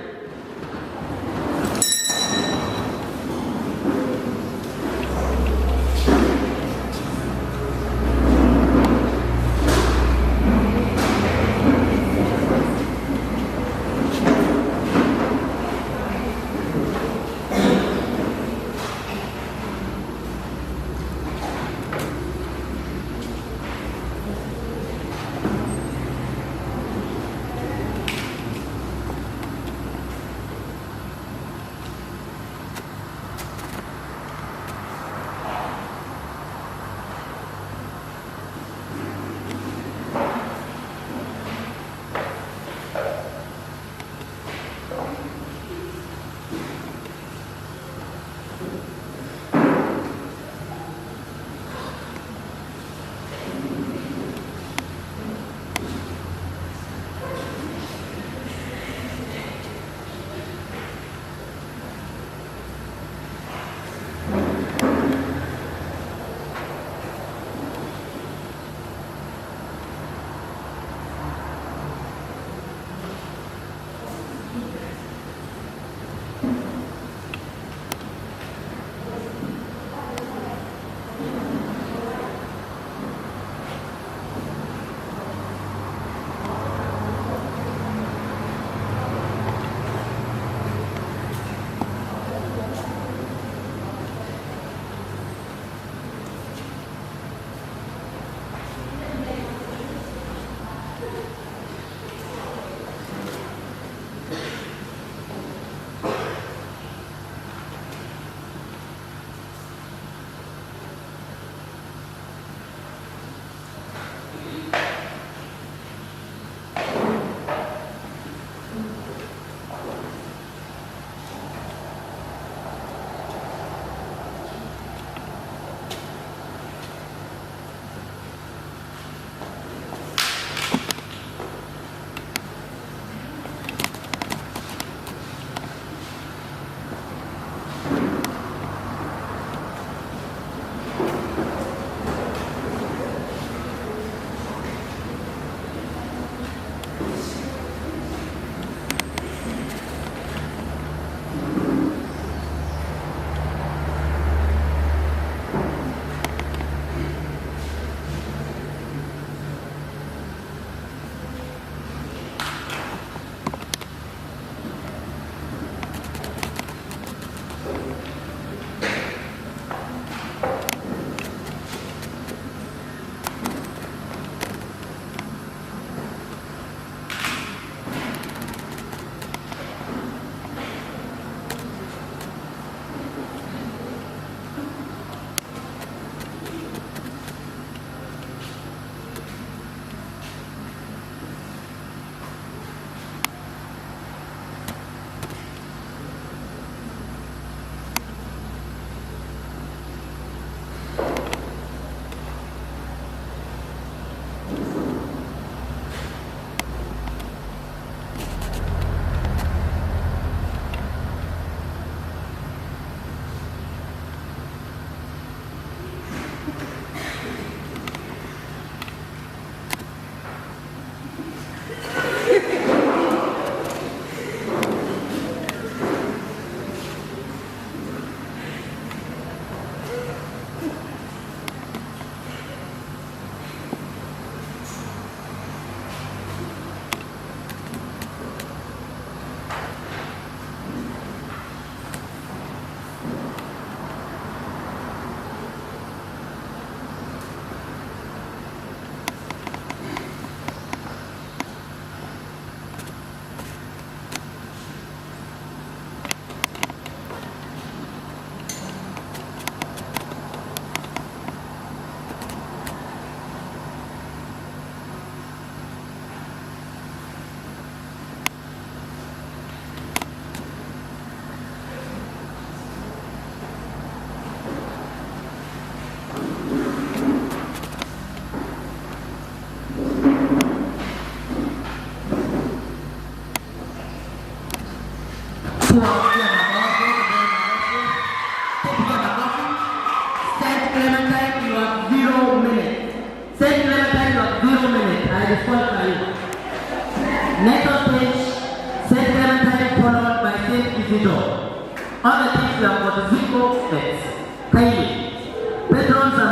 disqualify you. Next on stage, St. Clementine followed by St. Kizito. On the teams we have got Zico Bets. Kindly, patrons are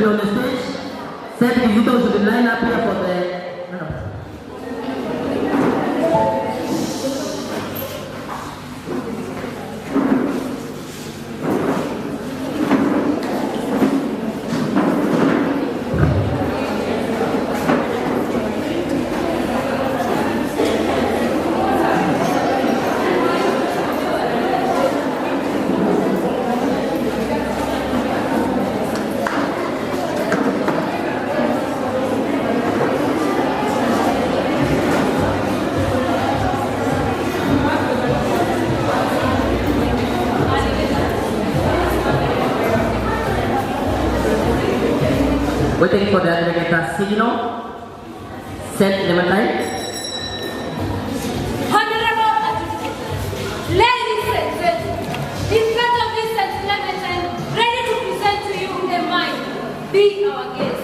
on the stage. St. Kizito should line up here for the... No. Waiting for the aggregator signal. St. Clementine. Honorable adjudicators, ladies and gentlemen, in front of this St. Clementine, ready to present to you a mime. Be our guest.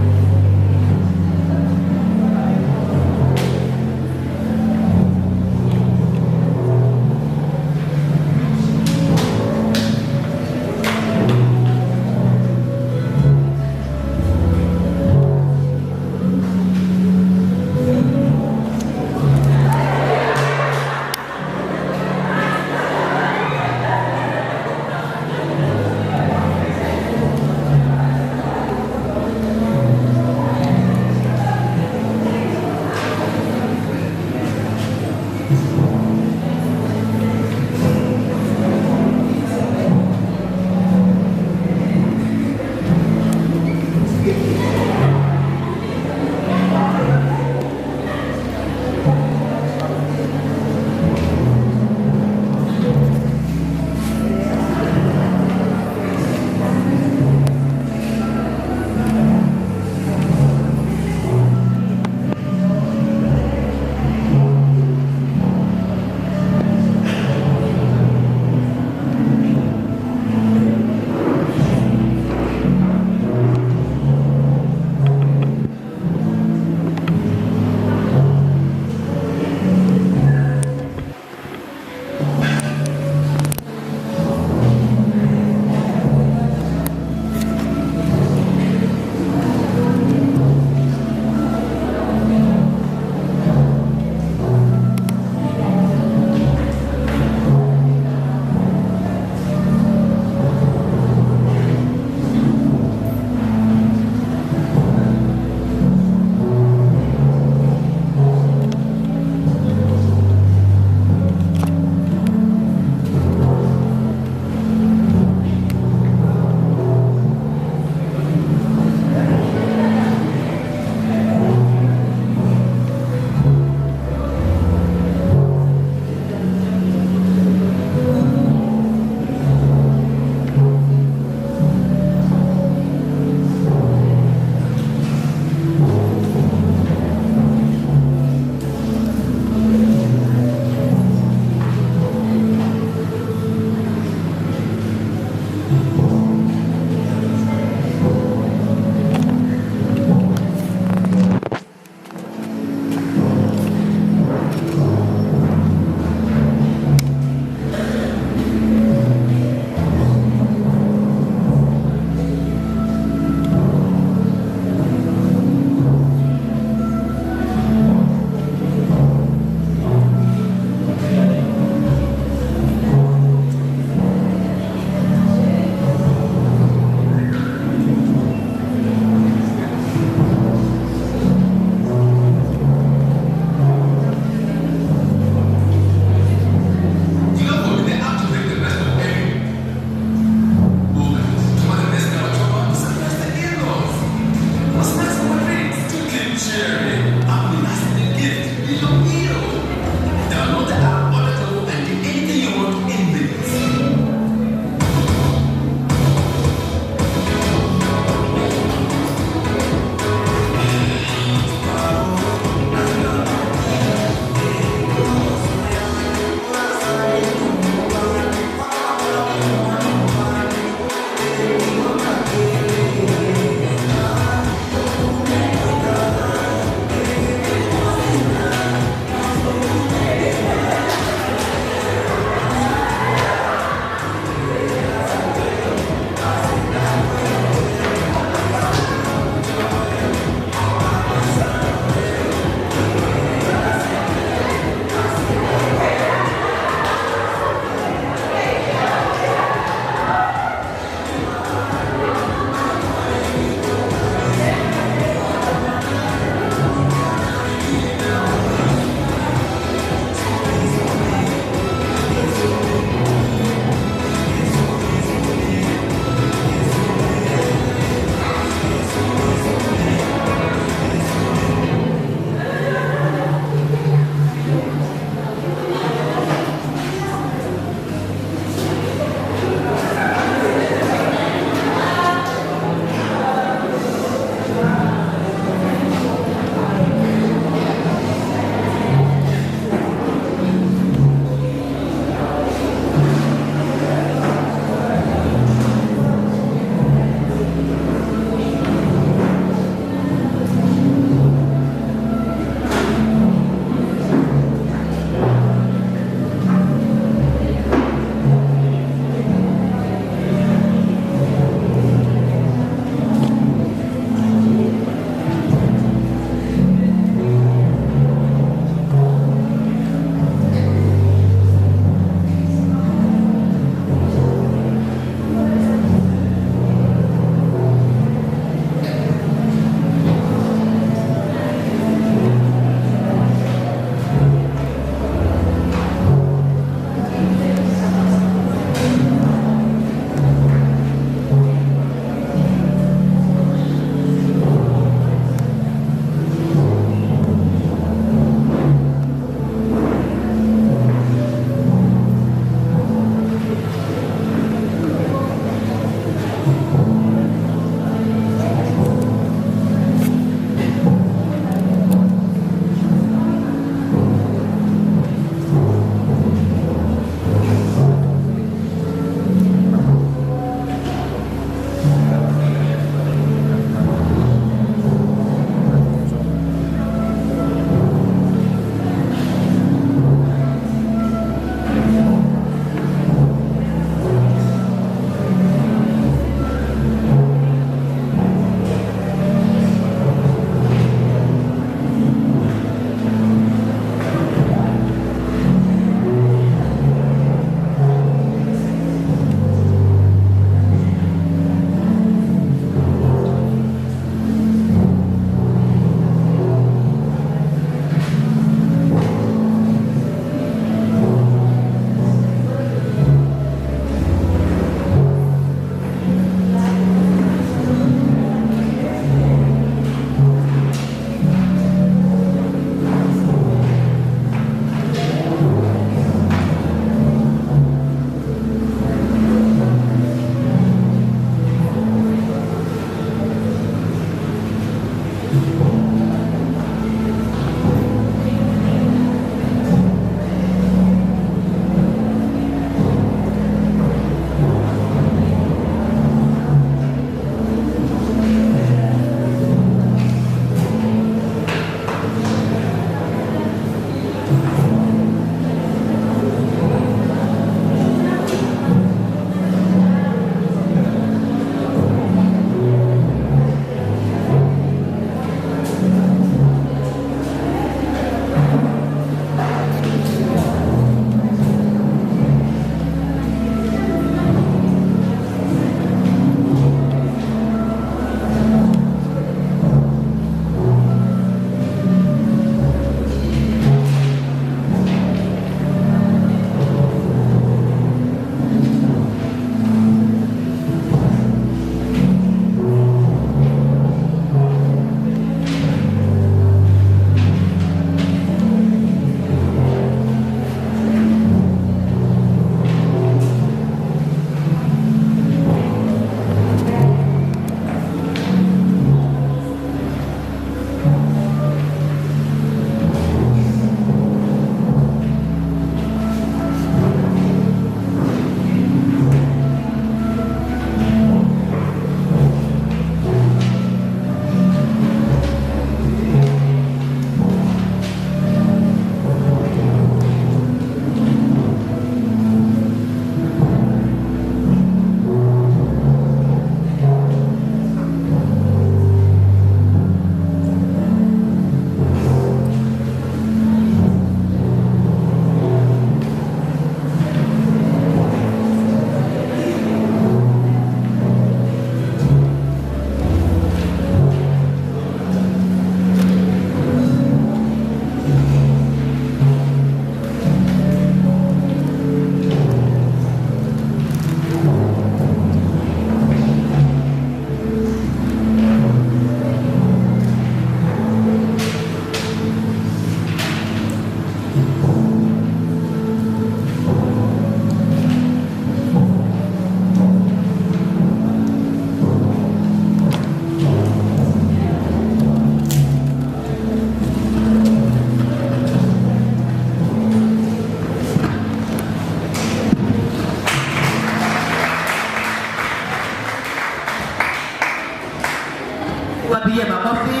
Wapigie makofi.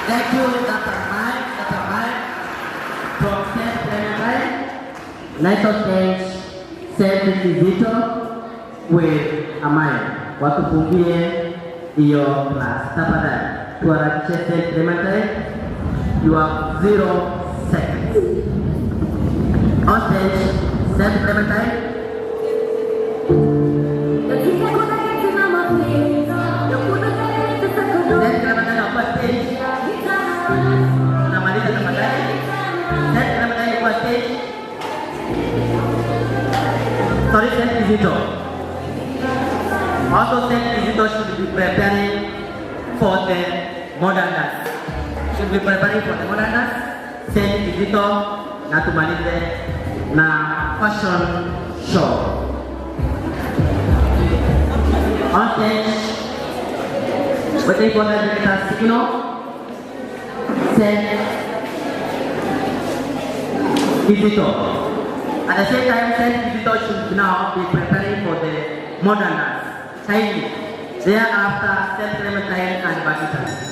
Thank you, Dr. Mike, Dr. Mike from St. Clementine. Let us thank St. Kizito with Amaya. Watufungie hiyo class. Tafadhali tuharakishe St. Clementine. You have 0 seconds. On stage, St. Clementine. St. Clementine kwa stage. Namaliza tafadhali. St. Clementine kwa stage. Sorry, St. Kizito. Also, St. Kizito should be preparing for the modern dance. Should be preparing for the modern dance. St. Kizito na tumalize na fashion show. On stage, waiting for the director signal. St. Kizito. At the same time, St. Kizito should now be preparing for the modern dance. Kindly. Thereafter, St. Clementine and Bakita.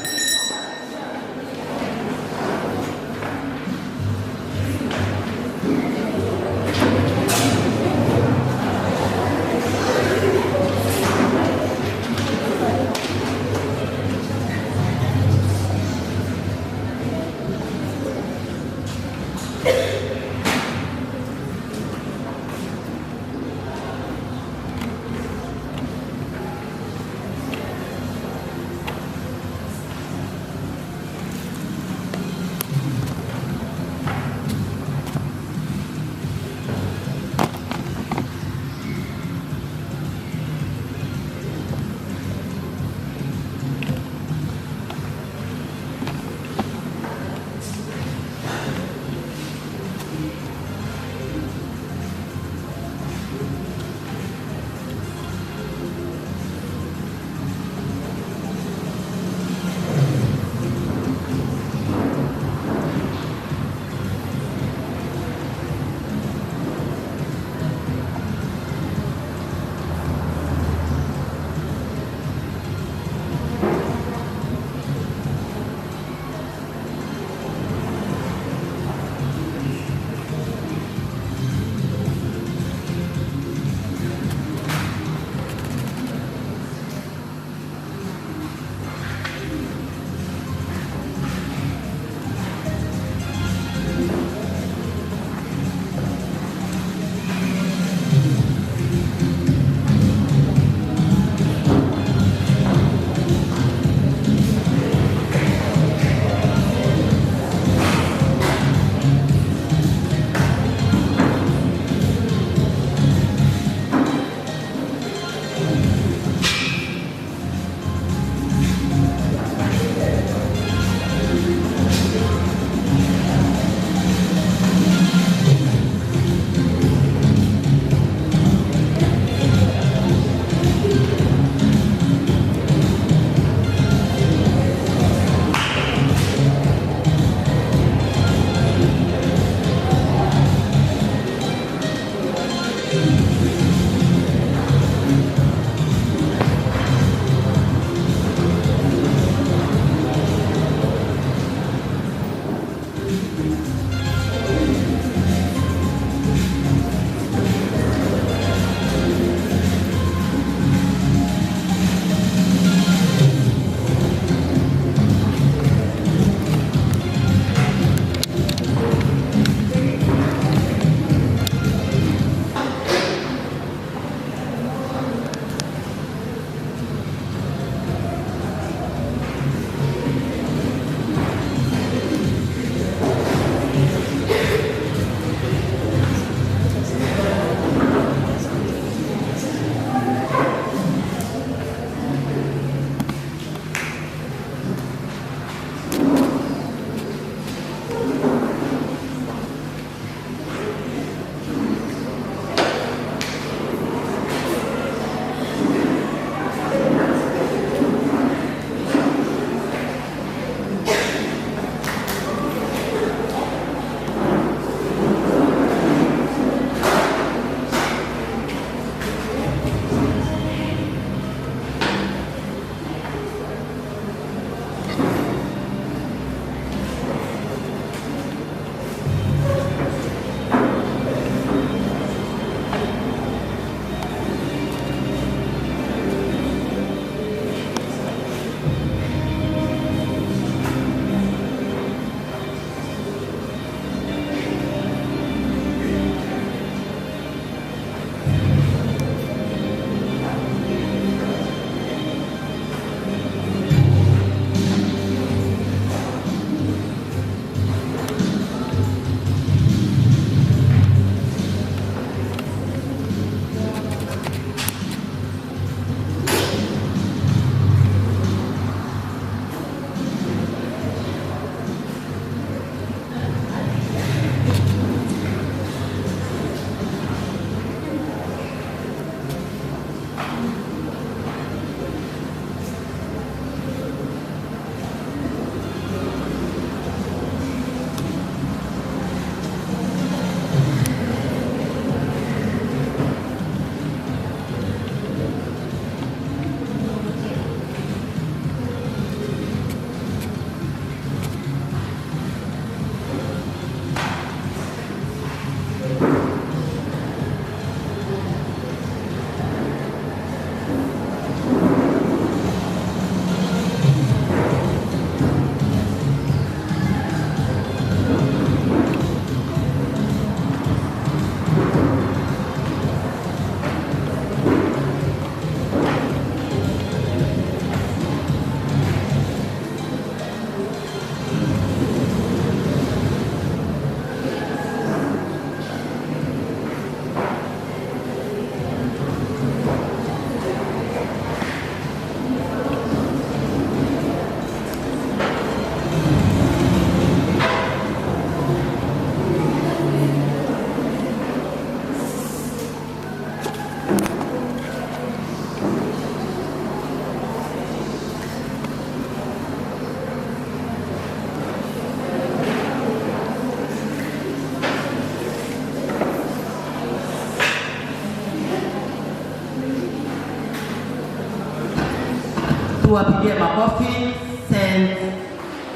Tuwapigie makofi Saint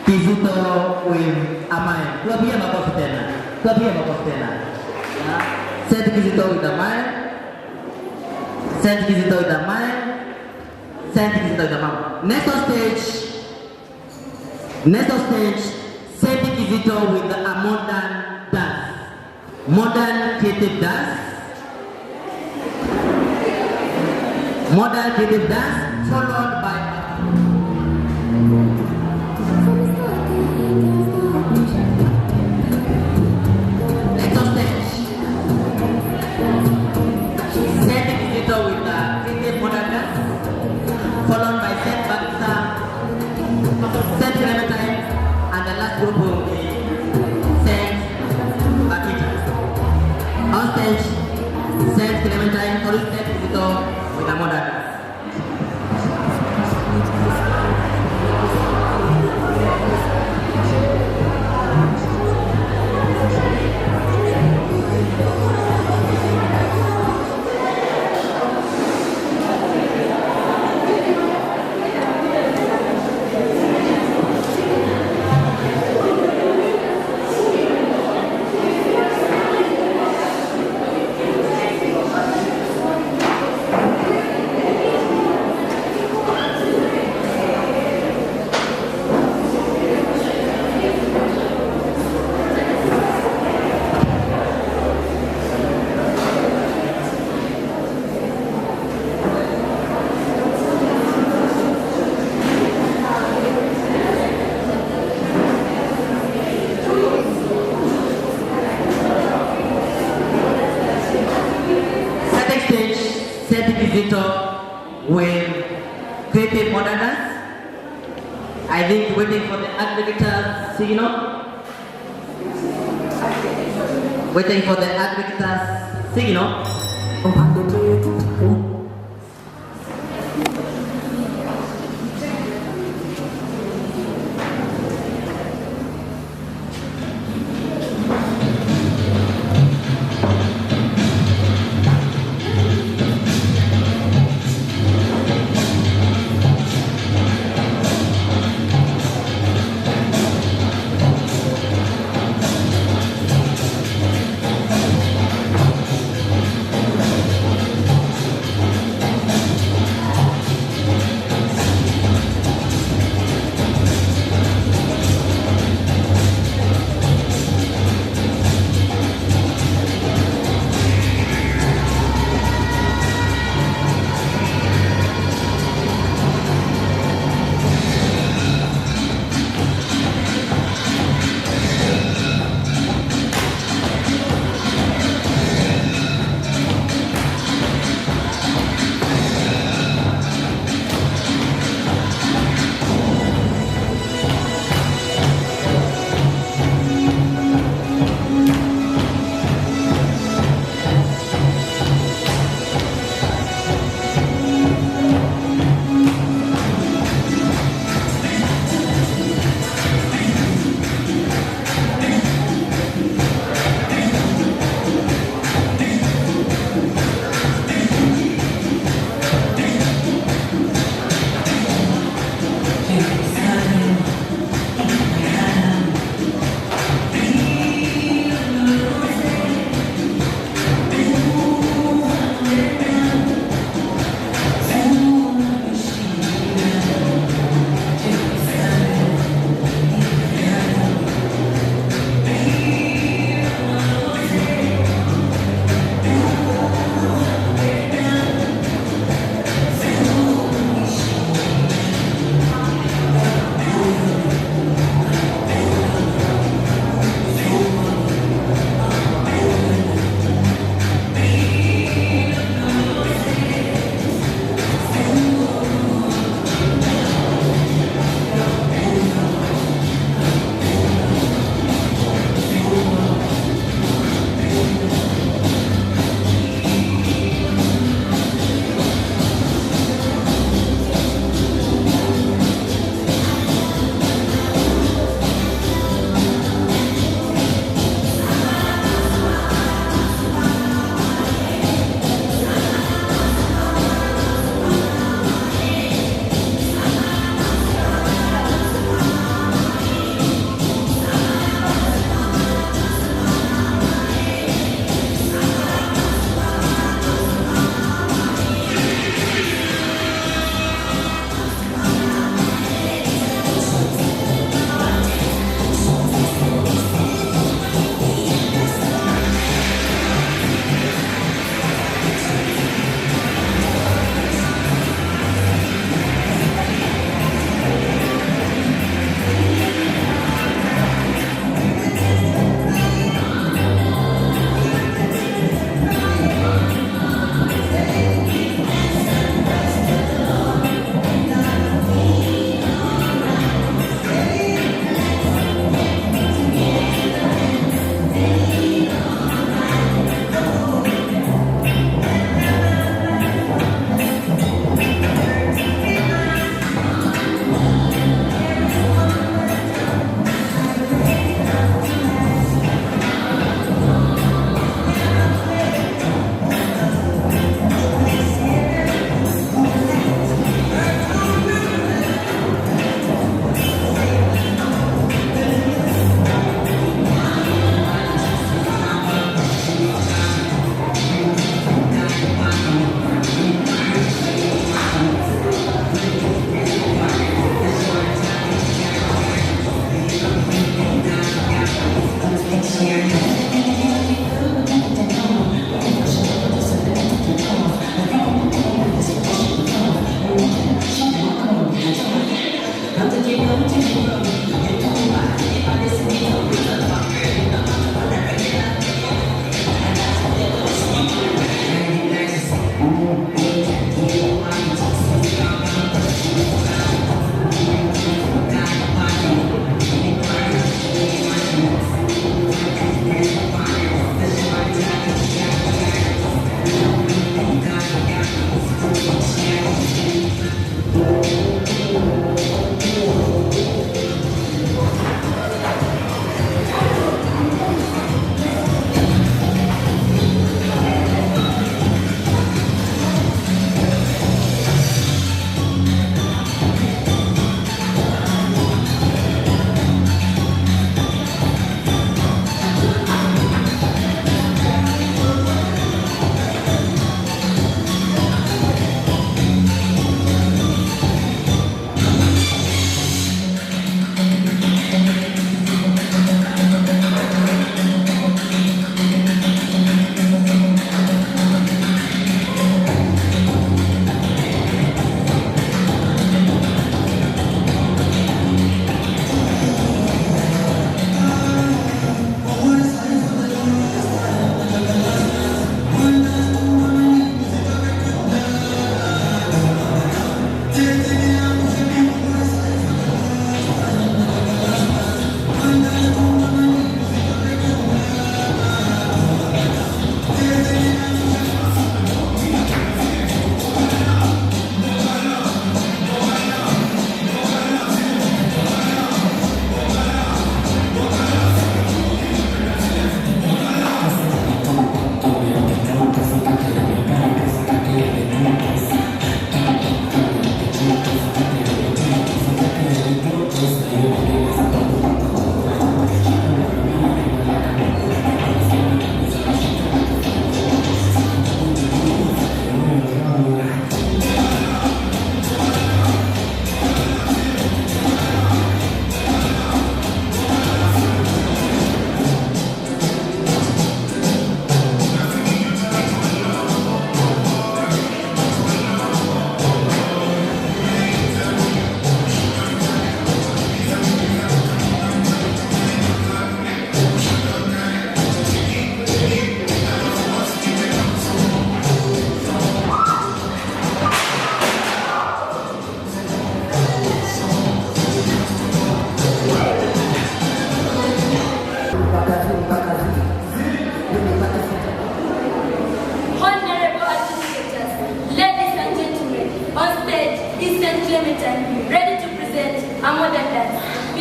Kizito with Amae. Tuwapigie makofi tena. Tuwapigie makofi tena. Saint Kizito with Amae. Saint Kizito with Amae. Saint Kizito with Amae. Next on stage. Next on stage, Saint Kizito with a modern dance. Modern creative dance. Modern creative dance followed by next on stage, Saint Kizito with a creative modern dance, followed by Saint Bakita, Saint Clementine, and the last group will be Saint Bakita. On stage, Saint Clementine, followed Saint Kizito with a modern dance. With creative modern dance. I think waiting for the aggregator signal. Waiting for the aggregator signal.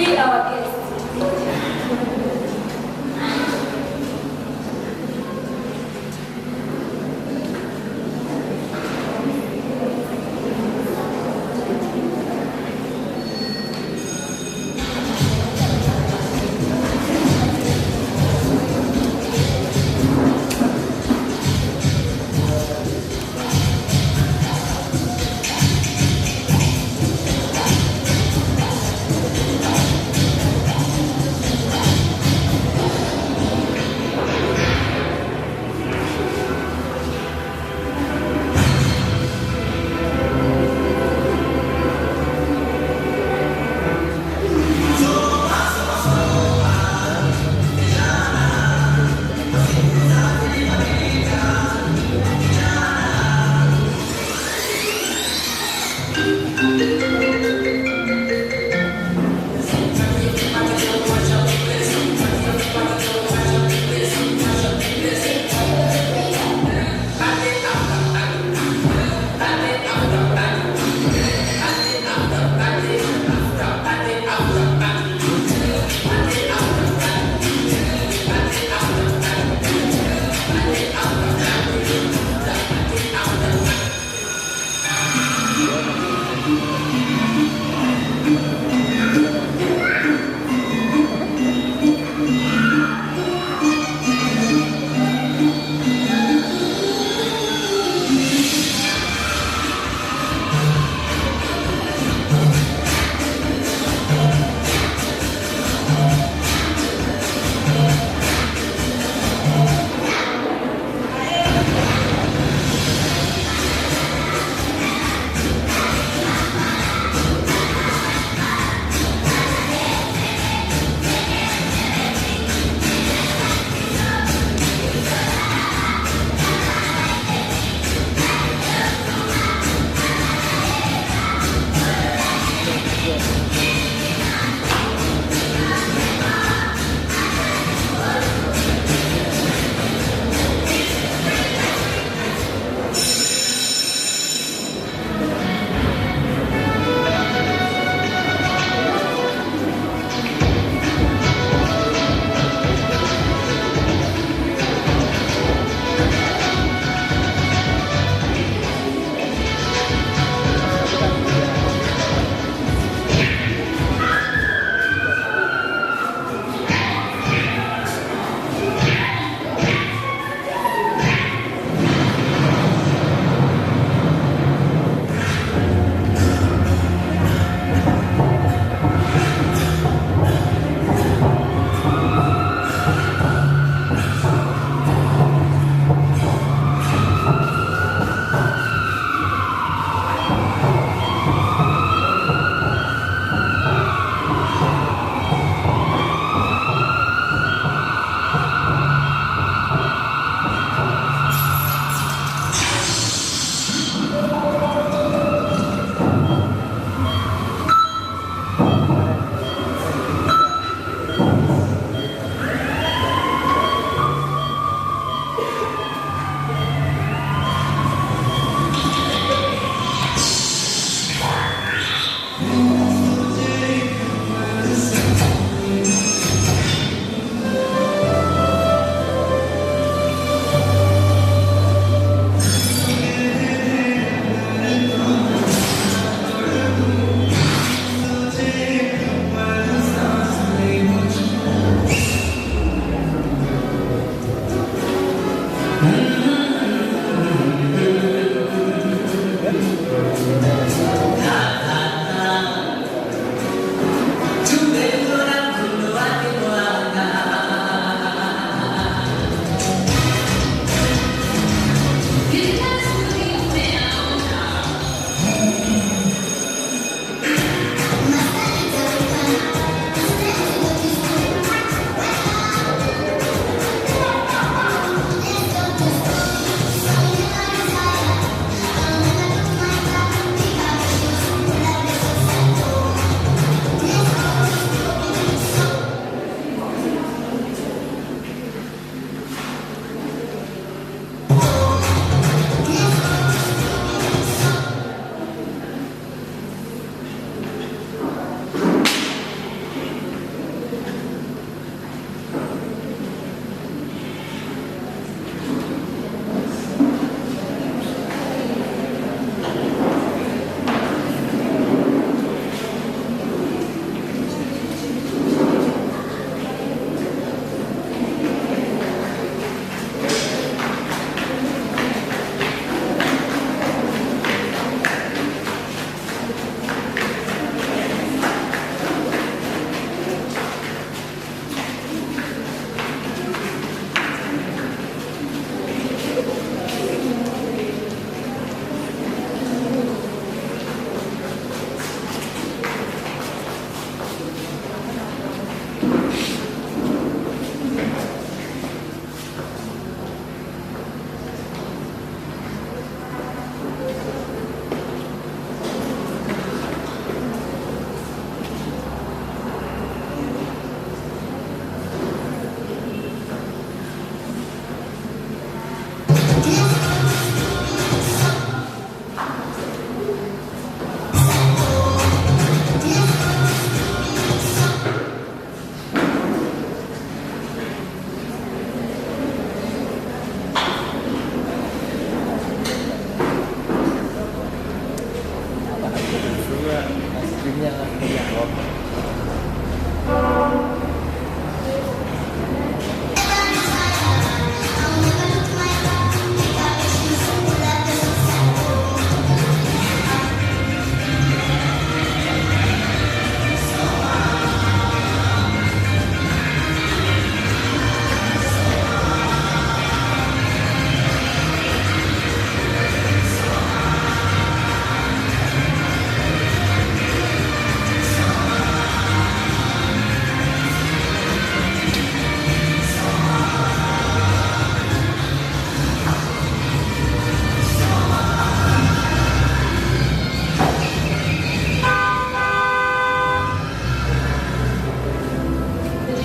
Be our guest.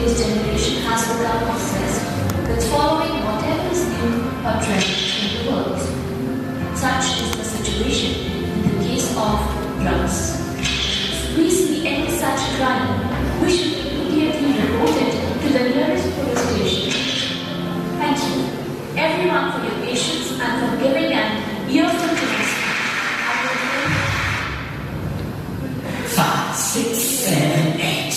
Today's generation has become obsessed with following whatever is new or trending in the world. Such is the situation in the case of drugs. If we see any such crime, we should immediately report it to the nearest police station. Thank you, everyone, for your patience and for giving an earful to us. I will 5, 6, 7, 8.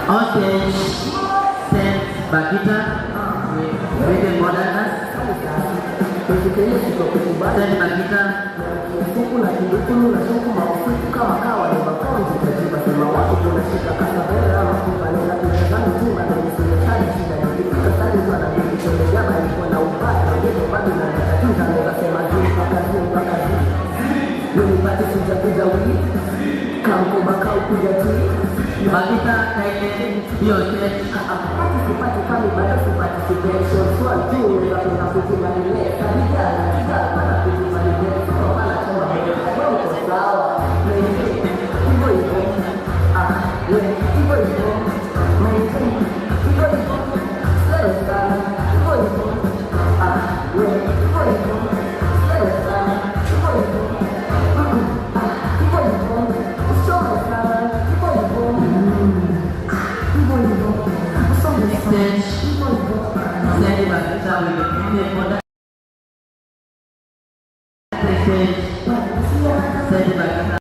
On stage, Saint Bakita with Rhythm Modernas. Saint Bakita. Bakita, kindly be on stage. Stage, Saint Bakita with the Indian model. stage, Saint Bakita.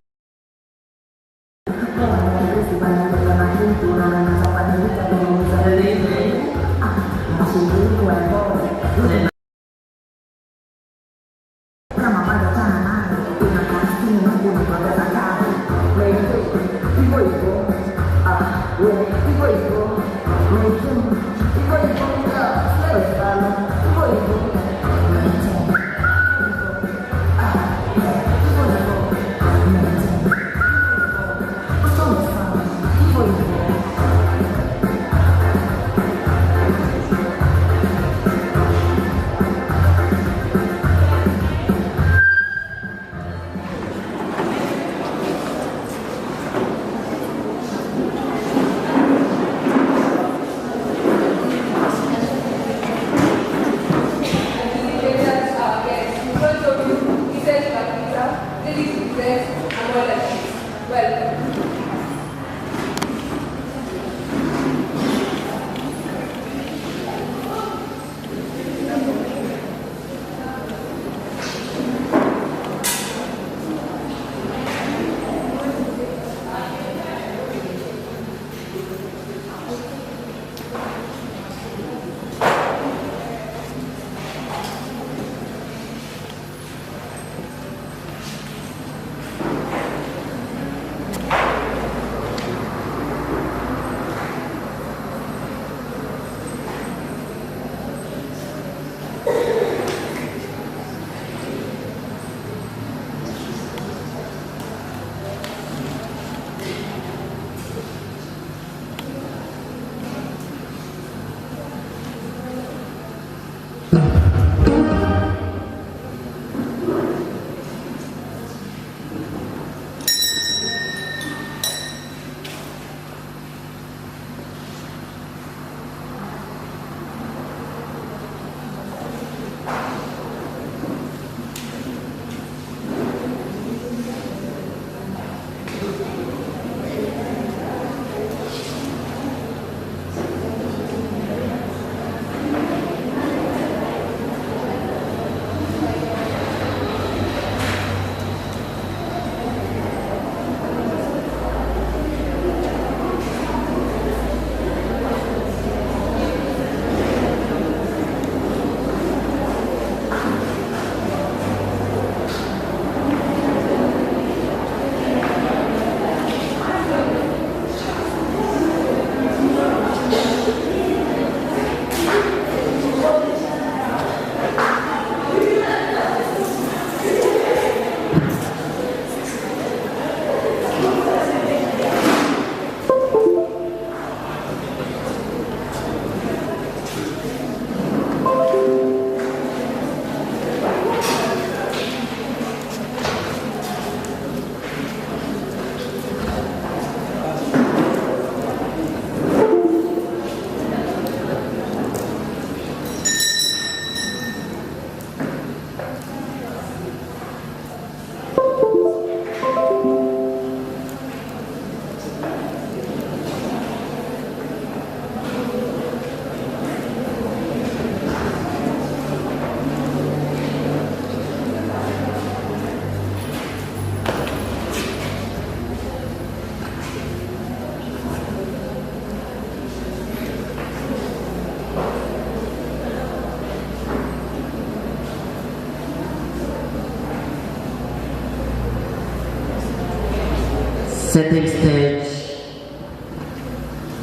Setting stage,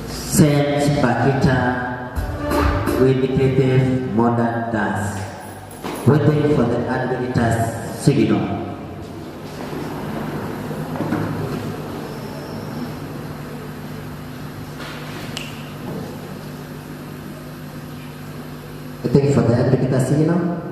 Saint Bakita with the creative modern dance, waiting for the arbiter's signal. Waiting for the arbiter's signal.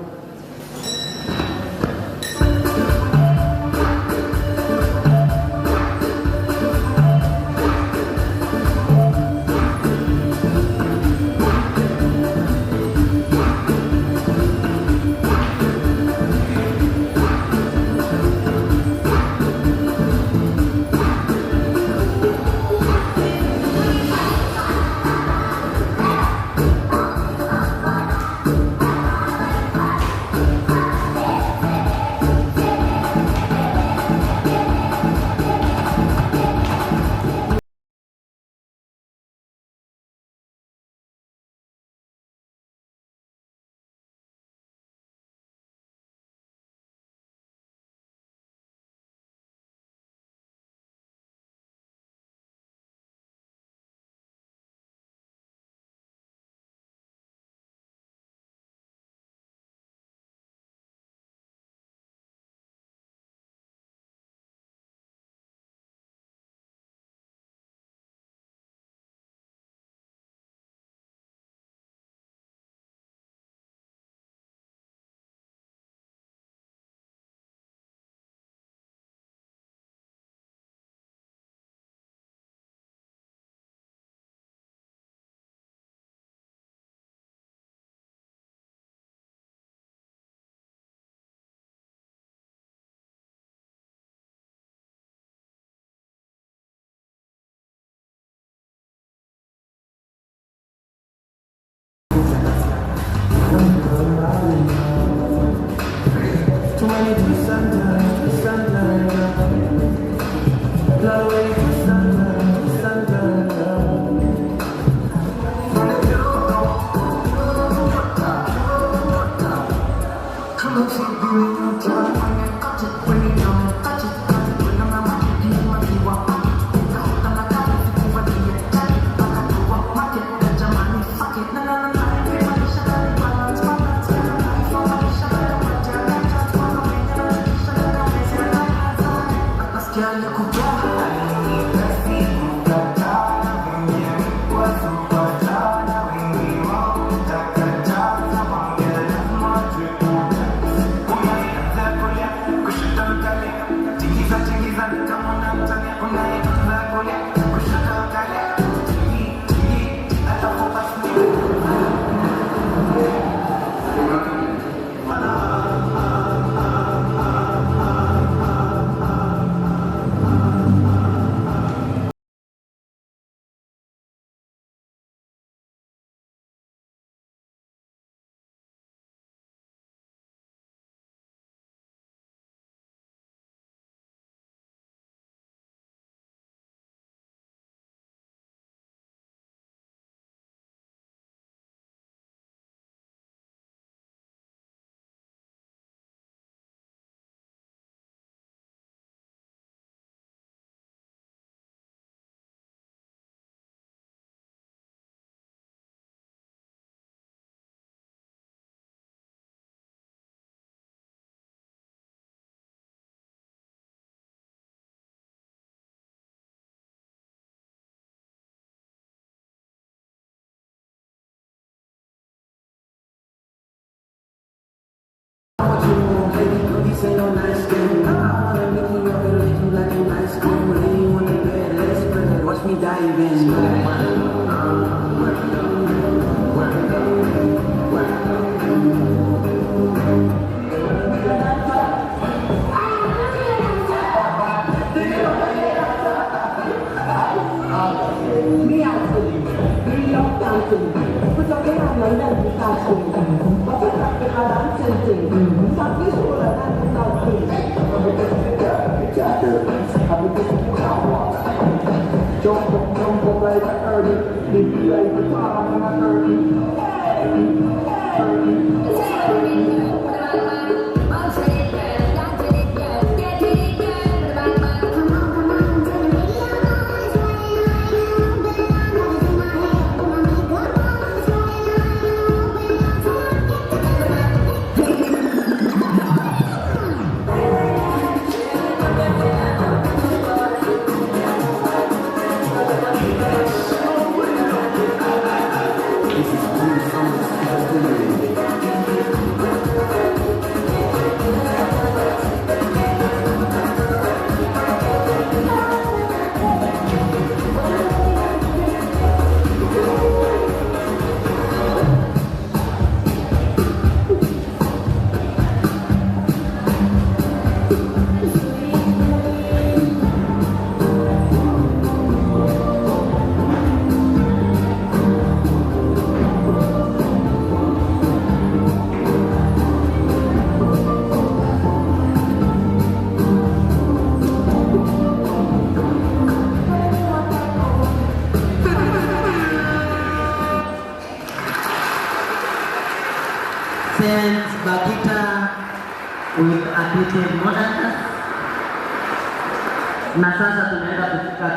Na sasa tunaenda kufika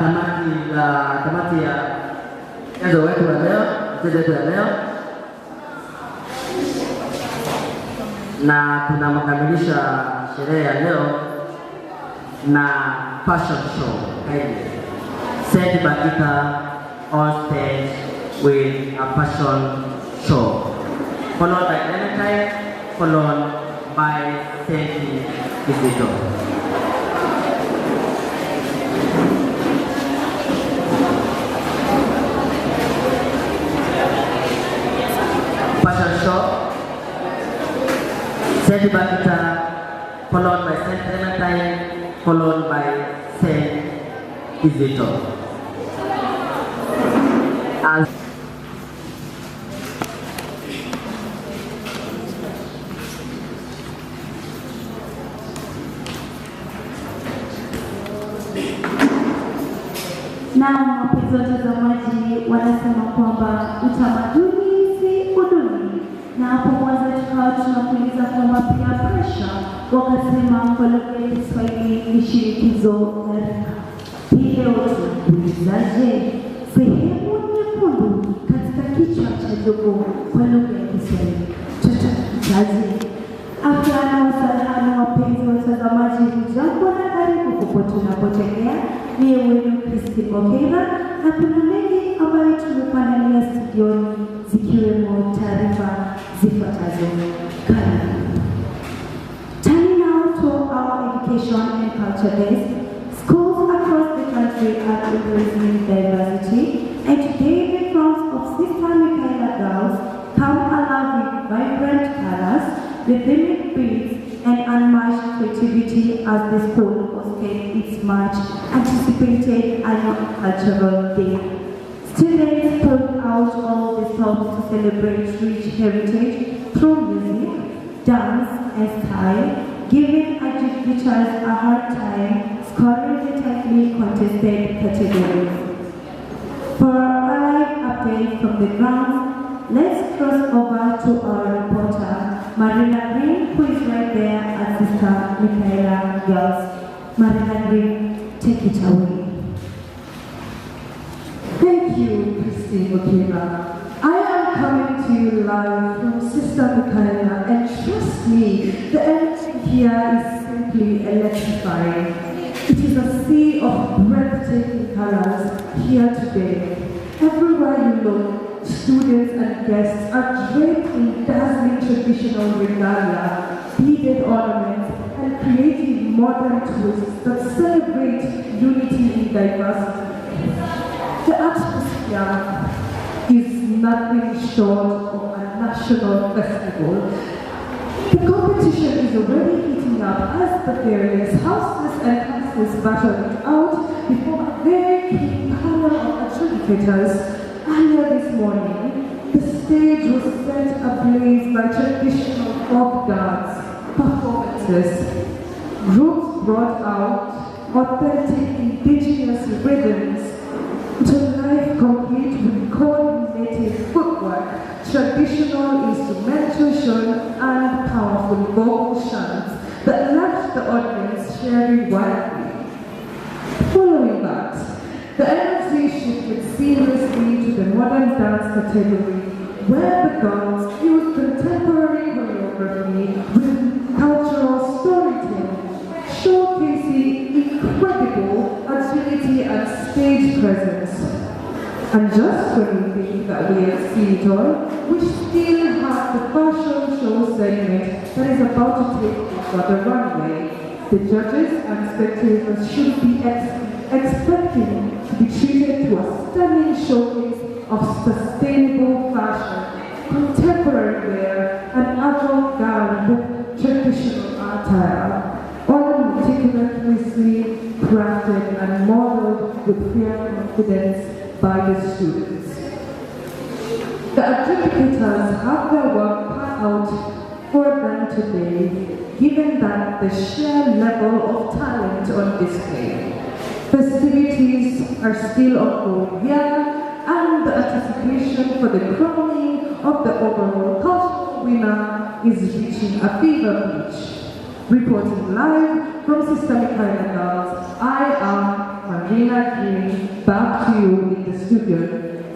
tamati ya mchezo wetu wa leo, mchezo wetu wa leo, na tunakamilisha sherehe ya leo na fashion show. Saint Bakhita on stage with a fashion show, followed by Clementine, followed by Saint Kizito. Fashion show, Saint Bakhita, followed by Saint Clementine, followed by Saint Kizito. As Naam, wapenzi watazamaji, wanasema kwamba utamaduni si uduni, na hapo mwanzo tukawa tukawa tunakuuliza kwamba peer pressure, wakasema kwa lugha ya Kiswahili ni shinikizo la rika. Hii leo tunakuulizaje? Sehemu nyekundu katika kichwa cha jogoo kwa lugha ya Kiswahili tutaitaje? Afya na usalama, wapenzi watazamaji, hujambo na karibu popote unapotegea. Ni wenu Christine Okera, na kuna mengi ambayo tumekuandalia studioni zikiwemo taarifa zifuatazo. Karibu. Turning now to our education and culture desk, schools across the country are embracing diversity, and today the crowns of Sister Michaela girls come alive with vibrant colors, rhythmic beats, and unmatched creativity as the school hosted its much anticipated annual cultural day. Students pulled out all the stops to celebrate rich heritage through music, dance, and style, giving adjudicators a hard time scoring the tightly contested categories. For a live update from the grounds, let's cross over to our reporter, Marina Green, who is right there at Sister Michaela Girls. Marina Green, take it away. Thank you, Christine Okeba. I am coming to you live from Sister Michaela, and trust me, the energy here is simply electrifying. It is a sea of breathtaking colors here today. Everywhere you look, students and guests are draped in dazzling traditional regalia, beaded ornaments, and creative modern twists that celebrate unity in diversity. The atmosphere is nothing short of a national festival. The competition is already heating up as the various houses and classes battle it out before a very keen panel of adjudicators. Earlier this morning, the stage was set ablaze by traditional folk dance performances. Groups brought out authentic indigenous rhythms to life, complete with coordinated footwork, traditional instrumentation, and powerful vocal chants that left the audience cheering wildly. Following that, the energy shifted seamlessly to the modern dance category, where the girls fused contemporary choreography with cultural storytelling, showcasing incredible agility and stage presence. And just when you think that we have seen it all, we still have the fashion show segment that is about to take over the runway. The judges and spectators should be expecting to be treated to a stunning showcase of sustainable fashion, contemporary wear, and avant-garde traditional attire, all meticulously crafted and modeled with fair confidence by the students. The adjudicators have their work cut out for them today, given that the sheer level of talent on display. Festivities are still ongoing here, and the anticipation for the crowning of the overall cultural winner is reaching a fever pitch. Reporting live from Sister Michaela Girls, I am Marina Green. Back to you in the studio,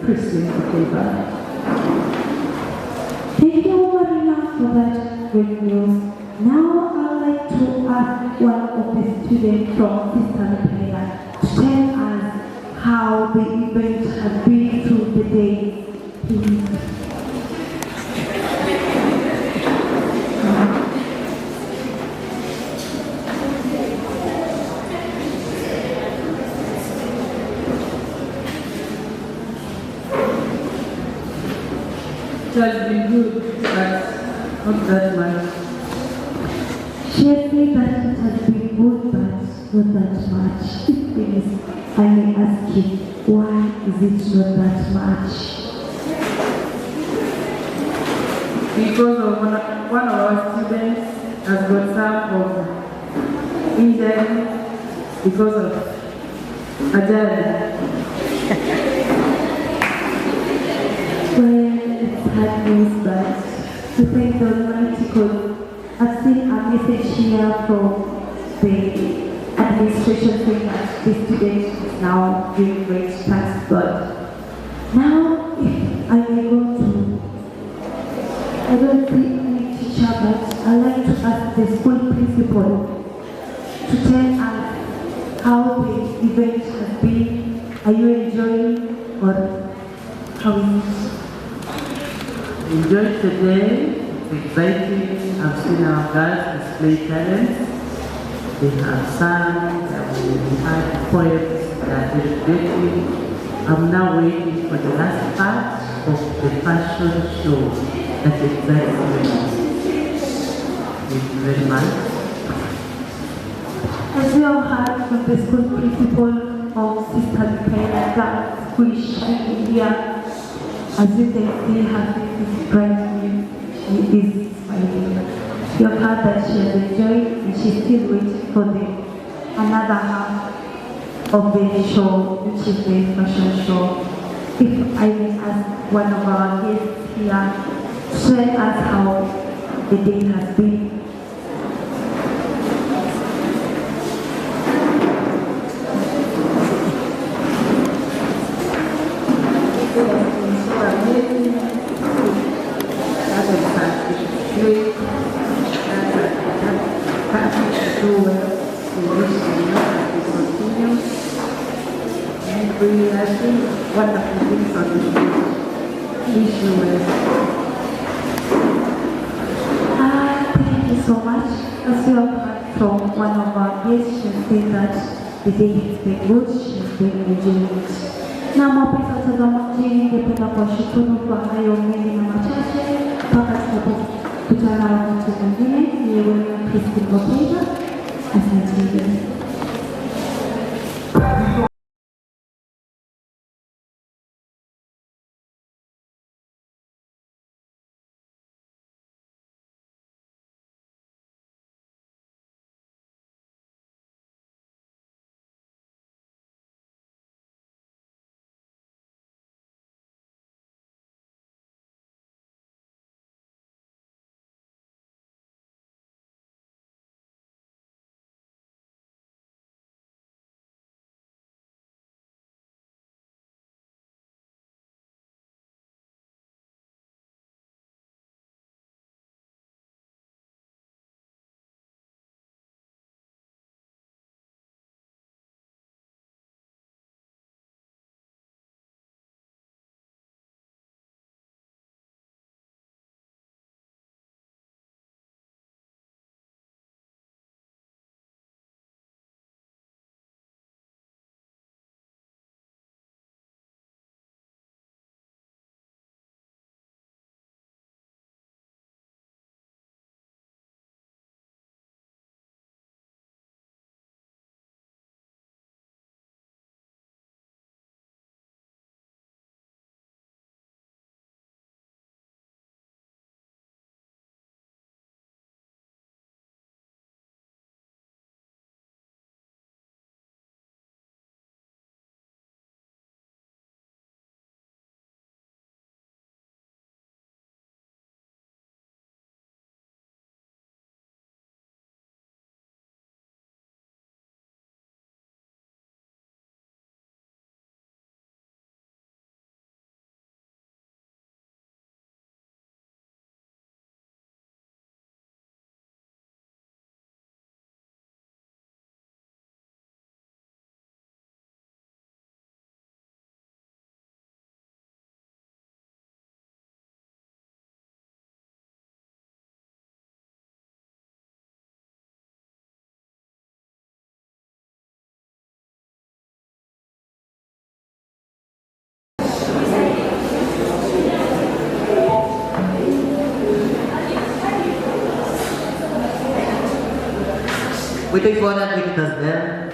Christine Okeba. Thank you, Marina, for that great news. Now I'd like to ask one of the students from Sister Michaela to tell us how the event has been through the day. Please. It has been good, but not that much. She said that it has been good, but not that much. Please, I may ask you, why is it not that much? Because of one of our students has got some of injury because of ajali. Well, it's hard news, but to thank the Almighty because I've seen a message here from the administration saying that the student is now doing great, thanks God. Now, if I may go to, I don't see any teacher, but I'd like to ask the school principal to tell us how the event has been. Are you enjoying or how is it? Enjoyed the day. It's exciting. I've seen our girls display talents. They have sung, they have poems, they are very creative. I'm now waiting for the last part of the fashion show that excites me. Thank you very much. As we have heard from the school principal of Sister Michaela Girls, who is shining here, as you can see, her face is bright new. She is smiling. You have heard that she has enjoyed and she's still waiting for the another half of the show, which is the fashion show. If I may ask one of our guests here to tell us how the day has been. We are seeing wonderful things on this wish you well. Thank you so much. As we have heard from one of our guests, she said that the day has been good, she has been enjoying it. Na mapenzi watazamaji, ningependa kuwashukuru kwa hayo mengi na machache mpaka tutakapokutana wakati mwingine. Ni wewe Christine Mapenda. Asante. We take one and with us there.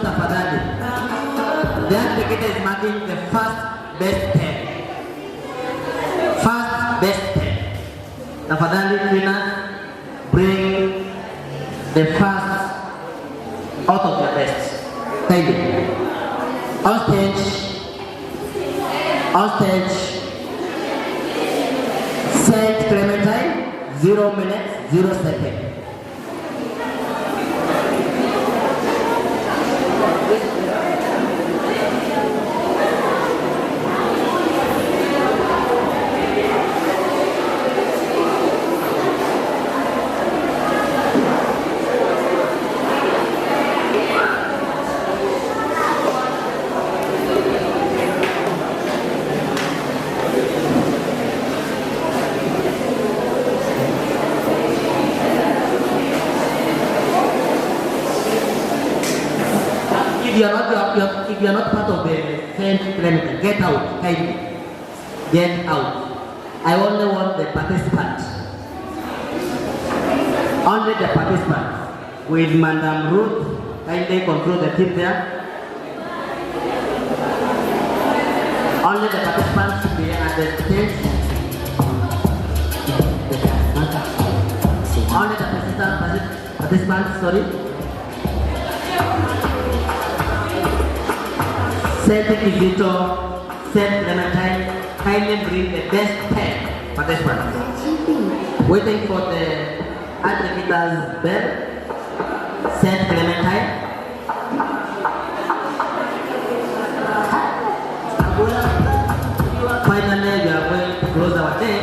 tafadhali. The adjudicator is marking the first best 10. First best 10. Tafadhali winners, bring the first out of your best. Thank you. On stage. On stage. Saint Clementine, 0 minutes, 0 seconds. If you are not, if you are not part of the Saint Clementine, get out, kindly. Get out. I only want the participants. Only the participants. With Madam Ruth, kindly control the team there. Only the participants should be at the stage. Only the participants, sorry. Saint Kizito, Saint Clementine, kindly bring the best 10 participants. Waiting for the adjudicator's bell. Saint Clementine. Finally, we are going to close our day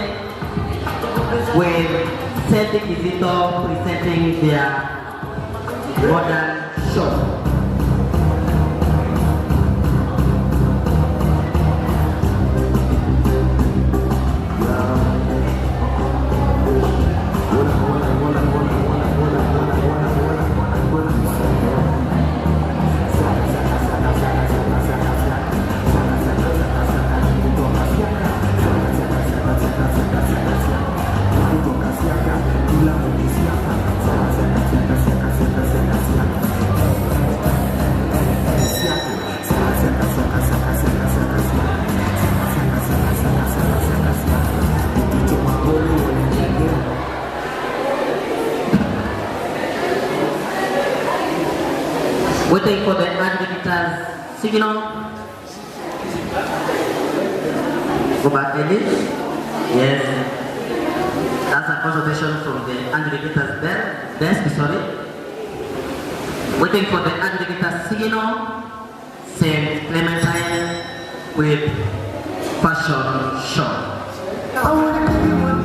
with Saint Kizito presenting their modern show. Waiting for the adjudicator's signal. Go back, Ellie. Yes. That's a consultation from the adjudicator's desk, sorry. Waiting for the adjudicator's signal. Saint Clementine with fashion show. Clementine.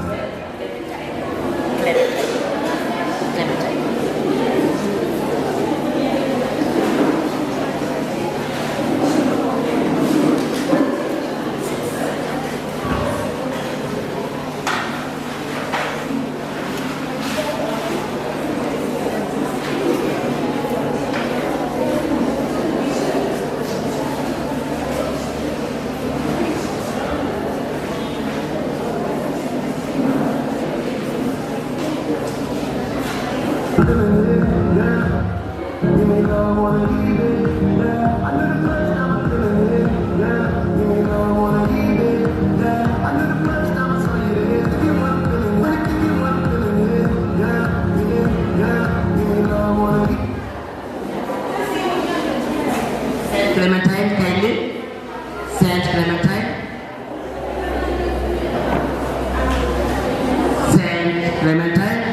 Clementine, kindly. Saint Clementine. Saint Clementine.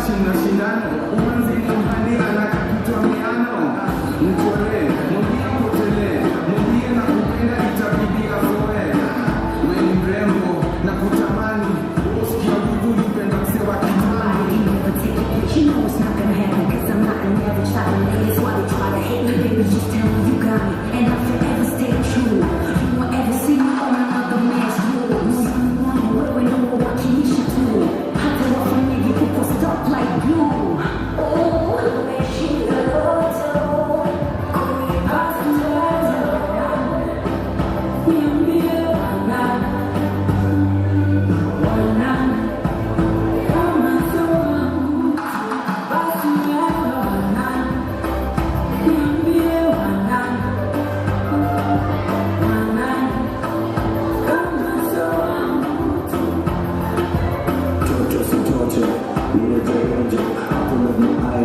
Anashinda shindano, umanzi ni mhani anakakutwa miano. Mchore, mwambie apotelee, mwambie na kupenda itabidi azoe. We ni mrembo na kutamani, usikia wivu ulipenda mse wa kitambo. You know it's not gonna happen, 'cause I'm not an average type of man. That's why they try to hate me, baby. Just tell me you got me, and I'll forever stay true. You won't ever see me on another man's rules. Wewe ndo wakilisha tu, hata wafanyeje kuko stuck like glue. Oh, umeshinda loto, kuipata ndoto. Niambie wanani, wanani, kama sio wangu basi wewe wanani, niambie wanani, wanani, kama sio wangu. Toto si toto, nirejereje hapo ndo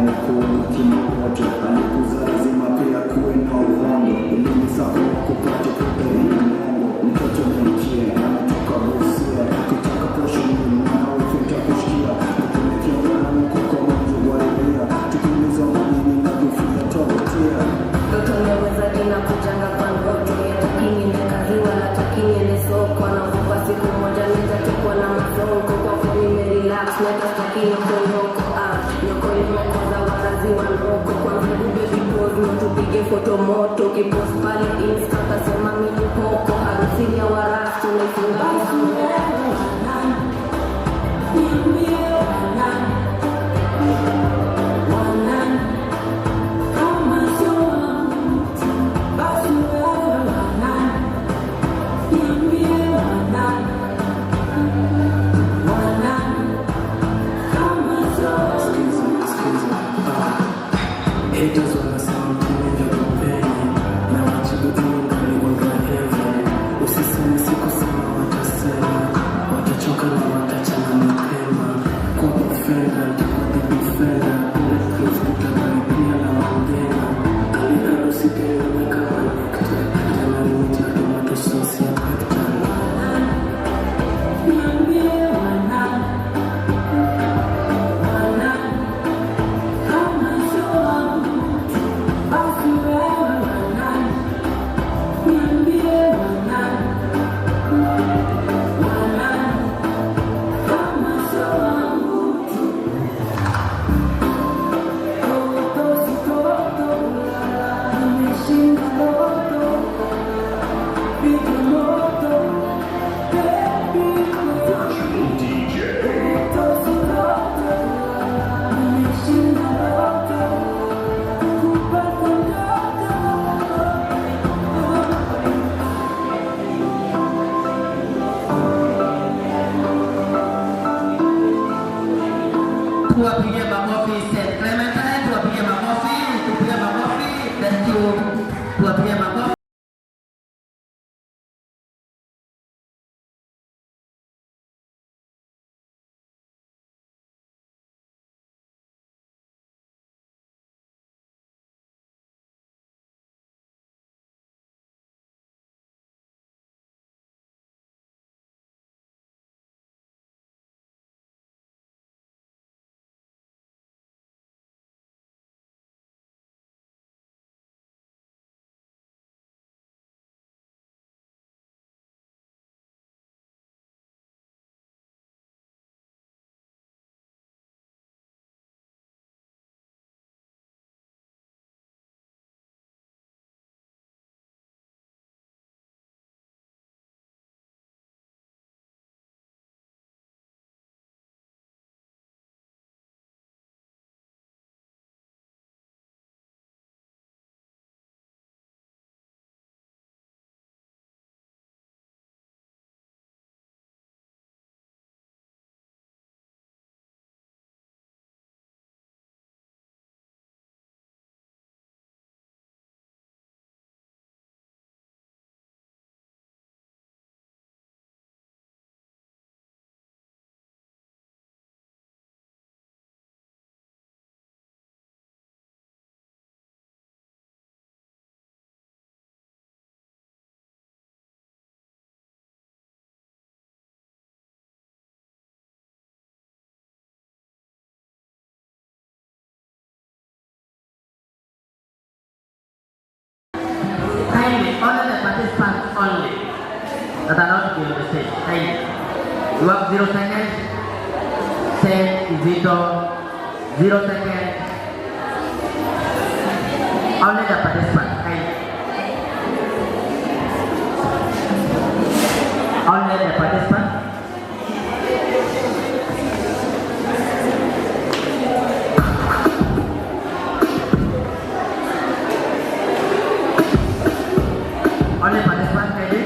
na kuona kimoto alikuza lazima pia kuwe na uhondo ulimi sako kupate kupeleka mongo mtoto mkie anatoka Busia ukitaka posho ni mwana ufita kushikia kupelekea mwana kuko mwanzo waribia tukuliza manini na kufia tobotia. Ndoto nimeweza jina kujanga kwa ndoto ya takini nimekaziwa na takini ni soko na kupa siku moja nitatekwa na masonko kwa kwa nimerelax na stakini kondoko nyoko nimekoza wazazi wa ndoko kwanza baby pose na tupige foto moto kipost pale insta tasema mimi poko harusi ya warastu nifunga basi wewe wanani, niambie wanani, wanani, kama sio wangu basi wewe wanani, niambie wanani, wanani, kama sio wangu. Sikiza, haters wanasema mtume na wajibu ungali heaven. Usiseme sikusema, watasema, watachoka na watachana mapema. Kwa kufenda nitakuwa the defender, bulletproof nitakaribia na wangena. Ali harusi tena kama nectar, jamani mita tomato sauce ya pepta. Niambie wanani, wanani, kama sio wangu basi wewe wanani, niambie wanani, wanani, kama sio wangu. Toto si toto, nimeshinda loto, piga moto, baby. Virtual DJ. Toto si toto, nimeshinda loto, kupata ndoto. Tuwapigie makofi St. Clementine, tuwapigie makofi, tupigie makofi. Thank you. Tuwapigie makofi. participants only that are not to be on the stage. Thank you. You have 0 seconds. Saint Kizito, 0 seconds. Only the participants. Thank you. Only the participants. Only participants ready?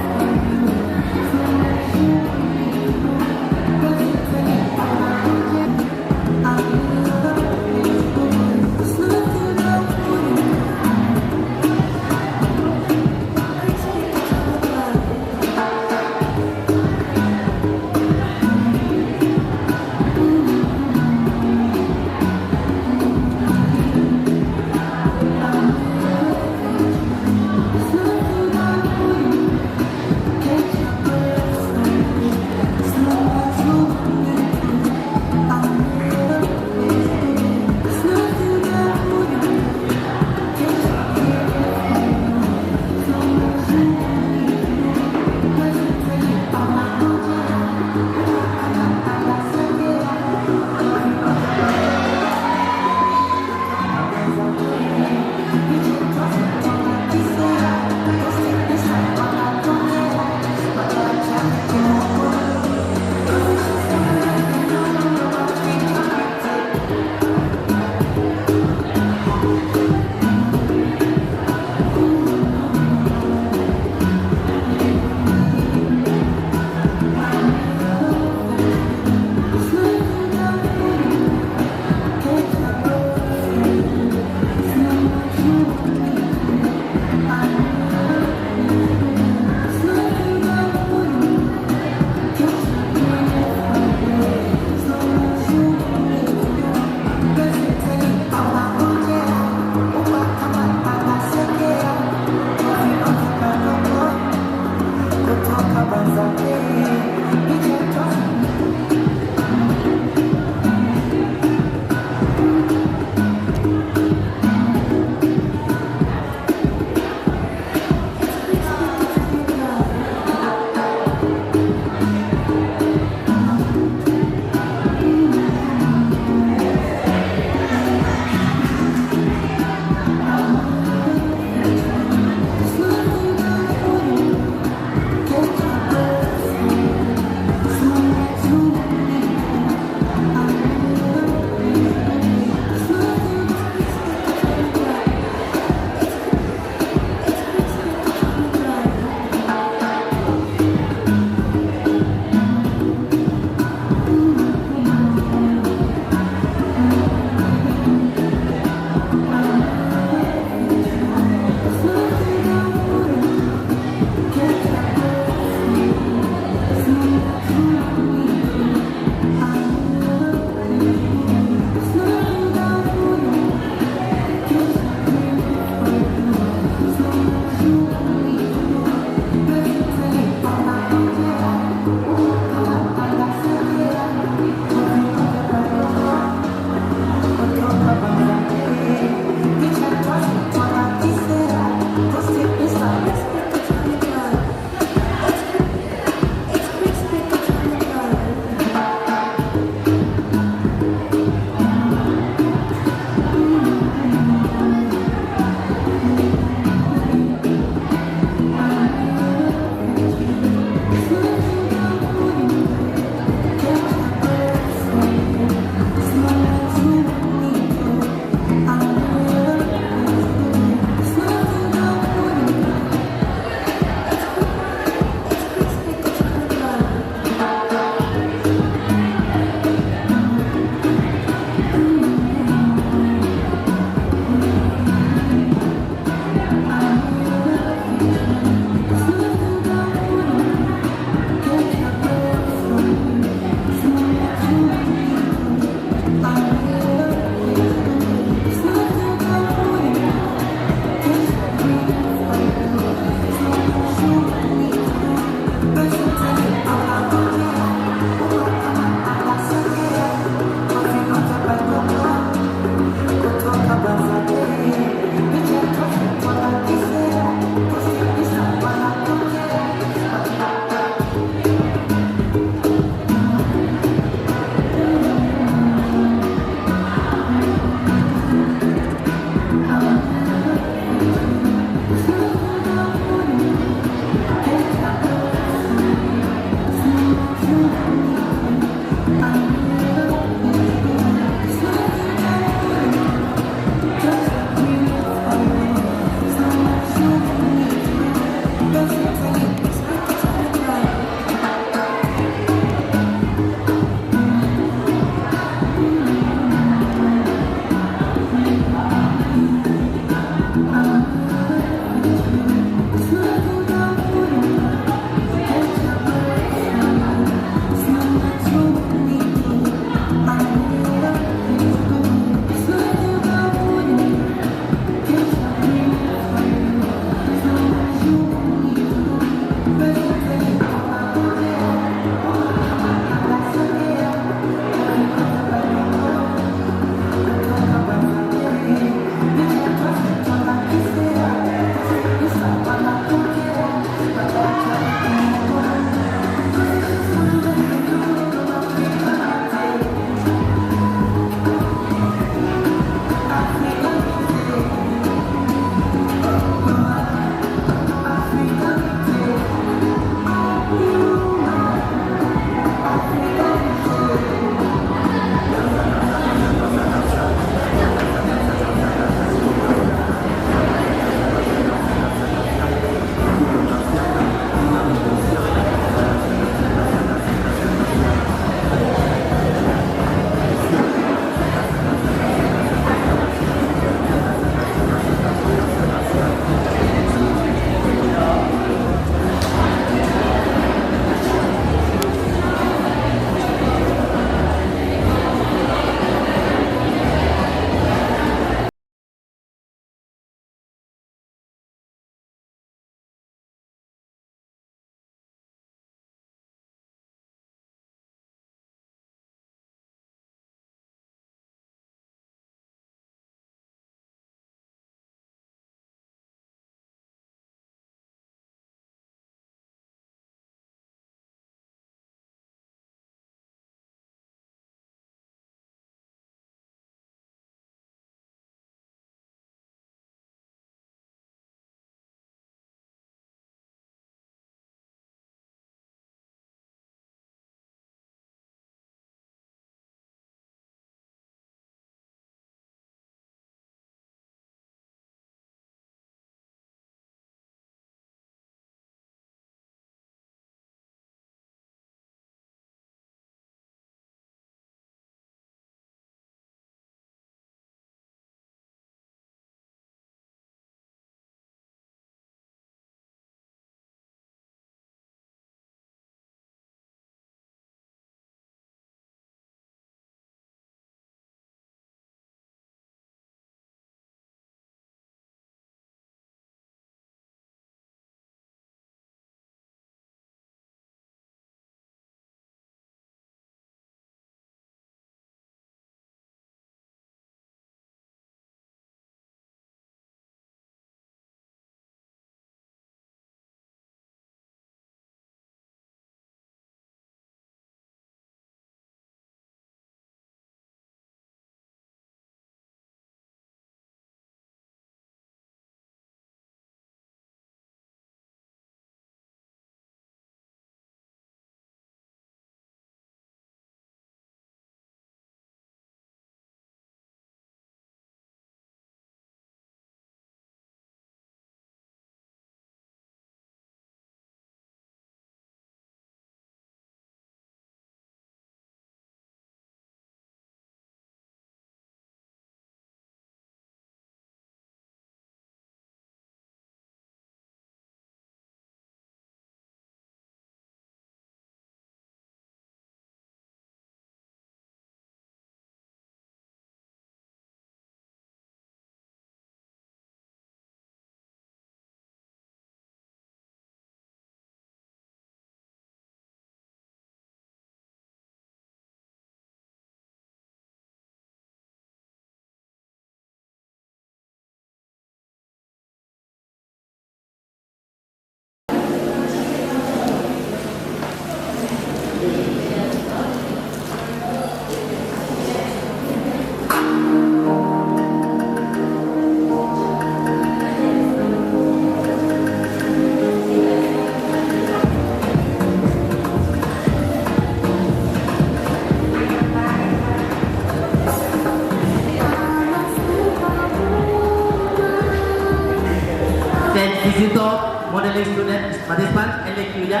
Modeling students, participants, Ele Kiuya,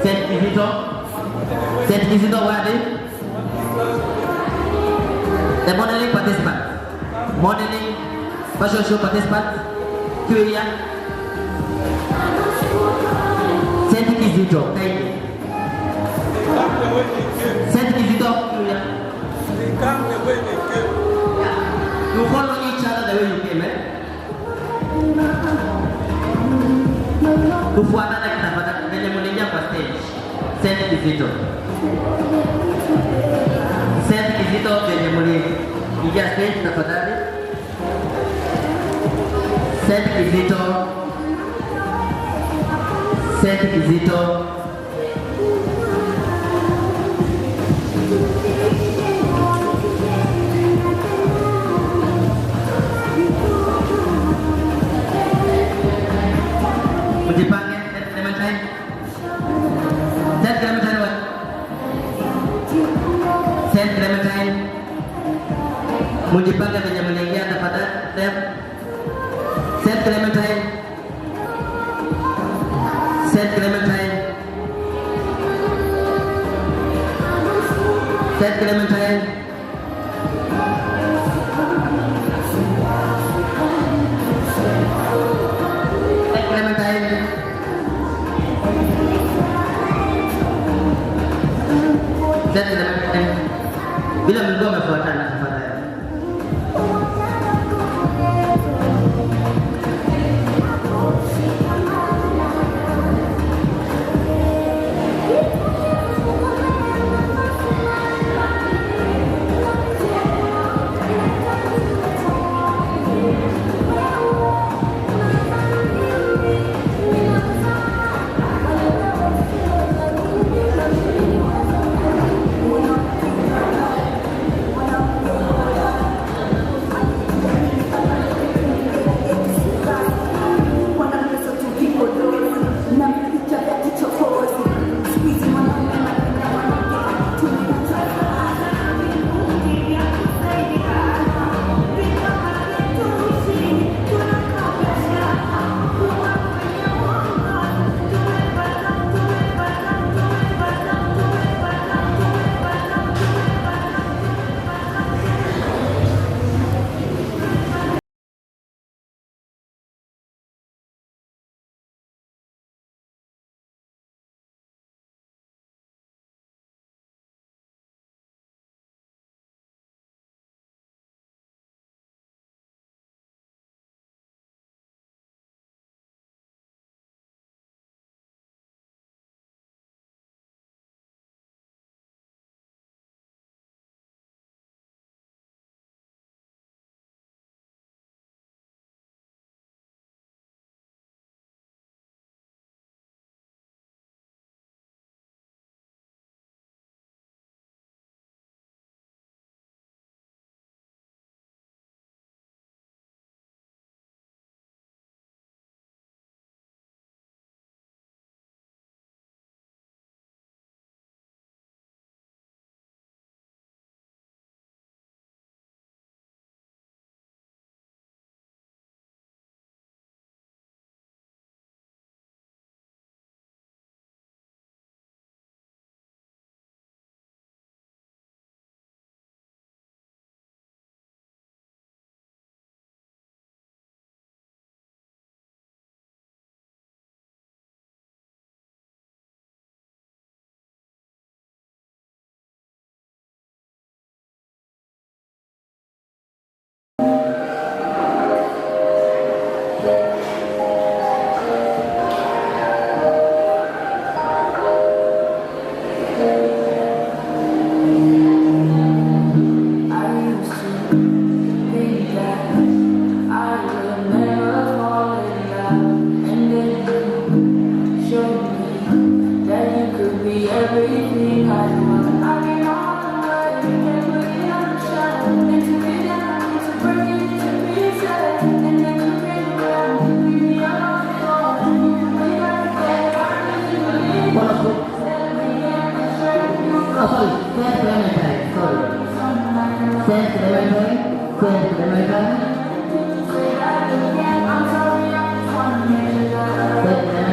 Saint Kizito. Saint Kizito, where are they? The modeling participants. Modeling fashion show participants, Kiuya. Saint Kizito, thank you. Saint Kizito, Kiuya. They come the way they came. Yeah. You follow each other the way you came, eh? Kufuatana kitapata mbele mliingia kwa stage. Saint Kizito. Saint Kizito venye mliingia stage tafadhali. Saint Kizito. Saint Kizito. Mjipange, Saint Clementine. Saint Clementine what? Saint Clementine. Mjipange venye mliingia tafadhali. Saint Clementine. Saint Clementine. Saint Clementine. Saint Clementine. Saint Clementine. Bila mlikuwa mmefuatana tafadhali. Clementine.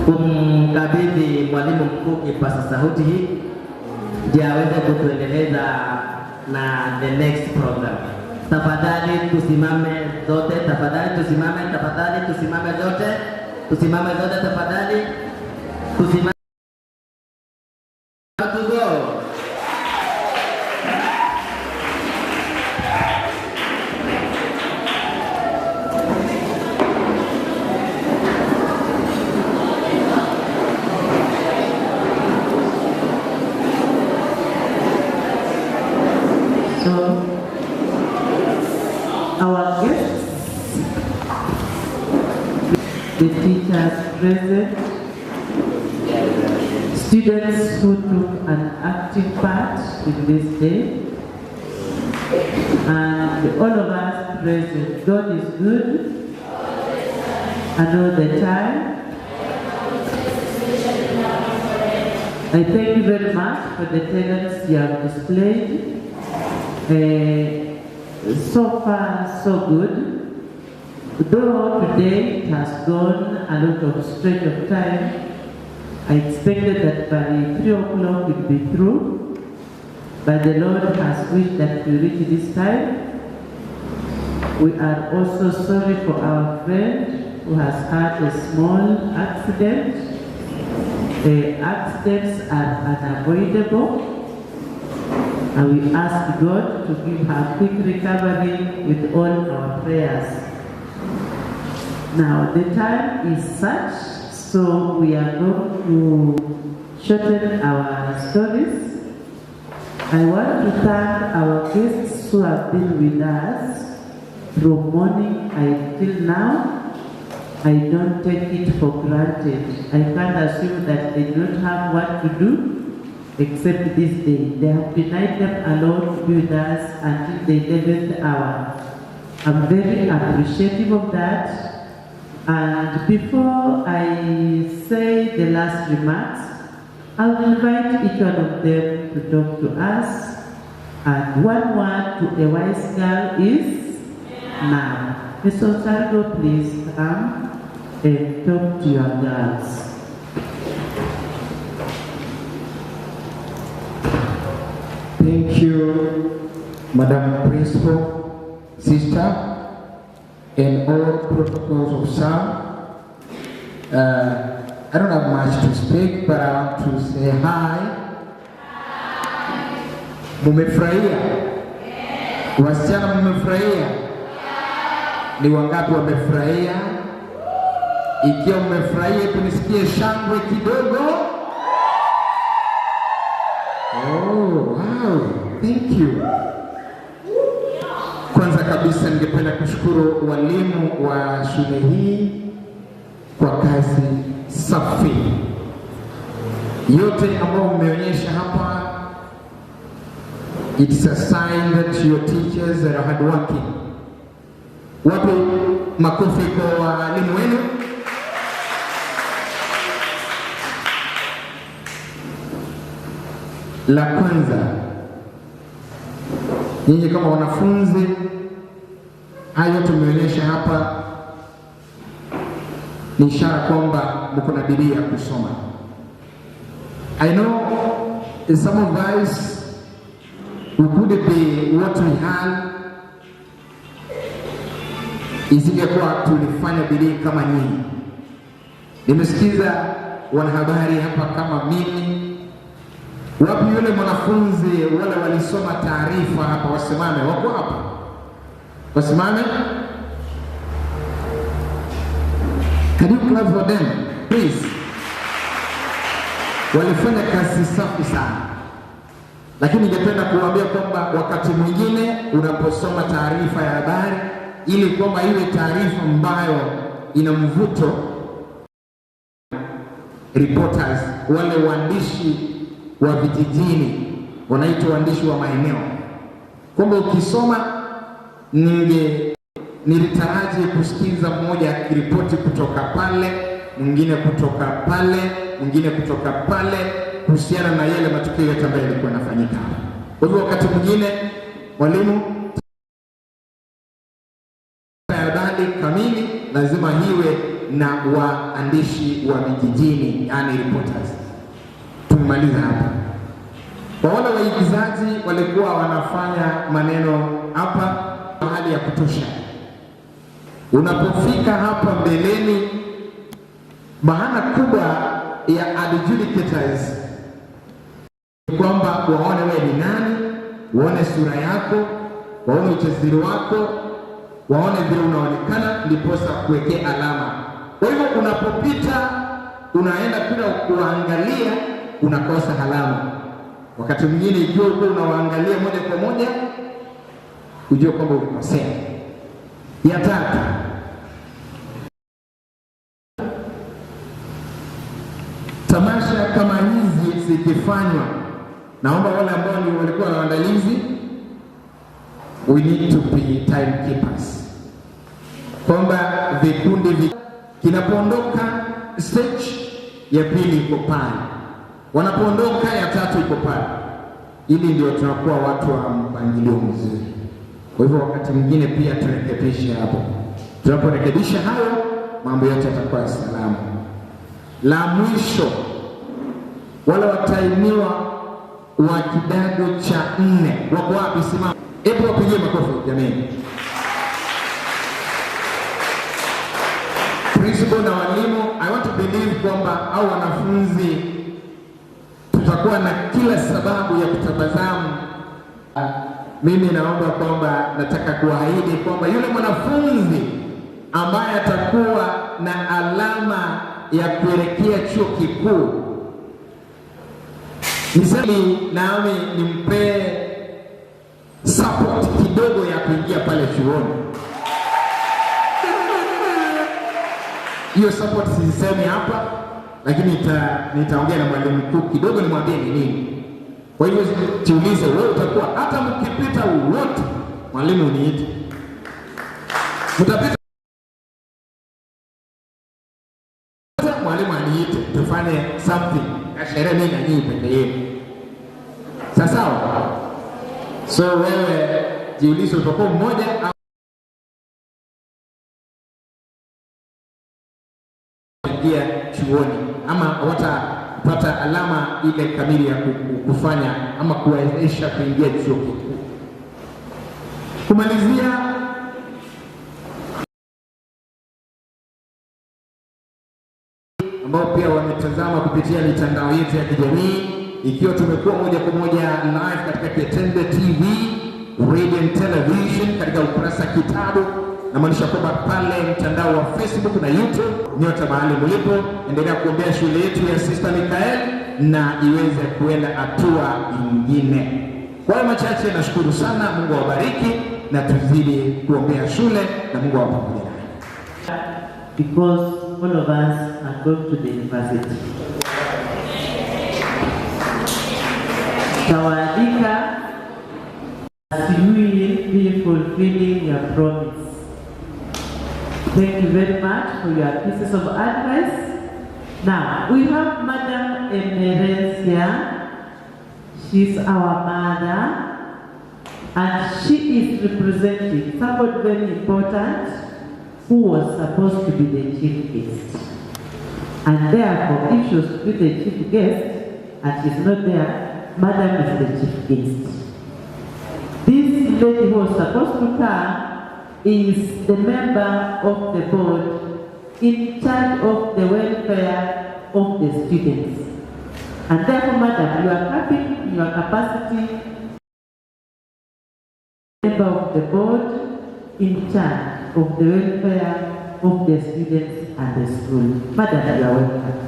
Kumkabidhi mwalimu mkuu kipaza sauti hii ndiye aweze kutuendeleza na the next program. Tafadhali tusimame zote, tafadhali tusimame, tafadhali tusimame zote, tusimame zote tafadhali, tusimame to go. So, our guests, the teachers present, students who took an active part in this day, and all of us present. God is good and all the time. I thank you very much for the talents you have displayed. So far, so good. Though today it has gone a lot of stretch of time, I expected that by 3 o'clock we'd be through, but the Lord has wished that we reach this time. We are also sorry for our friend who has had a small accident. Accidents are unavoidable, and we ask God to give her quick recovery with all our prayers. Now, the time is such, so we are going to shorten our stories. I want to thank our guests who have been with us from morning until now. I don't take it for granted. I can't assume that they don't have what to do except this day. They have denied them alone to be with us until the 11th hour. I'm very appreciative of that. And before I say the last remarks, I'll invite each one of them to talk to us. And one word to a wise girl is now. Ms. Osargo, please come and talk to your girls. Thank you, Madam Principal, Sister, and all protocols of SAM. I don't have much to speak, but I want to say hi. Hi. Mumefurahia? Yes. Wasichana mumefurahia? Yes. Ni wangapi wamefurahia? Ikiwa mmefurahia, tunisikie shangwe kidogo. Oh, wow. Thank you. Kwanza kabisa ningependa kushukuru walimu wa shule hii kwa kazi safi. Yote ambao mmeonyesha hapa, it's a sign that your teachers are hardworking. Wapi makofi kwa walimu wenu? La kwanza, nyinyi kama wanafunzi, hayo tumeonyesha hapa ni ishara kwamba mko na bidii ya kusoma. I know some of us we could be what we had isingekuwa tulifanya bidii kama nyinyi. Nimesikiza wanahabari hapa kama mimi. Wapi yule mwanafunzi wale walisoma taarifa hapa, wasimame? Wako hapa? Wasimame? Can you clap for them, please? Walifanya kazi safi sana. Lakini ningependa kuwaambia kwamba wakati mwingine unaposoma taarifa ya habari, ili kwamba iwe taarifa ambayo ina mvuto, reporters, wale waandishi wa vijijini, wanaitwa waandishi wa maeneo, kwamba ukisoma, nilitaraji kusikiza mmoja akiripoti kutoka pale, mwingine kutoka pale, mwingine kutoka pale, kuhusiana na yale matukio yote ambayo yalikuwa yanafanyika. Kwa hivyo wakati mwingine mwalimu, habari kamili lazima iwe na waandishi wa vijijini, yani reporters. Tumemaliza hapa. Kwa wale waigizaji walikuwa wanafanya maneno hapa hali ya kutosha. Unapofika hapa mbeleni, maana kubwa ya adjudicators ni kwamba waone wewe ni nani, waone sura yako, waone ucheziri wako, waone vile unaonekana, ndiposa kuwekea alama. Kwa hivyo unapopita unaenda bila kuangalia, unakosa alama. Wakati mwingine ikiwa uko unawaangalia moja kwa moja, ujue kwamba ulikosea. Ya tatu, tamasha kama hizi zikifanywa, naomba wale ambao ni walikuwa na waandalizi, we need to be timekeepers, kwamba vikundi kinapoondoka stage ya pili iko pale, wanapoondoka ya tatu iko pale, ili ndio tunakuwa watu wa mpangilio mzuri. Kwa hivyo wakati mwingine pia turekebishe hapo. Tunaporekebisha hayo, mambo yote yatakuwa salama. La mwisho, wale watainiwa wa kidato cha 4 wako wapi? Simama. Hebu wapigie makofi jamani. Principal na walimu, I want to believe kwamba au wanafunzi tutakuwa na kila sababu ya kutabasamu. Mimi naomba kwamba nataka kuahidi kwamba yule mwanafunzi ambaye atakuwa na alama ya kuelekea chuo kikuu, nisemi nami nimpe support kidogo ya kuingia pale chuoni. Hiyo support sisemi hapa, lakini nitaongea na mwalimu mkuu kidogo nimwambie ni nini. Kwa hivyo jiulize wewe utakuwa, hata mkipita wote mwalimu uniite. Mtapita mwalimu aniite, tufanye something. Kasherehe mimi na nyinyi peke yenu. Sasa so wewe jiulize utakuwa mmoja au ingia chuoni ama watapata alama ile kamili ya kufanya ama kuwezesha kuingia chuo kikuu. Kumalizia, ambao pia wametazama kupitia mitandao yetu ya kijamii, ikiwa tumekuwa moja kwa moja live katika Kitembe TV, Radio and Television, katika ukurasa kitabu, namaanisha kwamba pale mtandao wa Facebook na YouTube, nyote mahali mlipo, endelea kuombea shule yetu ya Sister Michael na iweze kuenda hatua nyingine. Kwa hayo machache, nashukuru sana. Mungu awabariki na tuzidi kuombea shule na Mungu awape pamoja naye. Because all of us are going to the university. Tawaalika, as you will be fulfilling your promise. Thank you very much for your pieces of advice. Now, we have Madam Emerencia. She's our mother, and she is representing somebody very important who was supposed to be the chief guest. And therefore, if she was to be the chief guest and she's not there, Madam is the chief guest. This lady who was supposed to come is the member of the board in charge of the welfare of the students. And therefore, Madam, you are coming in your capacity member of the board in charge of the welfare of the students and the school. Madam, you are welcome.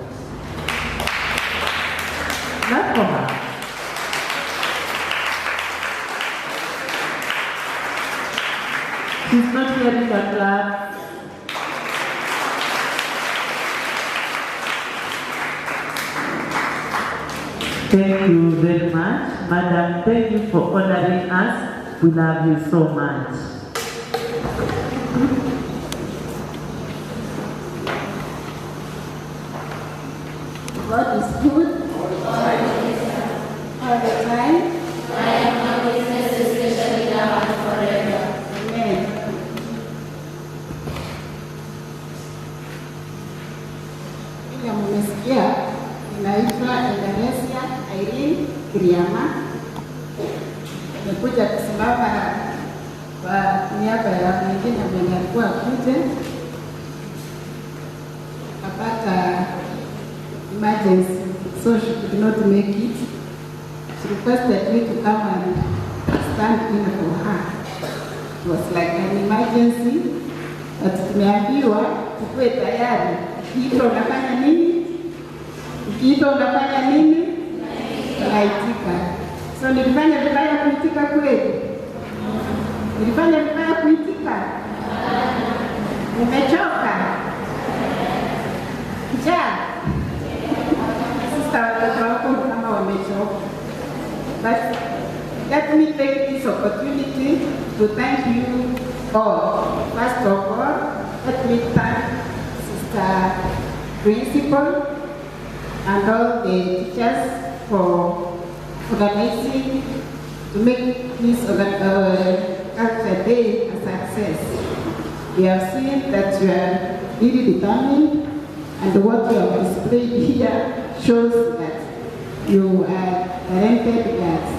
Clap for her. She's not hearing your clap. Thank you very much, Madam. Thank you for honoring us. We love you so much. God is good all the time. I am a witness, especially now and forever. Amen. Kiriama. Nimekuja kusimama kwa niaba ya mwingine mwenye alikuwa akuje, akapata emergency, so she could not make it. She requested me to come and stand in for her. It was like an emergency, but tumeambiwa tukue tayari. Ukiitwa unafanya nini? Ukiitwa unafanya nini? Unaitika. So nilifanya vibaya kuitika kweli? Nilifanya vibaya kuitika? Nimechoka? Njaa? Sister, watoto wako kama wamechoka. But let me take this opportunity to thank you all. First of all, let me thank Sister Principal and all the teachers for organizing to make this Culture Day a success. We have seen that you are really determined, and what you have displayed here shows that you are talented girls.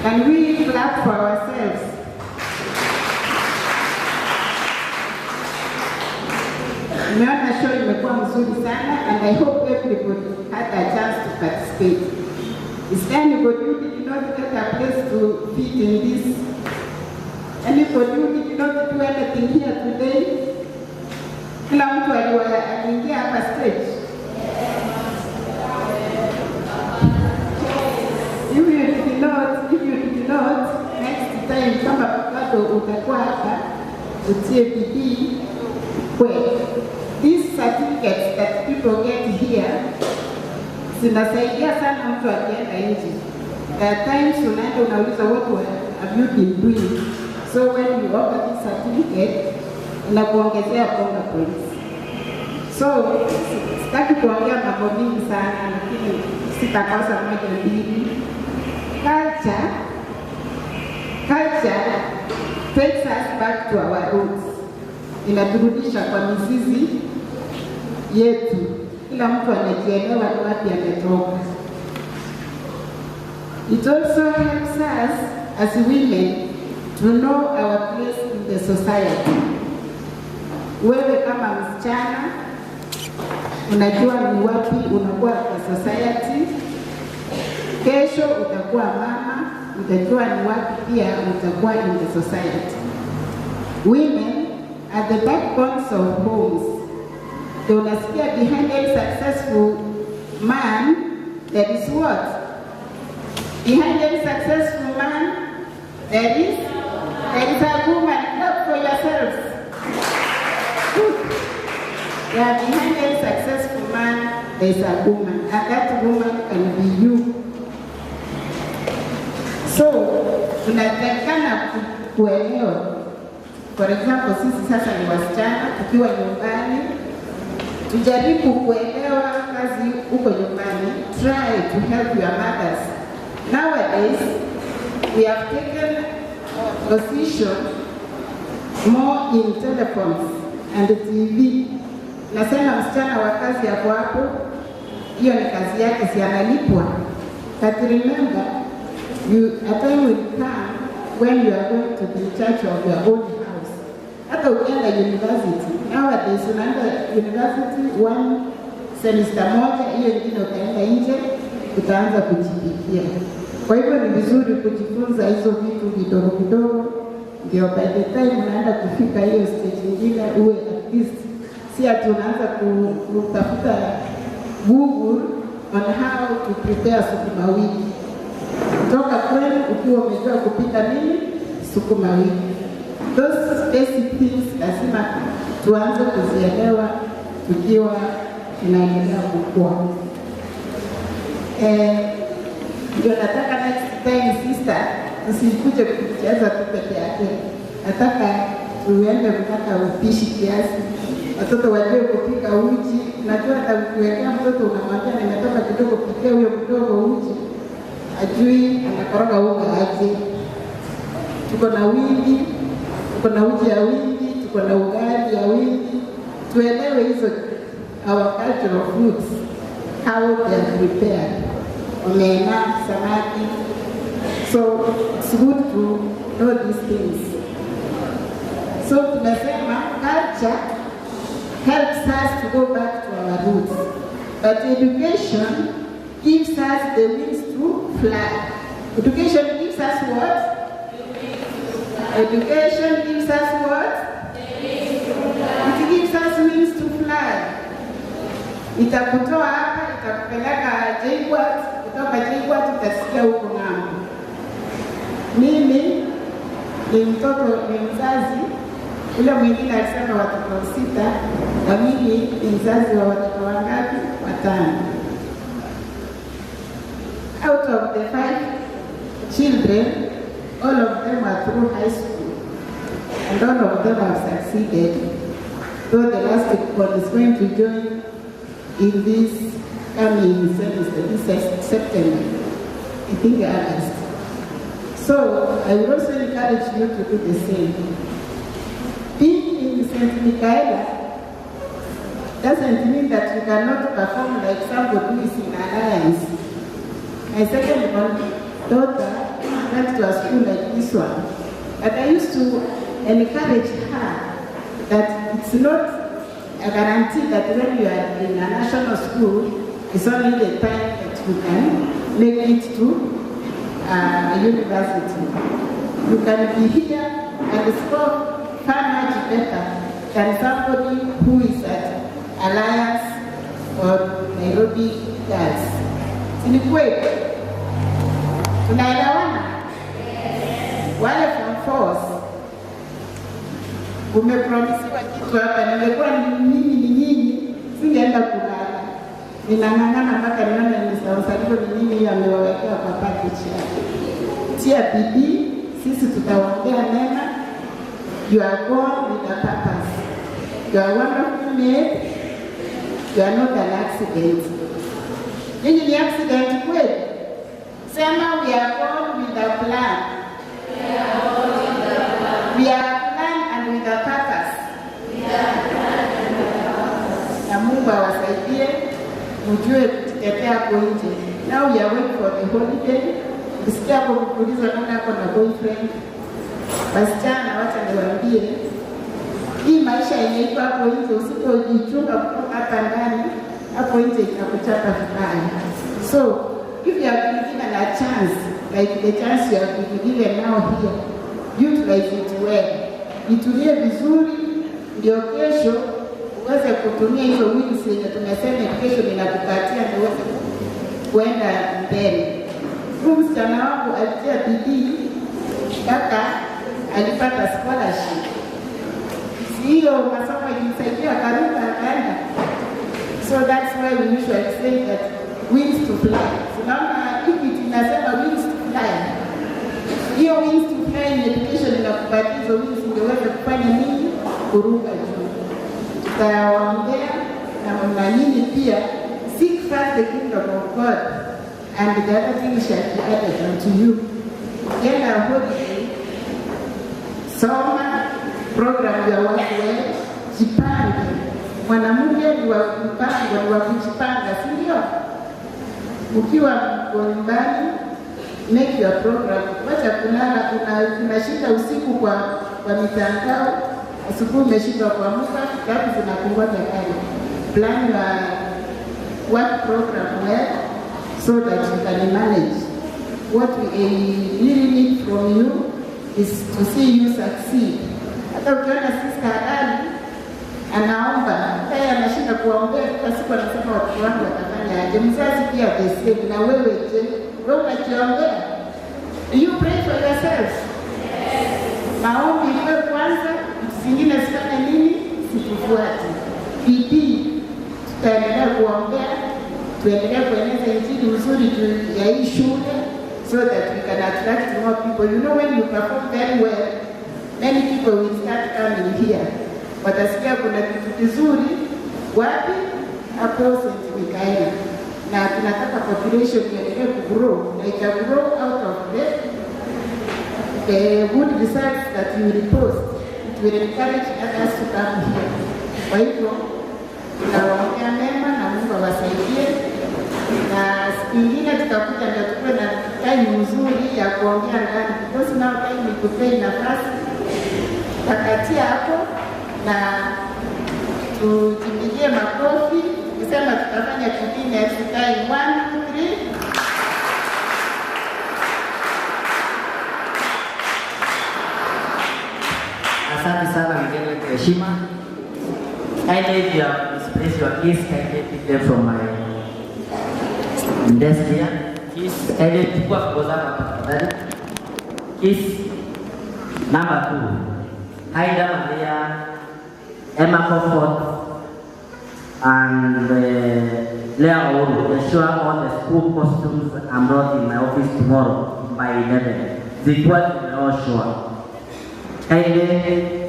Can we clap for ourselves? Nimeona show imekuwa mzuri sana, and I hope everybody had a chance to participate. Is there anybody who did not get a place to fit in this? Anybody who did not do anything here today? Kila mtu aliingia hapa stage. If you did not, next time kama bado utakuwa hapa, utie bidii kweli. These certificates that people get here zinasaidia sana mtu akienda nje. There are times unaenda unauliza, what have you been doing? So when you offer this certificate, inakuongezea bonga points. So sitaki kuongea mambo mingi sana, lakini sitakosa moja mbili. Culture takes us back to our roots. Inaturudisha kwa mizizi yetu. Kila mtu anajielewa ni wapi ametoka. It also helps us as women to know our place in the society. Wewe kama msichana unajua ni wapi unakuwa kwa society. Kesho utakuwa mama, utajua ni wapi pia utakuwa in the society. Women are the backbones of homes. So unasikia behind every successful man there is what? Behind every successful man there is a woman. Clap for yourselves. Good. Yeah, behind every successful man there is a woman, and that woman can be you. So tunatakana kuelewa. For example, sisi sasa ni wasichana tukiwa nyumbani, tujaribu kuelewa kazi huko nyumbani. Try to help your mothers. Nowadays, we have taken position more in telephones and TV. Nasema msichana wa kazi hapo hapo, hiyo ni kazi yake, si analipwa. But remember, a time will come when you are going to be in charge of your own house. Hata ukienda university, nowadays unaenda university one semester moja, hiyo ingine utaenda nje, utaanza kujipikia. Kwa hivyo ni vizuri kujifunza hizo vitu vidogo vidogo, ndio by the time unaenda kufika hiyo stage nyingine uwe at least, si ati unaanza kutafuta Google on how to prepare sukuma wiki. Toka kwenu ukiwa umejua kupika nini sukuma wiki. Those basic things lazima tuanze kuzielewa tukiwa tunaendelea kukua. Ndio nataka next time sister tusikuje kucheza tu peke yake. Nataka tuende mpaka upishi kiasi. Watoto wajue kupika uji. Najua hata ukiwekea mtoto unamwambia nimetoka kidogo pikia huyo mdogo uji, ajui anakoroga unga aje. Tuko na wingi, tuko na uji ya wingi, tuko na ugali ya wingi. Tuelewe hizo our cultural foods, how they are prepared. omena, samaki. So it's good to know these things. So tunasema culture helps us to go back to our roots, but education gives us the wings to fly. Education gives us what? Education gives us what? It gives us wings to fly. Itakutoa hapa, itakupeleka JKUAT, kutoka JKUAT utasikia huko ng'ambo. Mimi ni mtoto, ni mzazi. Ule mwingine alisema watoto 6, na mimi ni mzazi wa watoto wangapi? 5. Out of the 5 children, all of them are through high school, and all of them have succeeded. Though the last one is going to join in this coming semester, this September, I think August. So I will also encourage you to do the same. Being in St. Michaela doesn't mean that you cannot perform like somebody who is in Alliance. My second daughter went to a school like this one, but I used to encourage her that it's not a guarantee that when you are in a national school, it's only the time that you can make it to a university. You can be here and score far much better than somebody who is at Alliance or Nairobi Girls. Ni kweli? Tunaelewana? Wale form fours, umepromisiwa kitu hapa, ningekuwa mimi ni nyinyi, singeenda kulala. Ninang'ang'ana mpaka nione Mr. Osarigo ni nini hiyo amewawekea kwa package yake. Tia bidii, sisi tutawaombea mema. You are born with a purpose. You are wonderfully made. You are not an accident. Nyinyi ni accident kweli? Sema we are born with a plan. We are born with a plan. We are plan and with a purpose. We are plan and with a purpose. Na Mungu awasaidie mjue kujitetea hapo nje. Now we are waiting for the holiday. Ukisikia hapo kuuliza nani ako na boyfriend. Wasichana, wacha niwaambie, hii maisha yenye iko hapo nje, usipojichunga kutoka hapa ndani, hapo nje itakuchapa vibaya. So, if you have been given a chance, like the chance you have been given now here, utilize it well. Itumie vizuri, ndio kesho uweze kutumia hizo wings yenye tumesema kesho ninakupatia ndio uweze kuenda mbele. Huyu msichana wangu alitia bidii mpaka alipata scholarship. Hiyo masomo ilimsaidia akaruka akaenda. So that's why we usually say that wings to fly. So naona Equity inasema wings to fly. Hiyo wings to fly in education inakupatia hizo wings ndio uweze kufanya nini? Kuruka juu. Tutawaombea na nyinyi pia, seek first the kingdom of God and the other things shall be added unto you. Ukienda holiday, soma program ya work well, jipange. Mwanamke ni wa mpango, ni wa kujipanga, si ndio? Ukiwa nyumbani, make your program. Wacha kulala, unashinda usiku kwa mitandao, asubuhi umeshindwa kuamka, kitabu zinakungoja pale. Plan your work program well so that you can manage. What we really need from you is to see you succeed. Hata ukiona Sister Adali anaomba, yeye anashinda kuwaombea kila siku, anasema watoto wangu watafanya aje. Mzazi pia the same. Na wewe je, wewe unajiombea? Do you pray for yourself? Yes. Maombi iwe kwanza, zingine zifanye nini? Situfuate. Bidii, tutaendelea kuombea, tuendelee kueneza injili uzuri juu ya hii shule so that we can attract more people. You know, when you perform very well, many people will start coming here. Watasikia kuna kitu kizuri wapi? Hapo St. Michaela. Na tunataka population iendelee kugrow, na ita grow out of the good results that you will post. It will encourage others to come here. Kwa hivyo tunawaombea mema na Mungu awasaidie. Na siku ingine tutakuja ndio tukuwe na time nzuri ya kuongea ndani, because now time nikupei nafasi takatia hapo na tujipigie makofi tukisema tutafanya kipindi next time. 1 2 3. Asante sana mgeni wetu heshima. Kindly, if you have misplaced your keys, kindly pick them from my desk here. Keys, kindly chukua funguo zako tafadhali. Keys number 2. Haida Maria, Emma Comfort, and Lea Ouru. Ensure all the school costumes are brought in my office tomorrow by 11. Zikiwa zimeoshwa. Kindly,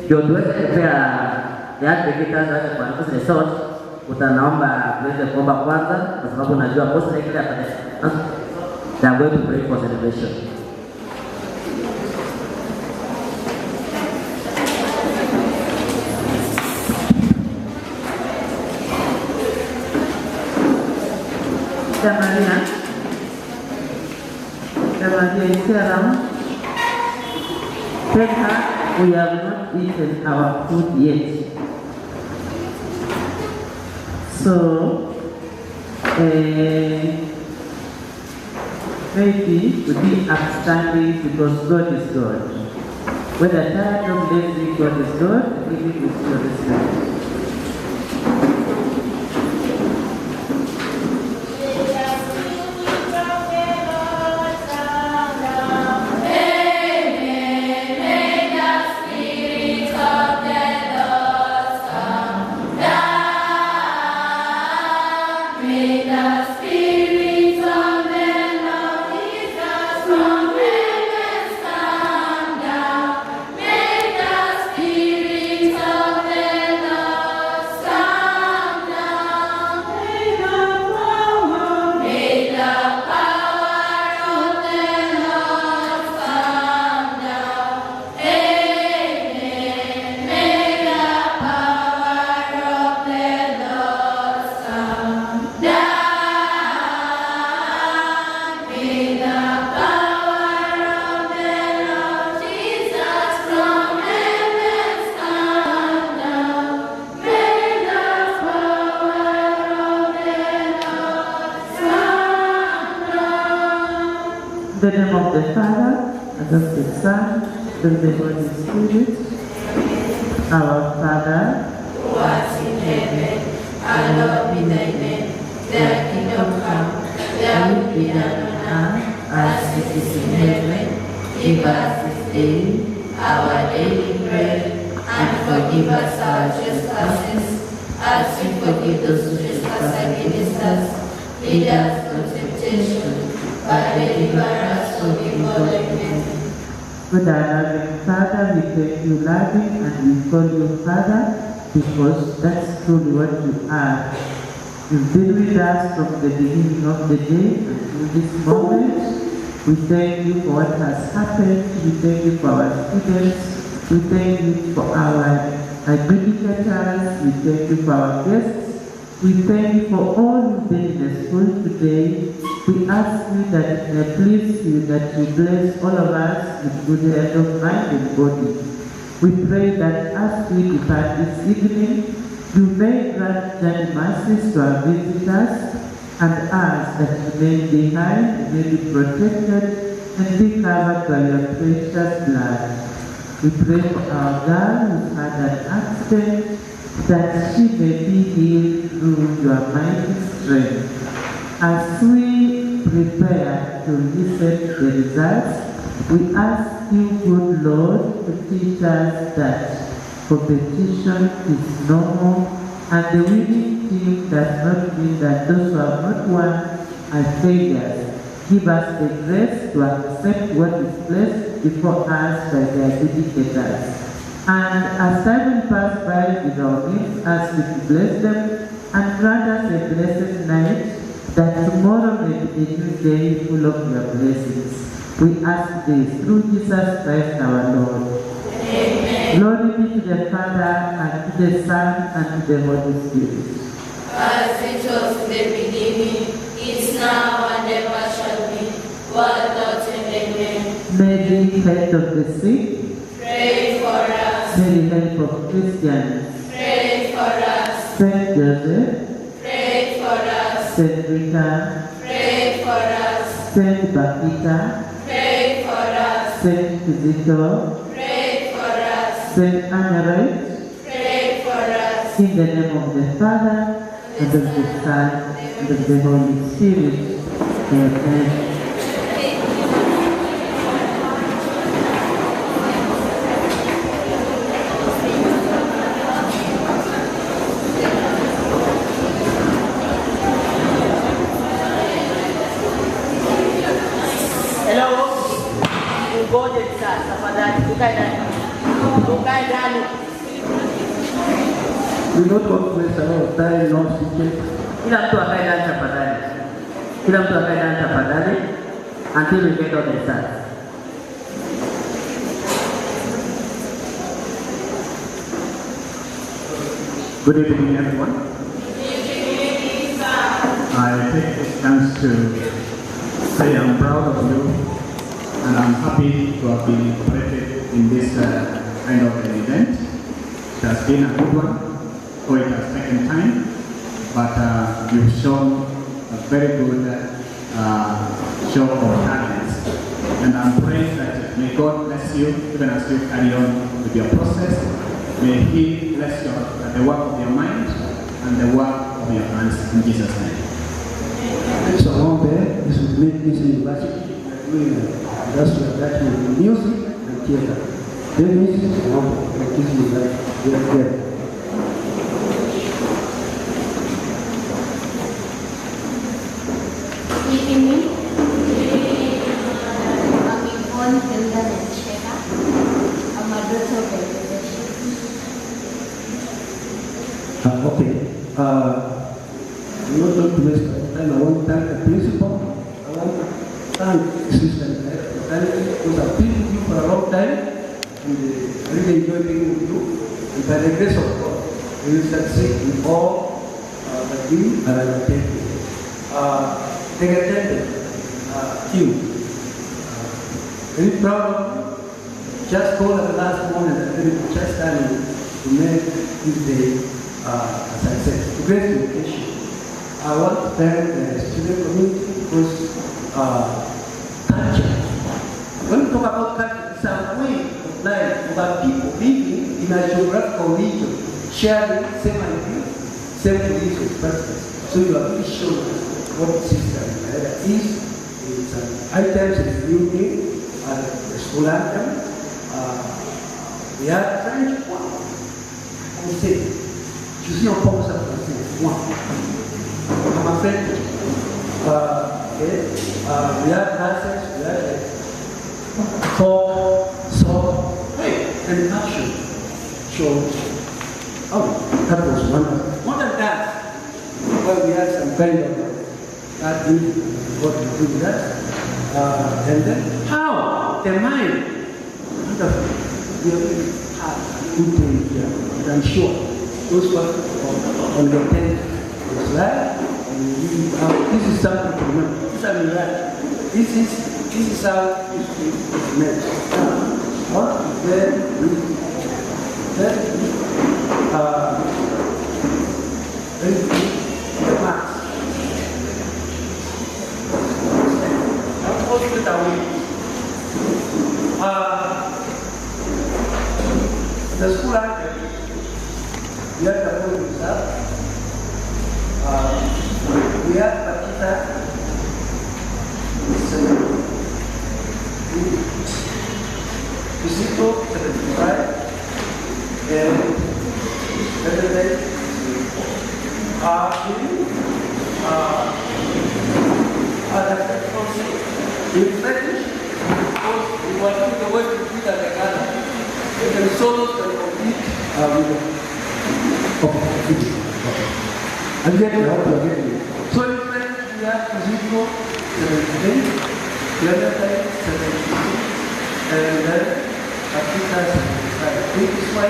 ndio tuweze kupea the aggregators waweze kuandika zile sort. Utanaomba tuweze kuomba kwanza, kwa sababu najua most likely after they are going to pray for celebration. Maria is here around. Tell her we have not eaten our food yet. So, maybe we be upstanding because God is God. Whether tired or lazy, God is God, even is God is God. In the name of the Father, and of the Son, and of the Holy Spirit, our Father, who art in heaven, hallowed be thy name. Thy kingdom come, thy will be done on earth as it is in heaven. Give us this day our daily bread, and forgive us our trespasses, as we forgive those who trespass against us. Lead us not into temptation, but deliver us from evil. Amen. Good our loving Father, we thank you, loving, and we call you Father, because that's truly what you are. You've been with us from the beginning of the day until this moment. We thank you for what has happened. We thank you for our students. We thank you for our adjudicators. We thank you for our guests. We thank you for all who've been in the school today. We ask you that it may please you that you bless all of us with good health of mind and body. We pray that as we depart this evening, you may grant journey mercies to our visitors and us that remain behind may be protected and be covered by your precious blood. We pray for our girl who had an accident, that she may be healed through your mighty strength. As we prepare to listen to the results, we ask you, good Lord, to teach us that competition is normal and the winning team does not mean that those who have not won are failures. Give us the grace to accept what is placed before us by the adjudicators. And as time will pass by, with our means, ask you to bless them and grant us a blessed night, that tomorrow may be a new day full of your blessings. We ask this through Jesus Christ our Lord. Amen. Glory be to the Father, and to the Son, and to the Holy Spirit. As it was in the beginning, is, now, and ever shall be, world without end. Amen. Mary, health of the sick, pray for us. Mary, help of Christians, pray for us. Saint Joseph, pray for us. Saint Rita, pray for us. Saint Bakhita, pray for us. Saint Kizito, pray for us. Saint Anna, pray for us. In the name of the Father, and of the Son, and of the Holy Spirit. Amen. Hello. Ngoje sasa, tafadhali tukae ndani. Tukae ndani. We not want to waste a lot of time, no secret. Kila mtu akae ndani tafadhali. Kila mtu akae ndani tafadhali until we get all the stars. Good evening, everyone. I take this chance to say I'm proud of you and I'm happy to have been incorporated in this kind of an event. It has been a good one, though it has taken time, but you've shown a very good show of talents. And I'm praying that may God bless you even as you carry on with your process. May He bless the work of your mind and the work of your hands in Jesus' name. So Ngombe is with me in university, doing industrial attachment in music and theater. Dennis Ngombe, Kisii University. Yes. Good evening. I'm Yvonne Hilda Ncheka. I'm a daughter of Bangladesh. Okay. I'm not going to waste my time. I want to thank the principal. I want to thank Sister because I've been with you for a long time and I really enjoy being with you. And by the grace of God, we will succeed in all that we are undertaking. The attendant team, very proud of you. Just called at the last moment and very just time to make this day a success. A great occasion. I want to thank the student community because culture. When we talk about culture, it's a way of life of our people living in a geographical region, sharing same ideas, same beliefs and practices. So you are really shown what system is. It's an items in the new name, the school anthem. We have French one. Français. Je suis en pense à français. Moi. I'm a French. Okay. We have dances, we have folk, song, hey, and passion. So, oh, that was wonderful. More than that, well, we had some kind of that music, what to do with that. And then, how the mind, wonderful. We really had a good day here, and I'm sure those who are on your tent was live. This is something to remember. This is a miracle. This is how it is meant. What very very the marks. The school anthem, we have the whole reserve. We have Pakita, Kizito 75, and Benedict in French, because we were doing the work with the Ghana. The solos can compete with the. Okay. I'm getting it. I hope you're getting it. So in French, we have Kizito 78, Clementine 72, and then Africa 75. This is why.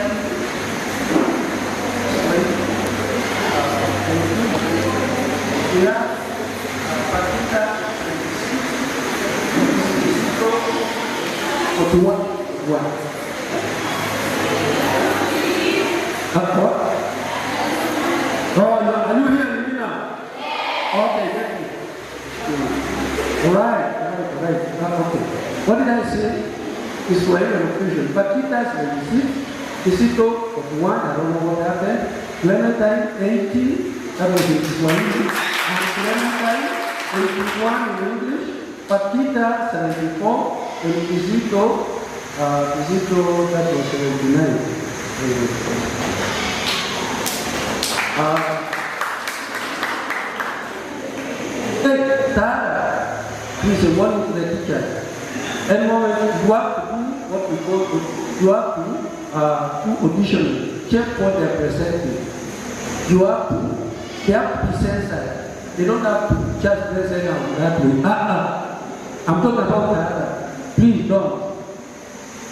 We have What? Oh, are you hearing me now? Okay, thank you. All right. Okay. What did I say? Kiswahili and fusion. Pakita 76, Kisito 41, I don't know what happened. Clementine 80, that was in Kiswahili. And Clementine 81 in English. Pakita 74, and Kisito, that was 79. Tara, please, a warning to the teacher. And moment, you have to do what we call, you have to do audition, check what they are presenting. They have to be censored. They don't have to just present out that way. I'm talking about Tara. Please don't.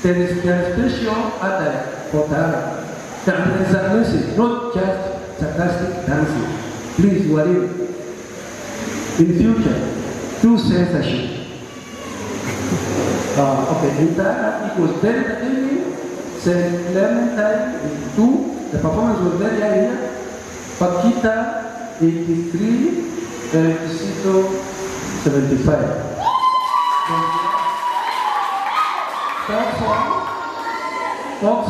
There is special attire for Tara. There is a message, not just sarcastic dancing. Please, worry. In future, do censorship. Okay, in Tara, it was very entertaining. St. Clementine, 82. The performance was very high here. Pakita, 83. And Kisito, 75. Folk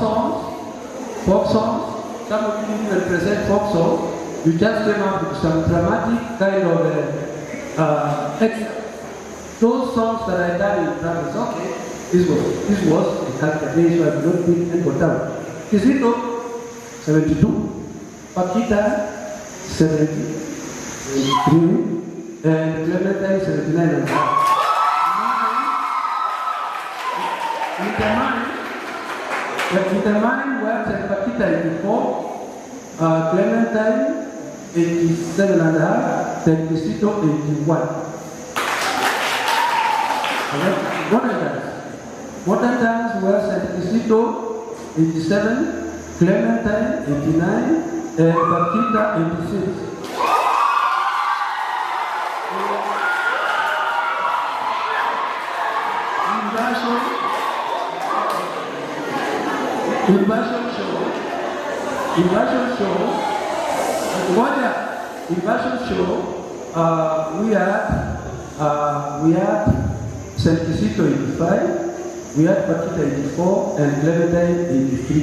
songs. Some of you didn't even present folk songs. You just came up with some dramatic kind of excerpt. Those songs that I done in practice, okay, this was a culture day, so I have not been and got down. Kisito, 72, Pakita, 73, and Clementine, 79 and a half. With the mind works at Pakita 84, Clementine 87 and a half, then Kisito 81. Okay. Modern dance was at Kisito 87, Clementine 89, and Pakita 86. Inversion show, we had St. Kisito 85, we had Pakita 84, and Clementine 83.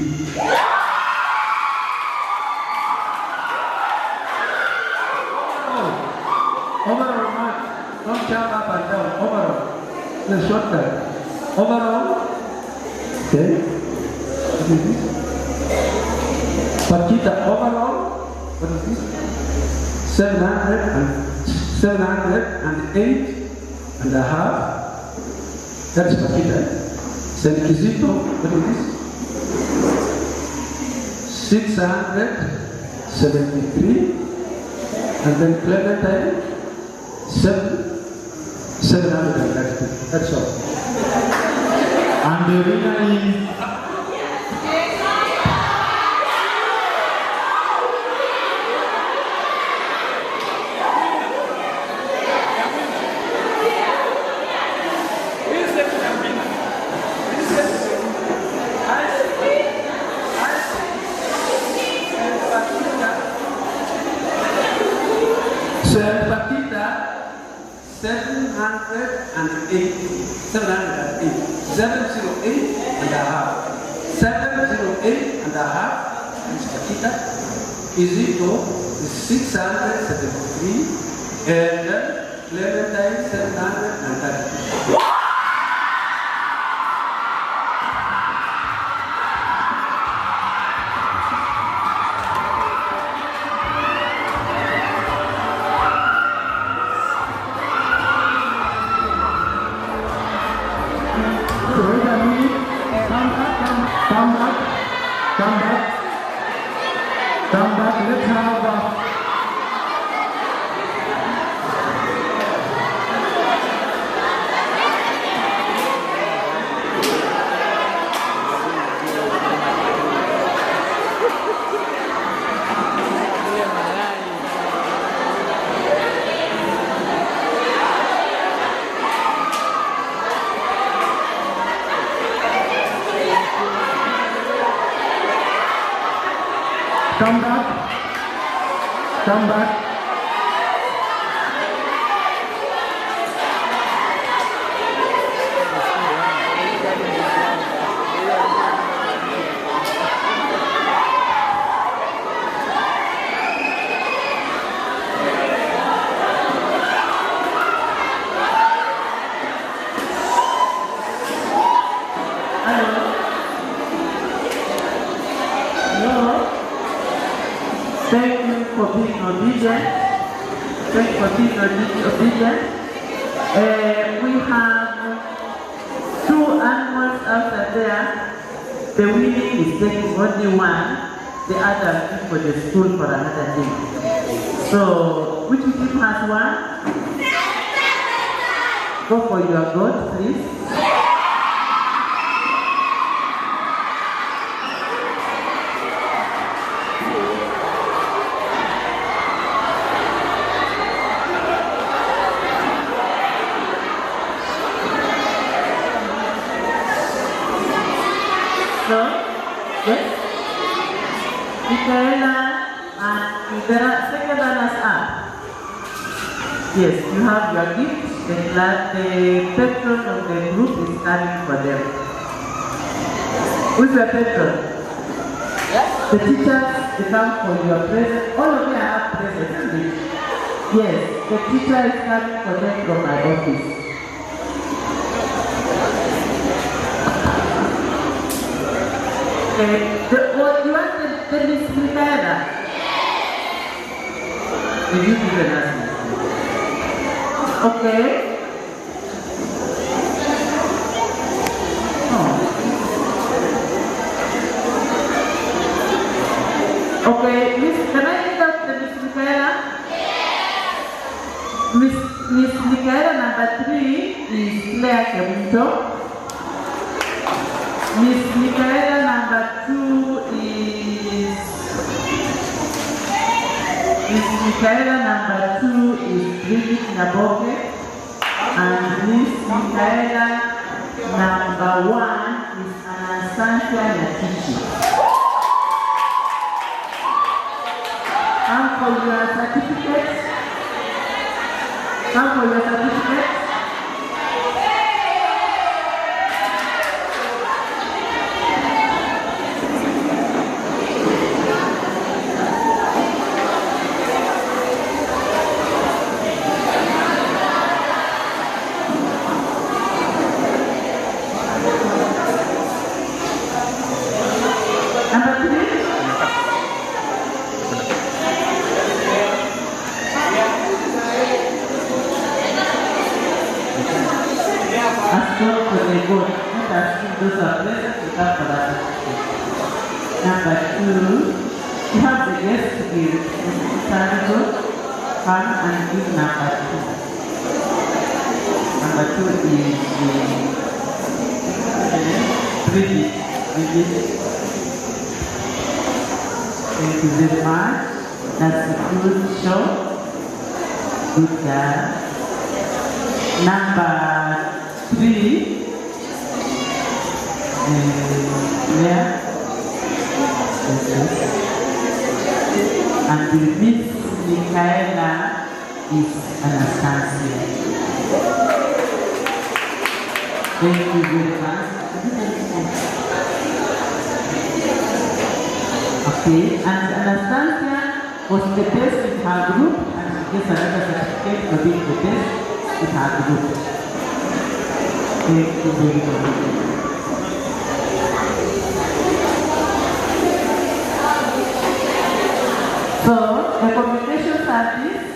Overall, mark, don't jump up and down, overall, the shortcut. Overall, okay. What is this? Pakita overall, what is this? 708 and a half. That is Pakita. St. Kisito, what is this? 673, and then Clementine 732. That's all. And the winner is Pakita 708, 708 and a half, 708 and a half is Pakita. Kisito is 673, and Clementine 732. Come back. Let's have Come back. Come back. Thank you for being obedient. Thank you for being obedient. We have two animals outside there. The winning is taking only one. The other is for the school for another day. So, which team has one? Go for your goat, please. So, yes, Michaela and the second runners up. Yes, you have your gift. The patron of the group is coming for them. Who's the patron? Yes. The teachers, they come for your present. All of you have presents, isn't it? Yes, the teacher is coming for them from my office. Okay. You want the Miss Michaela? Yes. Did you give an answer? Okay. Oh. Okay, Miss, can I pick up the Miss Michaela? Yes. Miss Michaela number 3 is Claire Kemunto. Miss Michaela number 2 is Miss Michaela number 2 is Bridget Naboke, and Miss Michaela number 1 is Anastasia Natichi. Come for your certificates. Come for your certificates. Number 2, you have the guest to give Mr. Come and give number 2. Number 2 is Bridget. Bridget. Thank you very much. That's a good show. Good girl. Number 3. Yeah. And the Miss Michaela is Anastasia. Thank you very much. Okay, and Anastasia was the best in her group, and she gets another certificate for being the best in her group. Thank you very much. So, the communication service,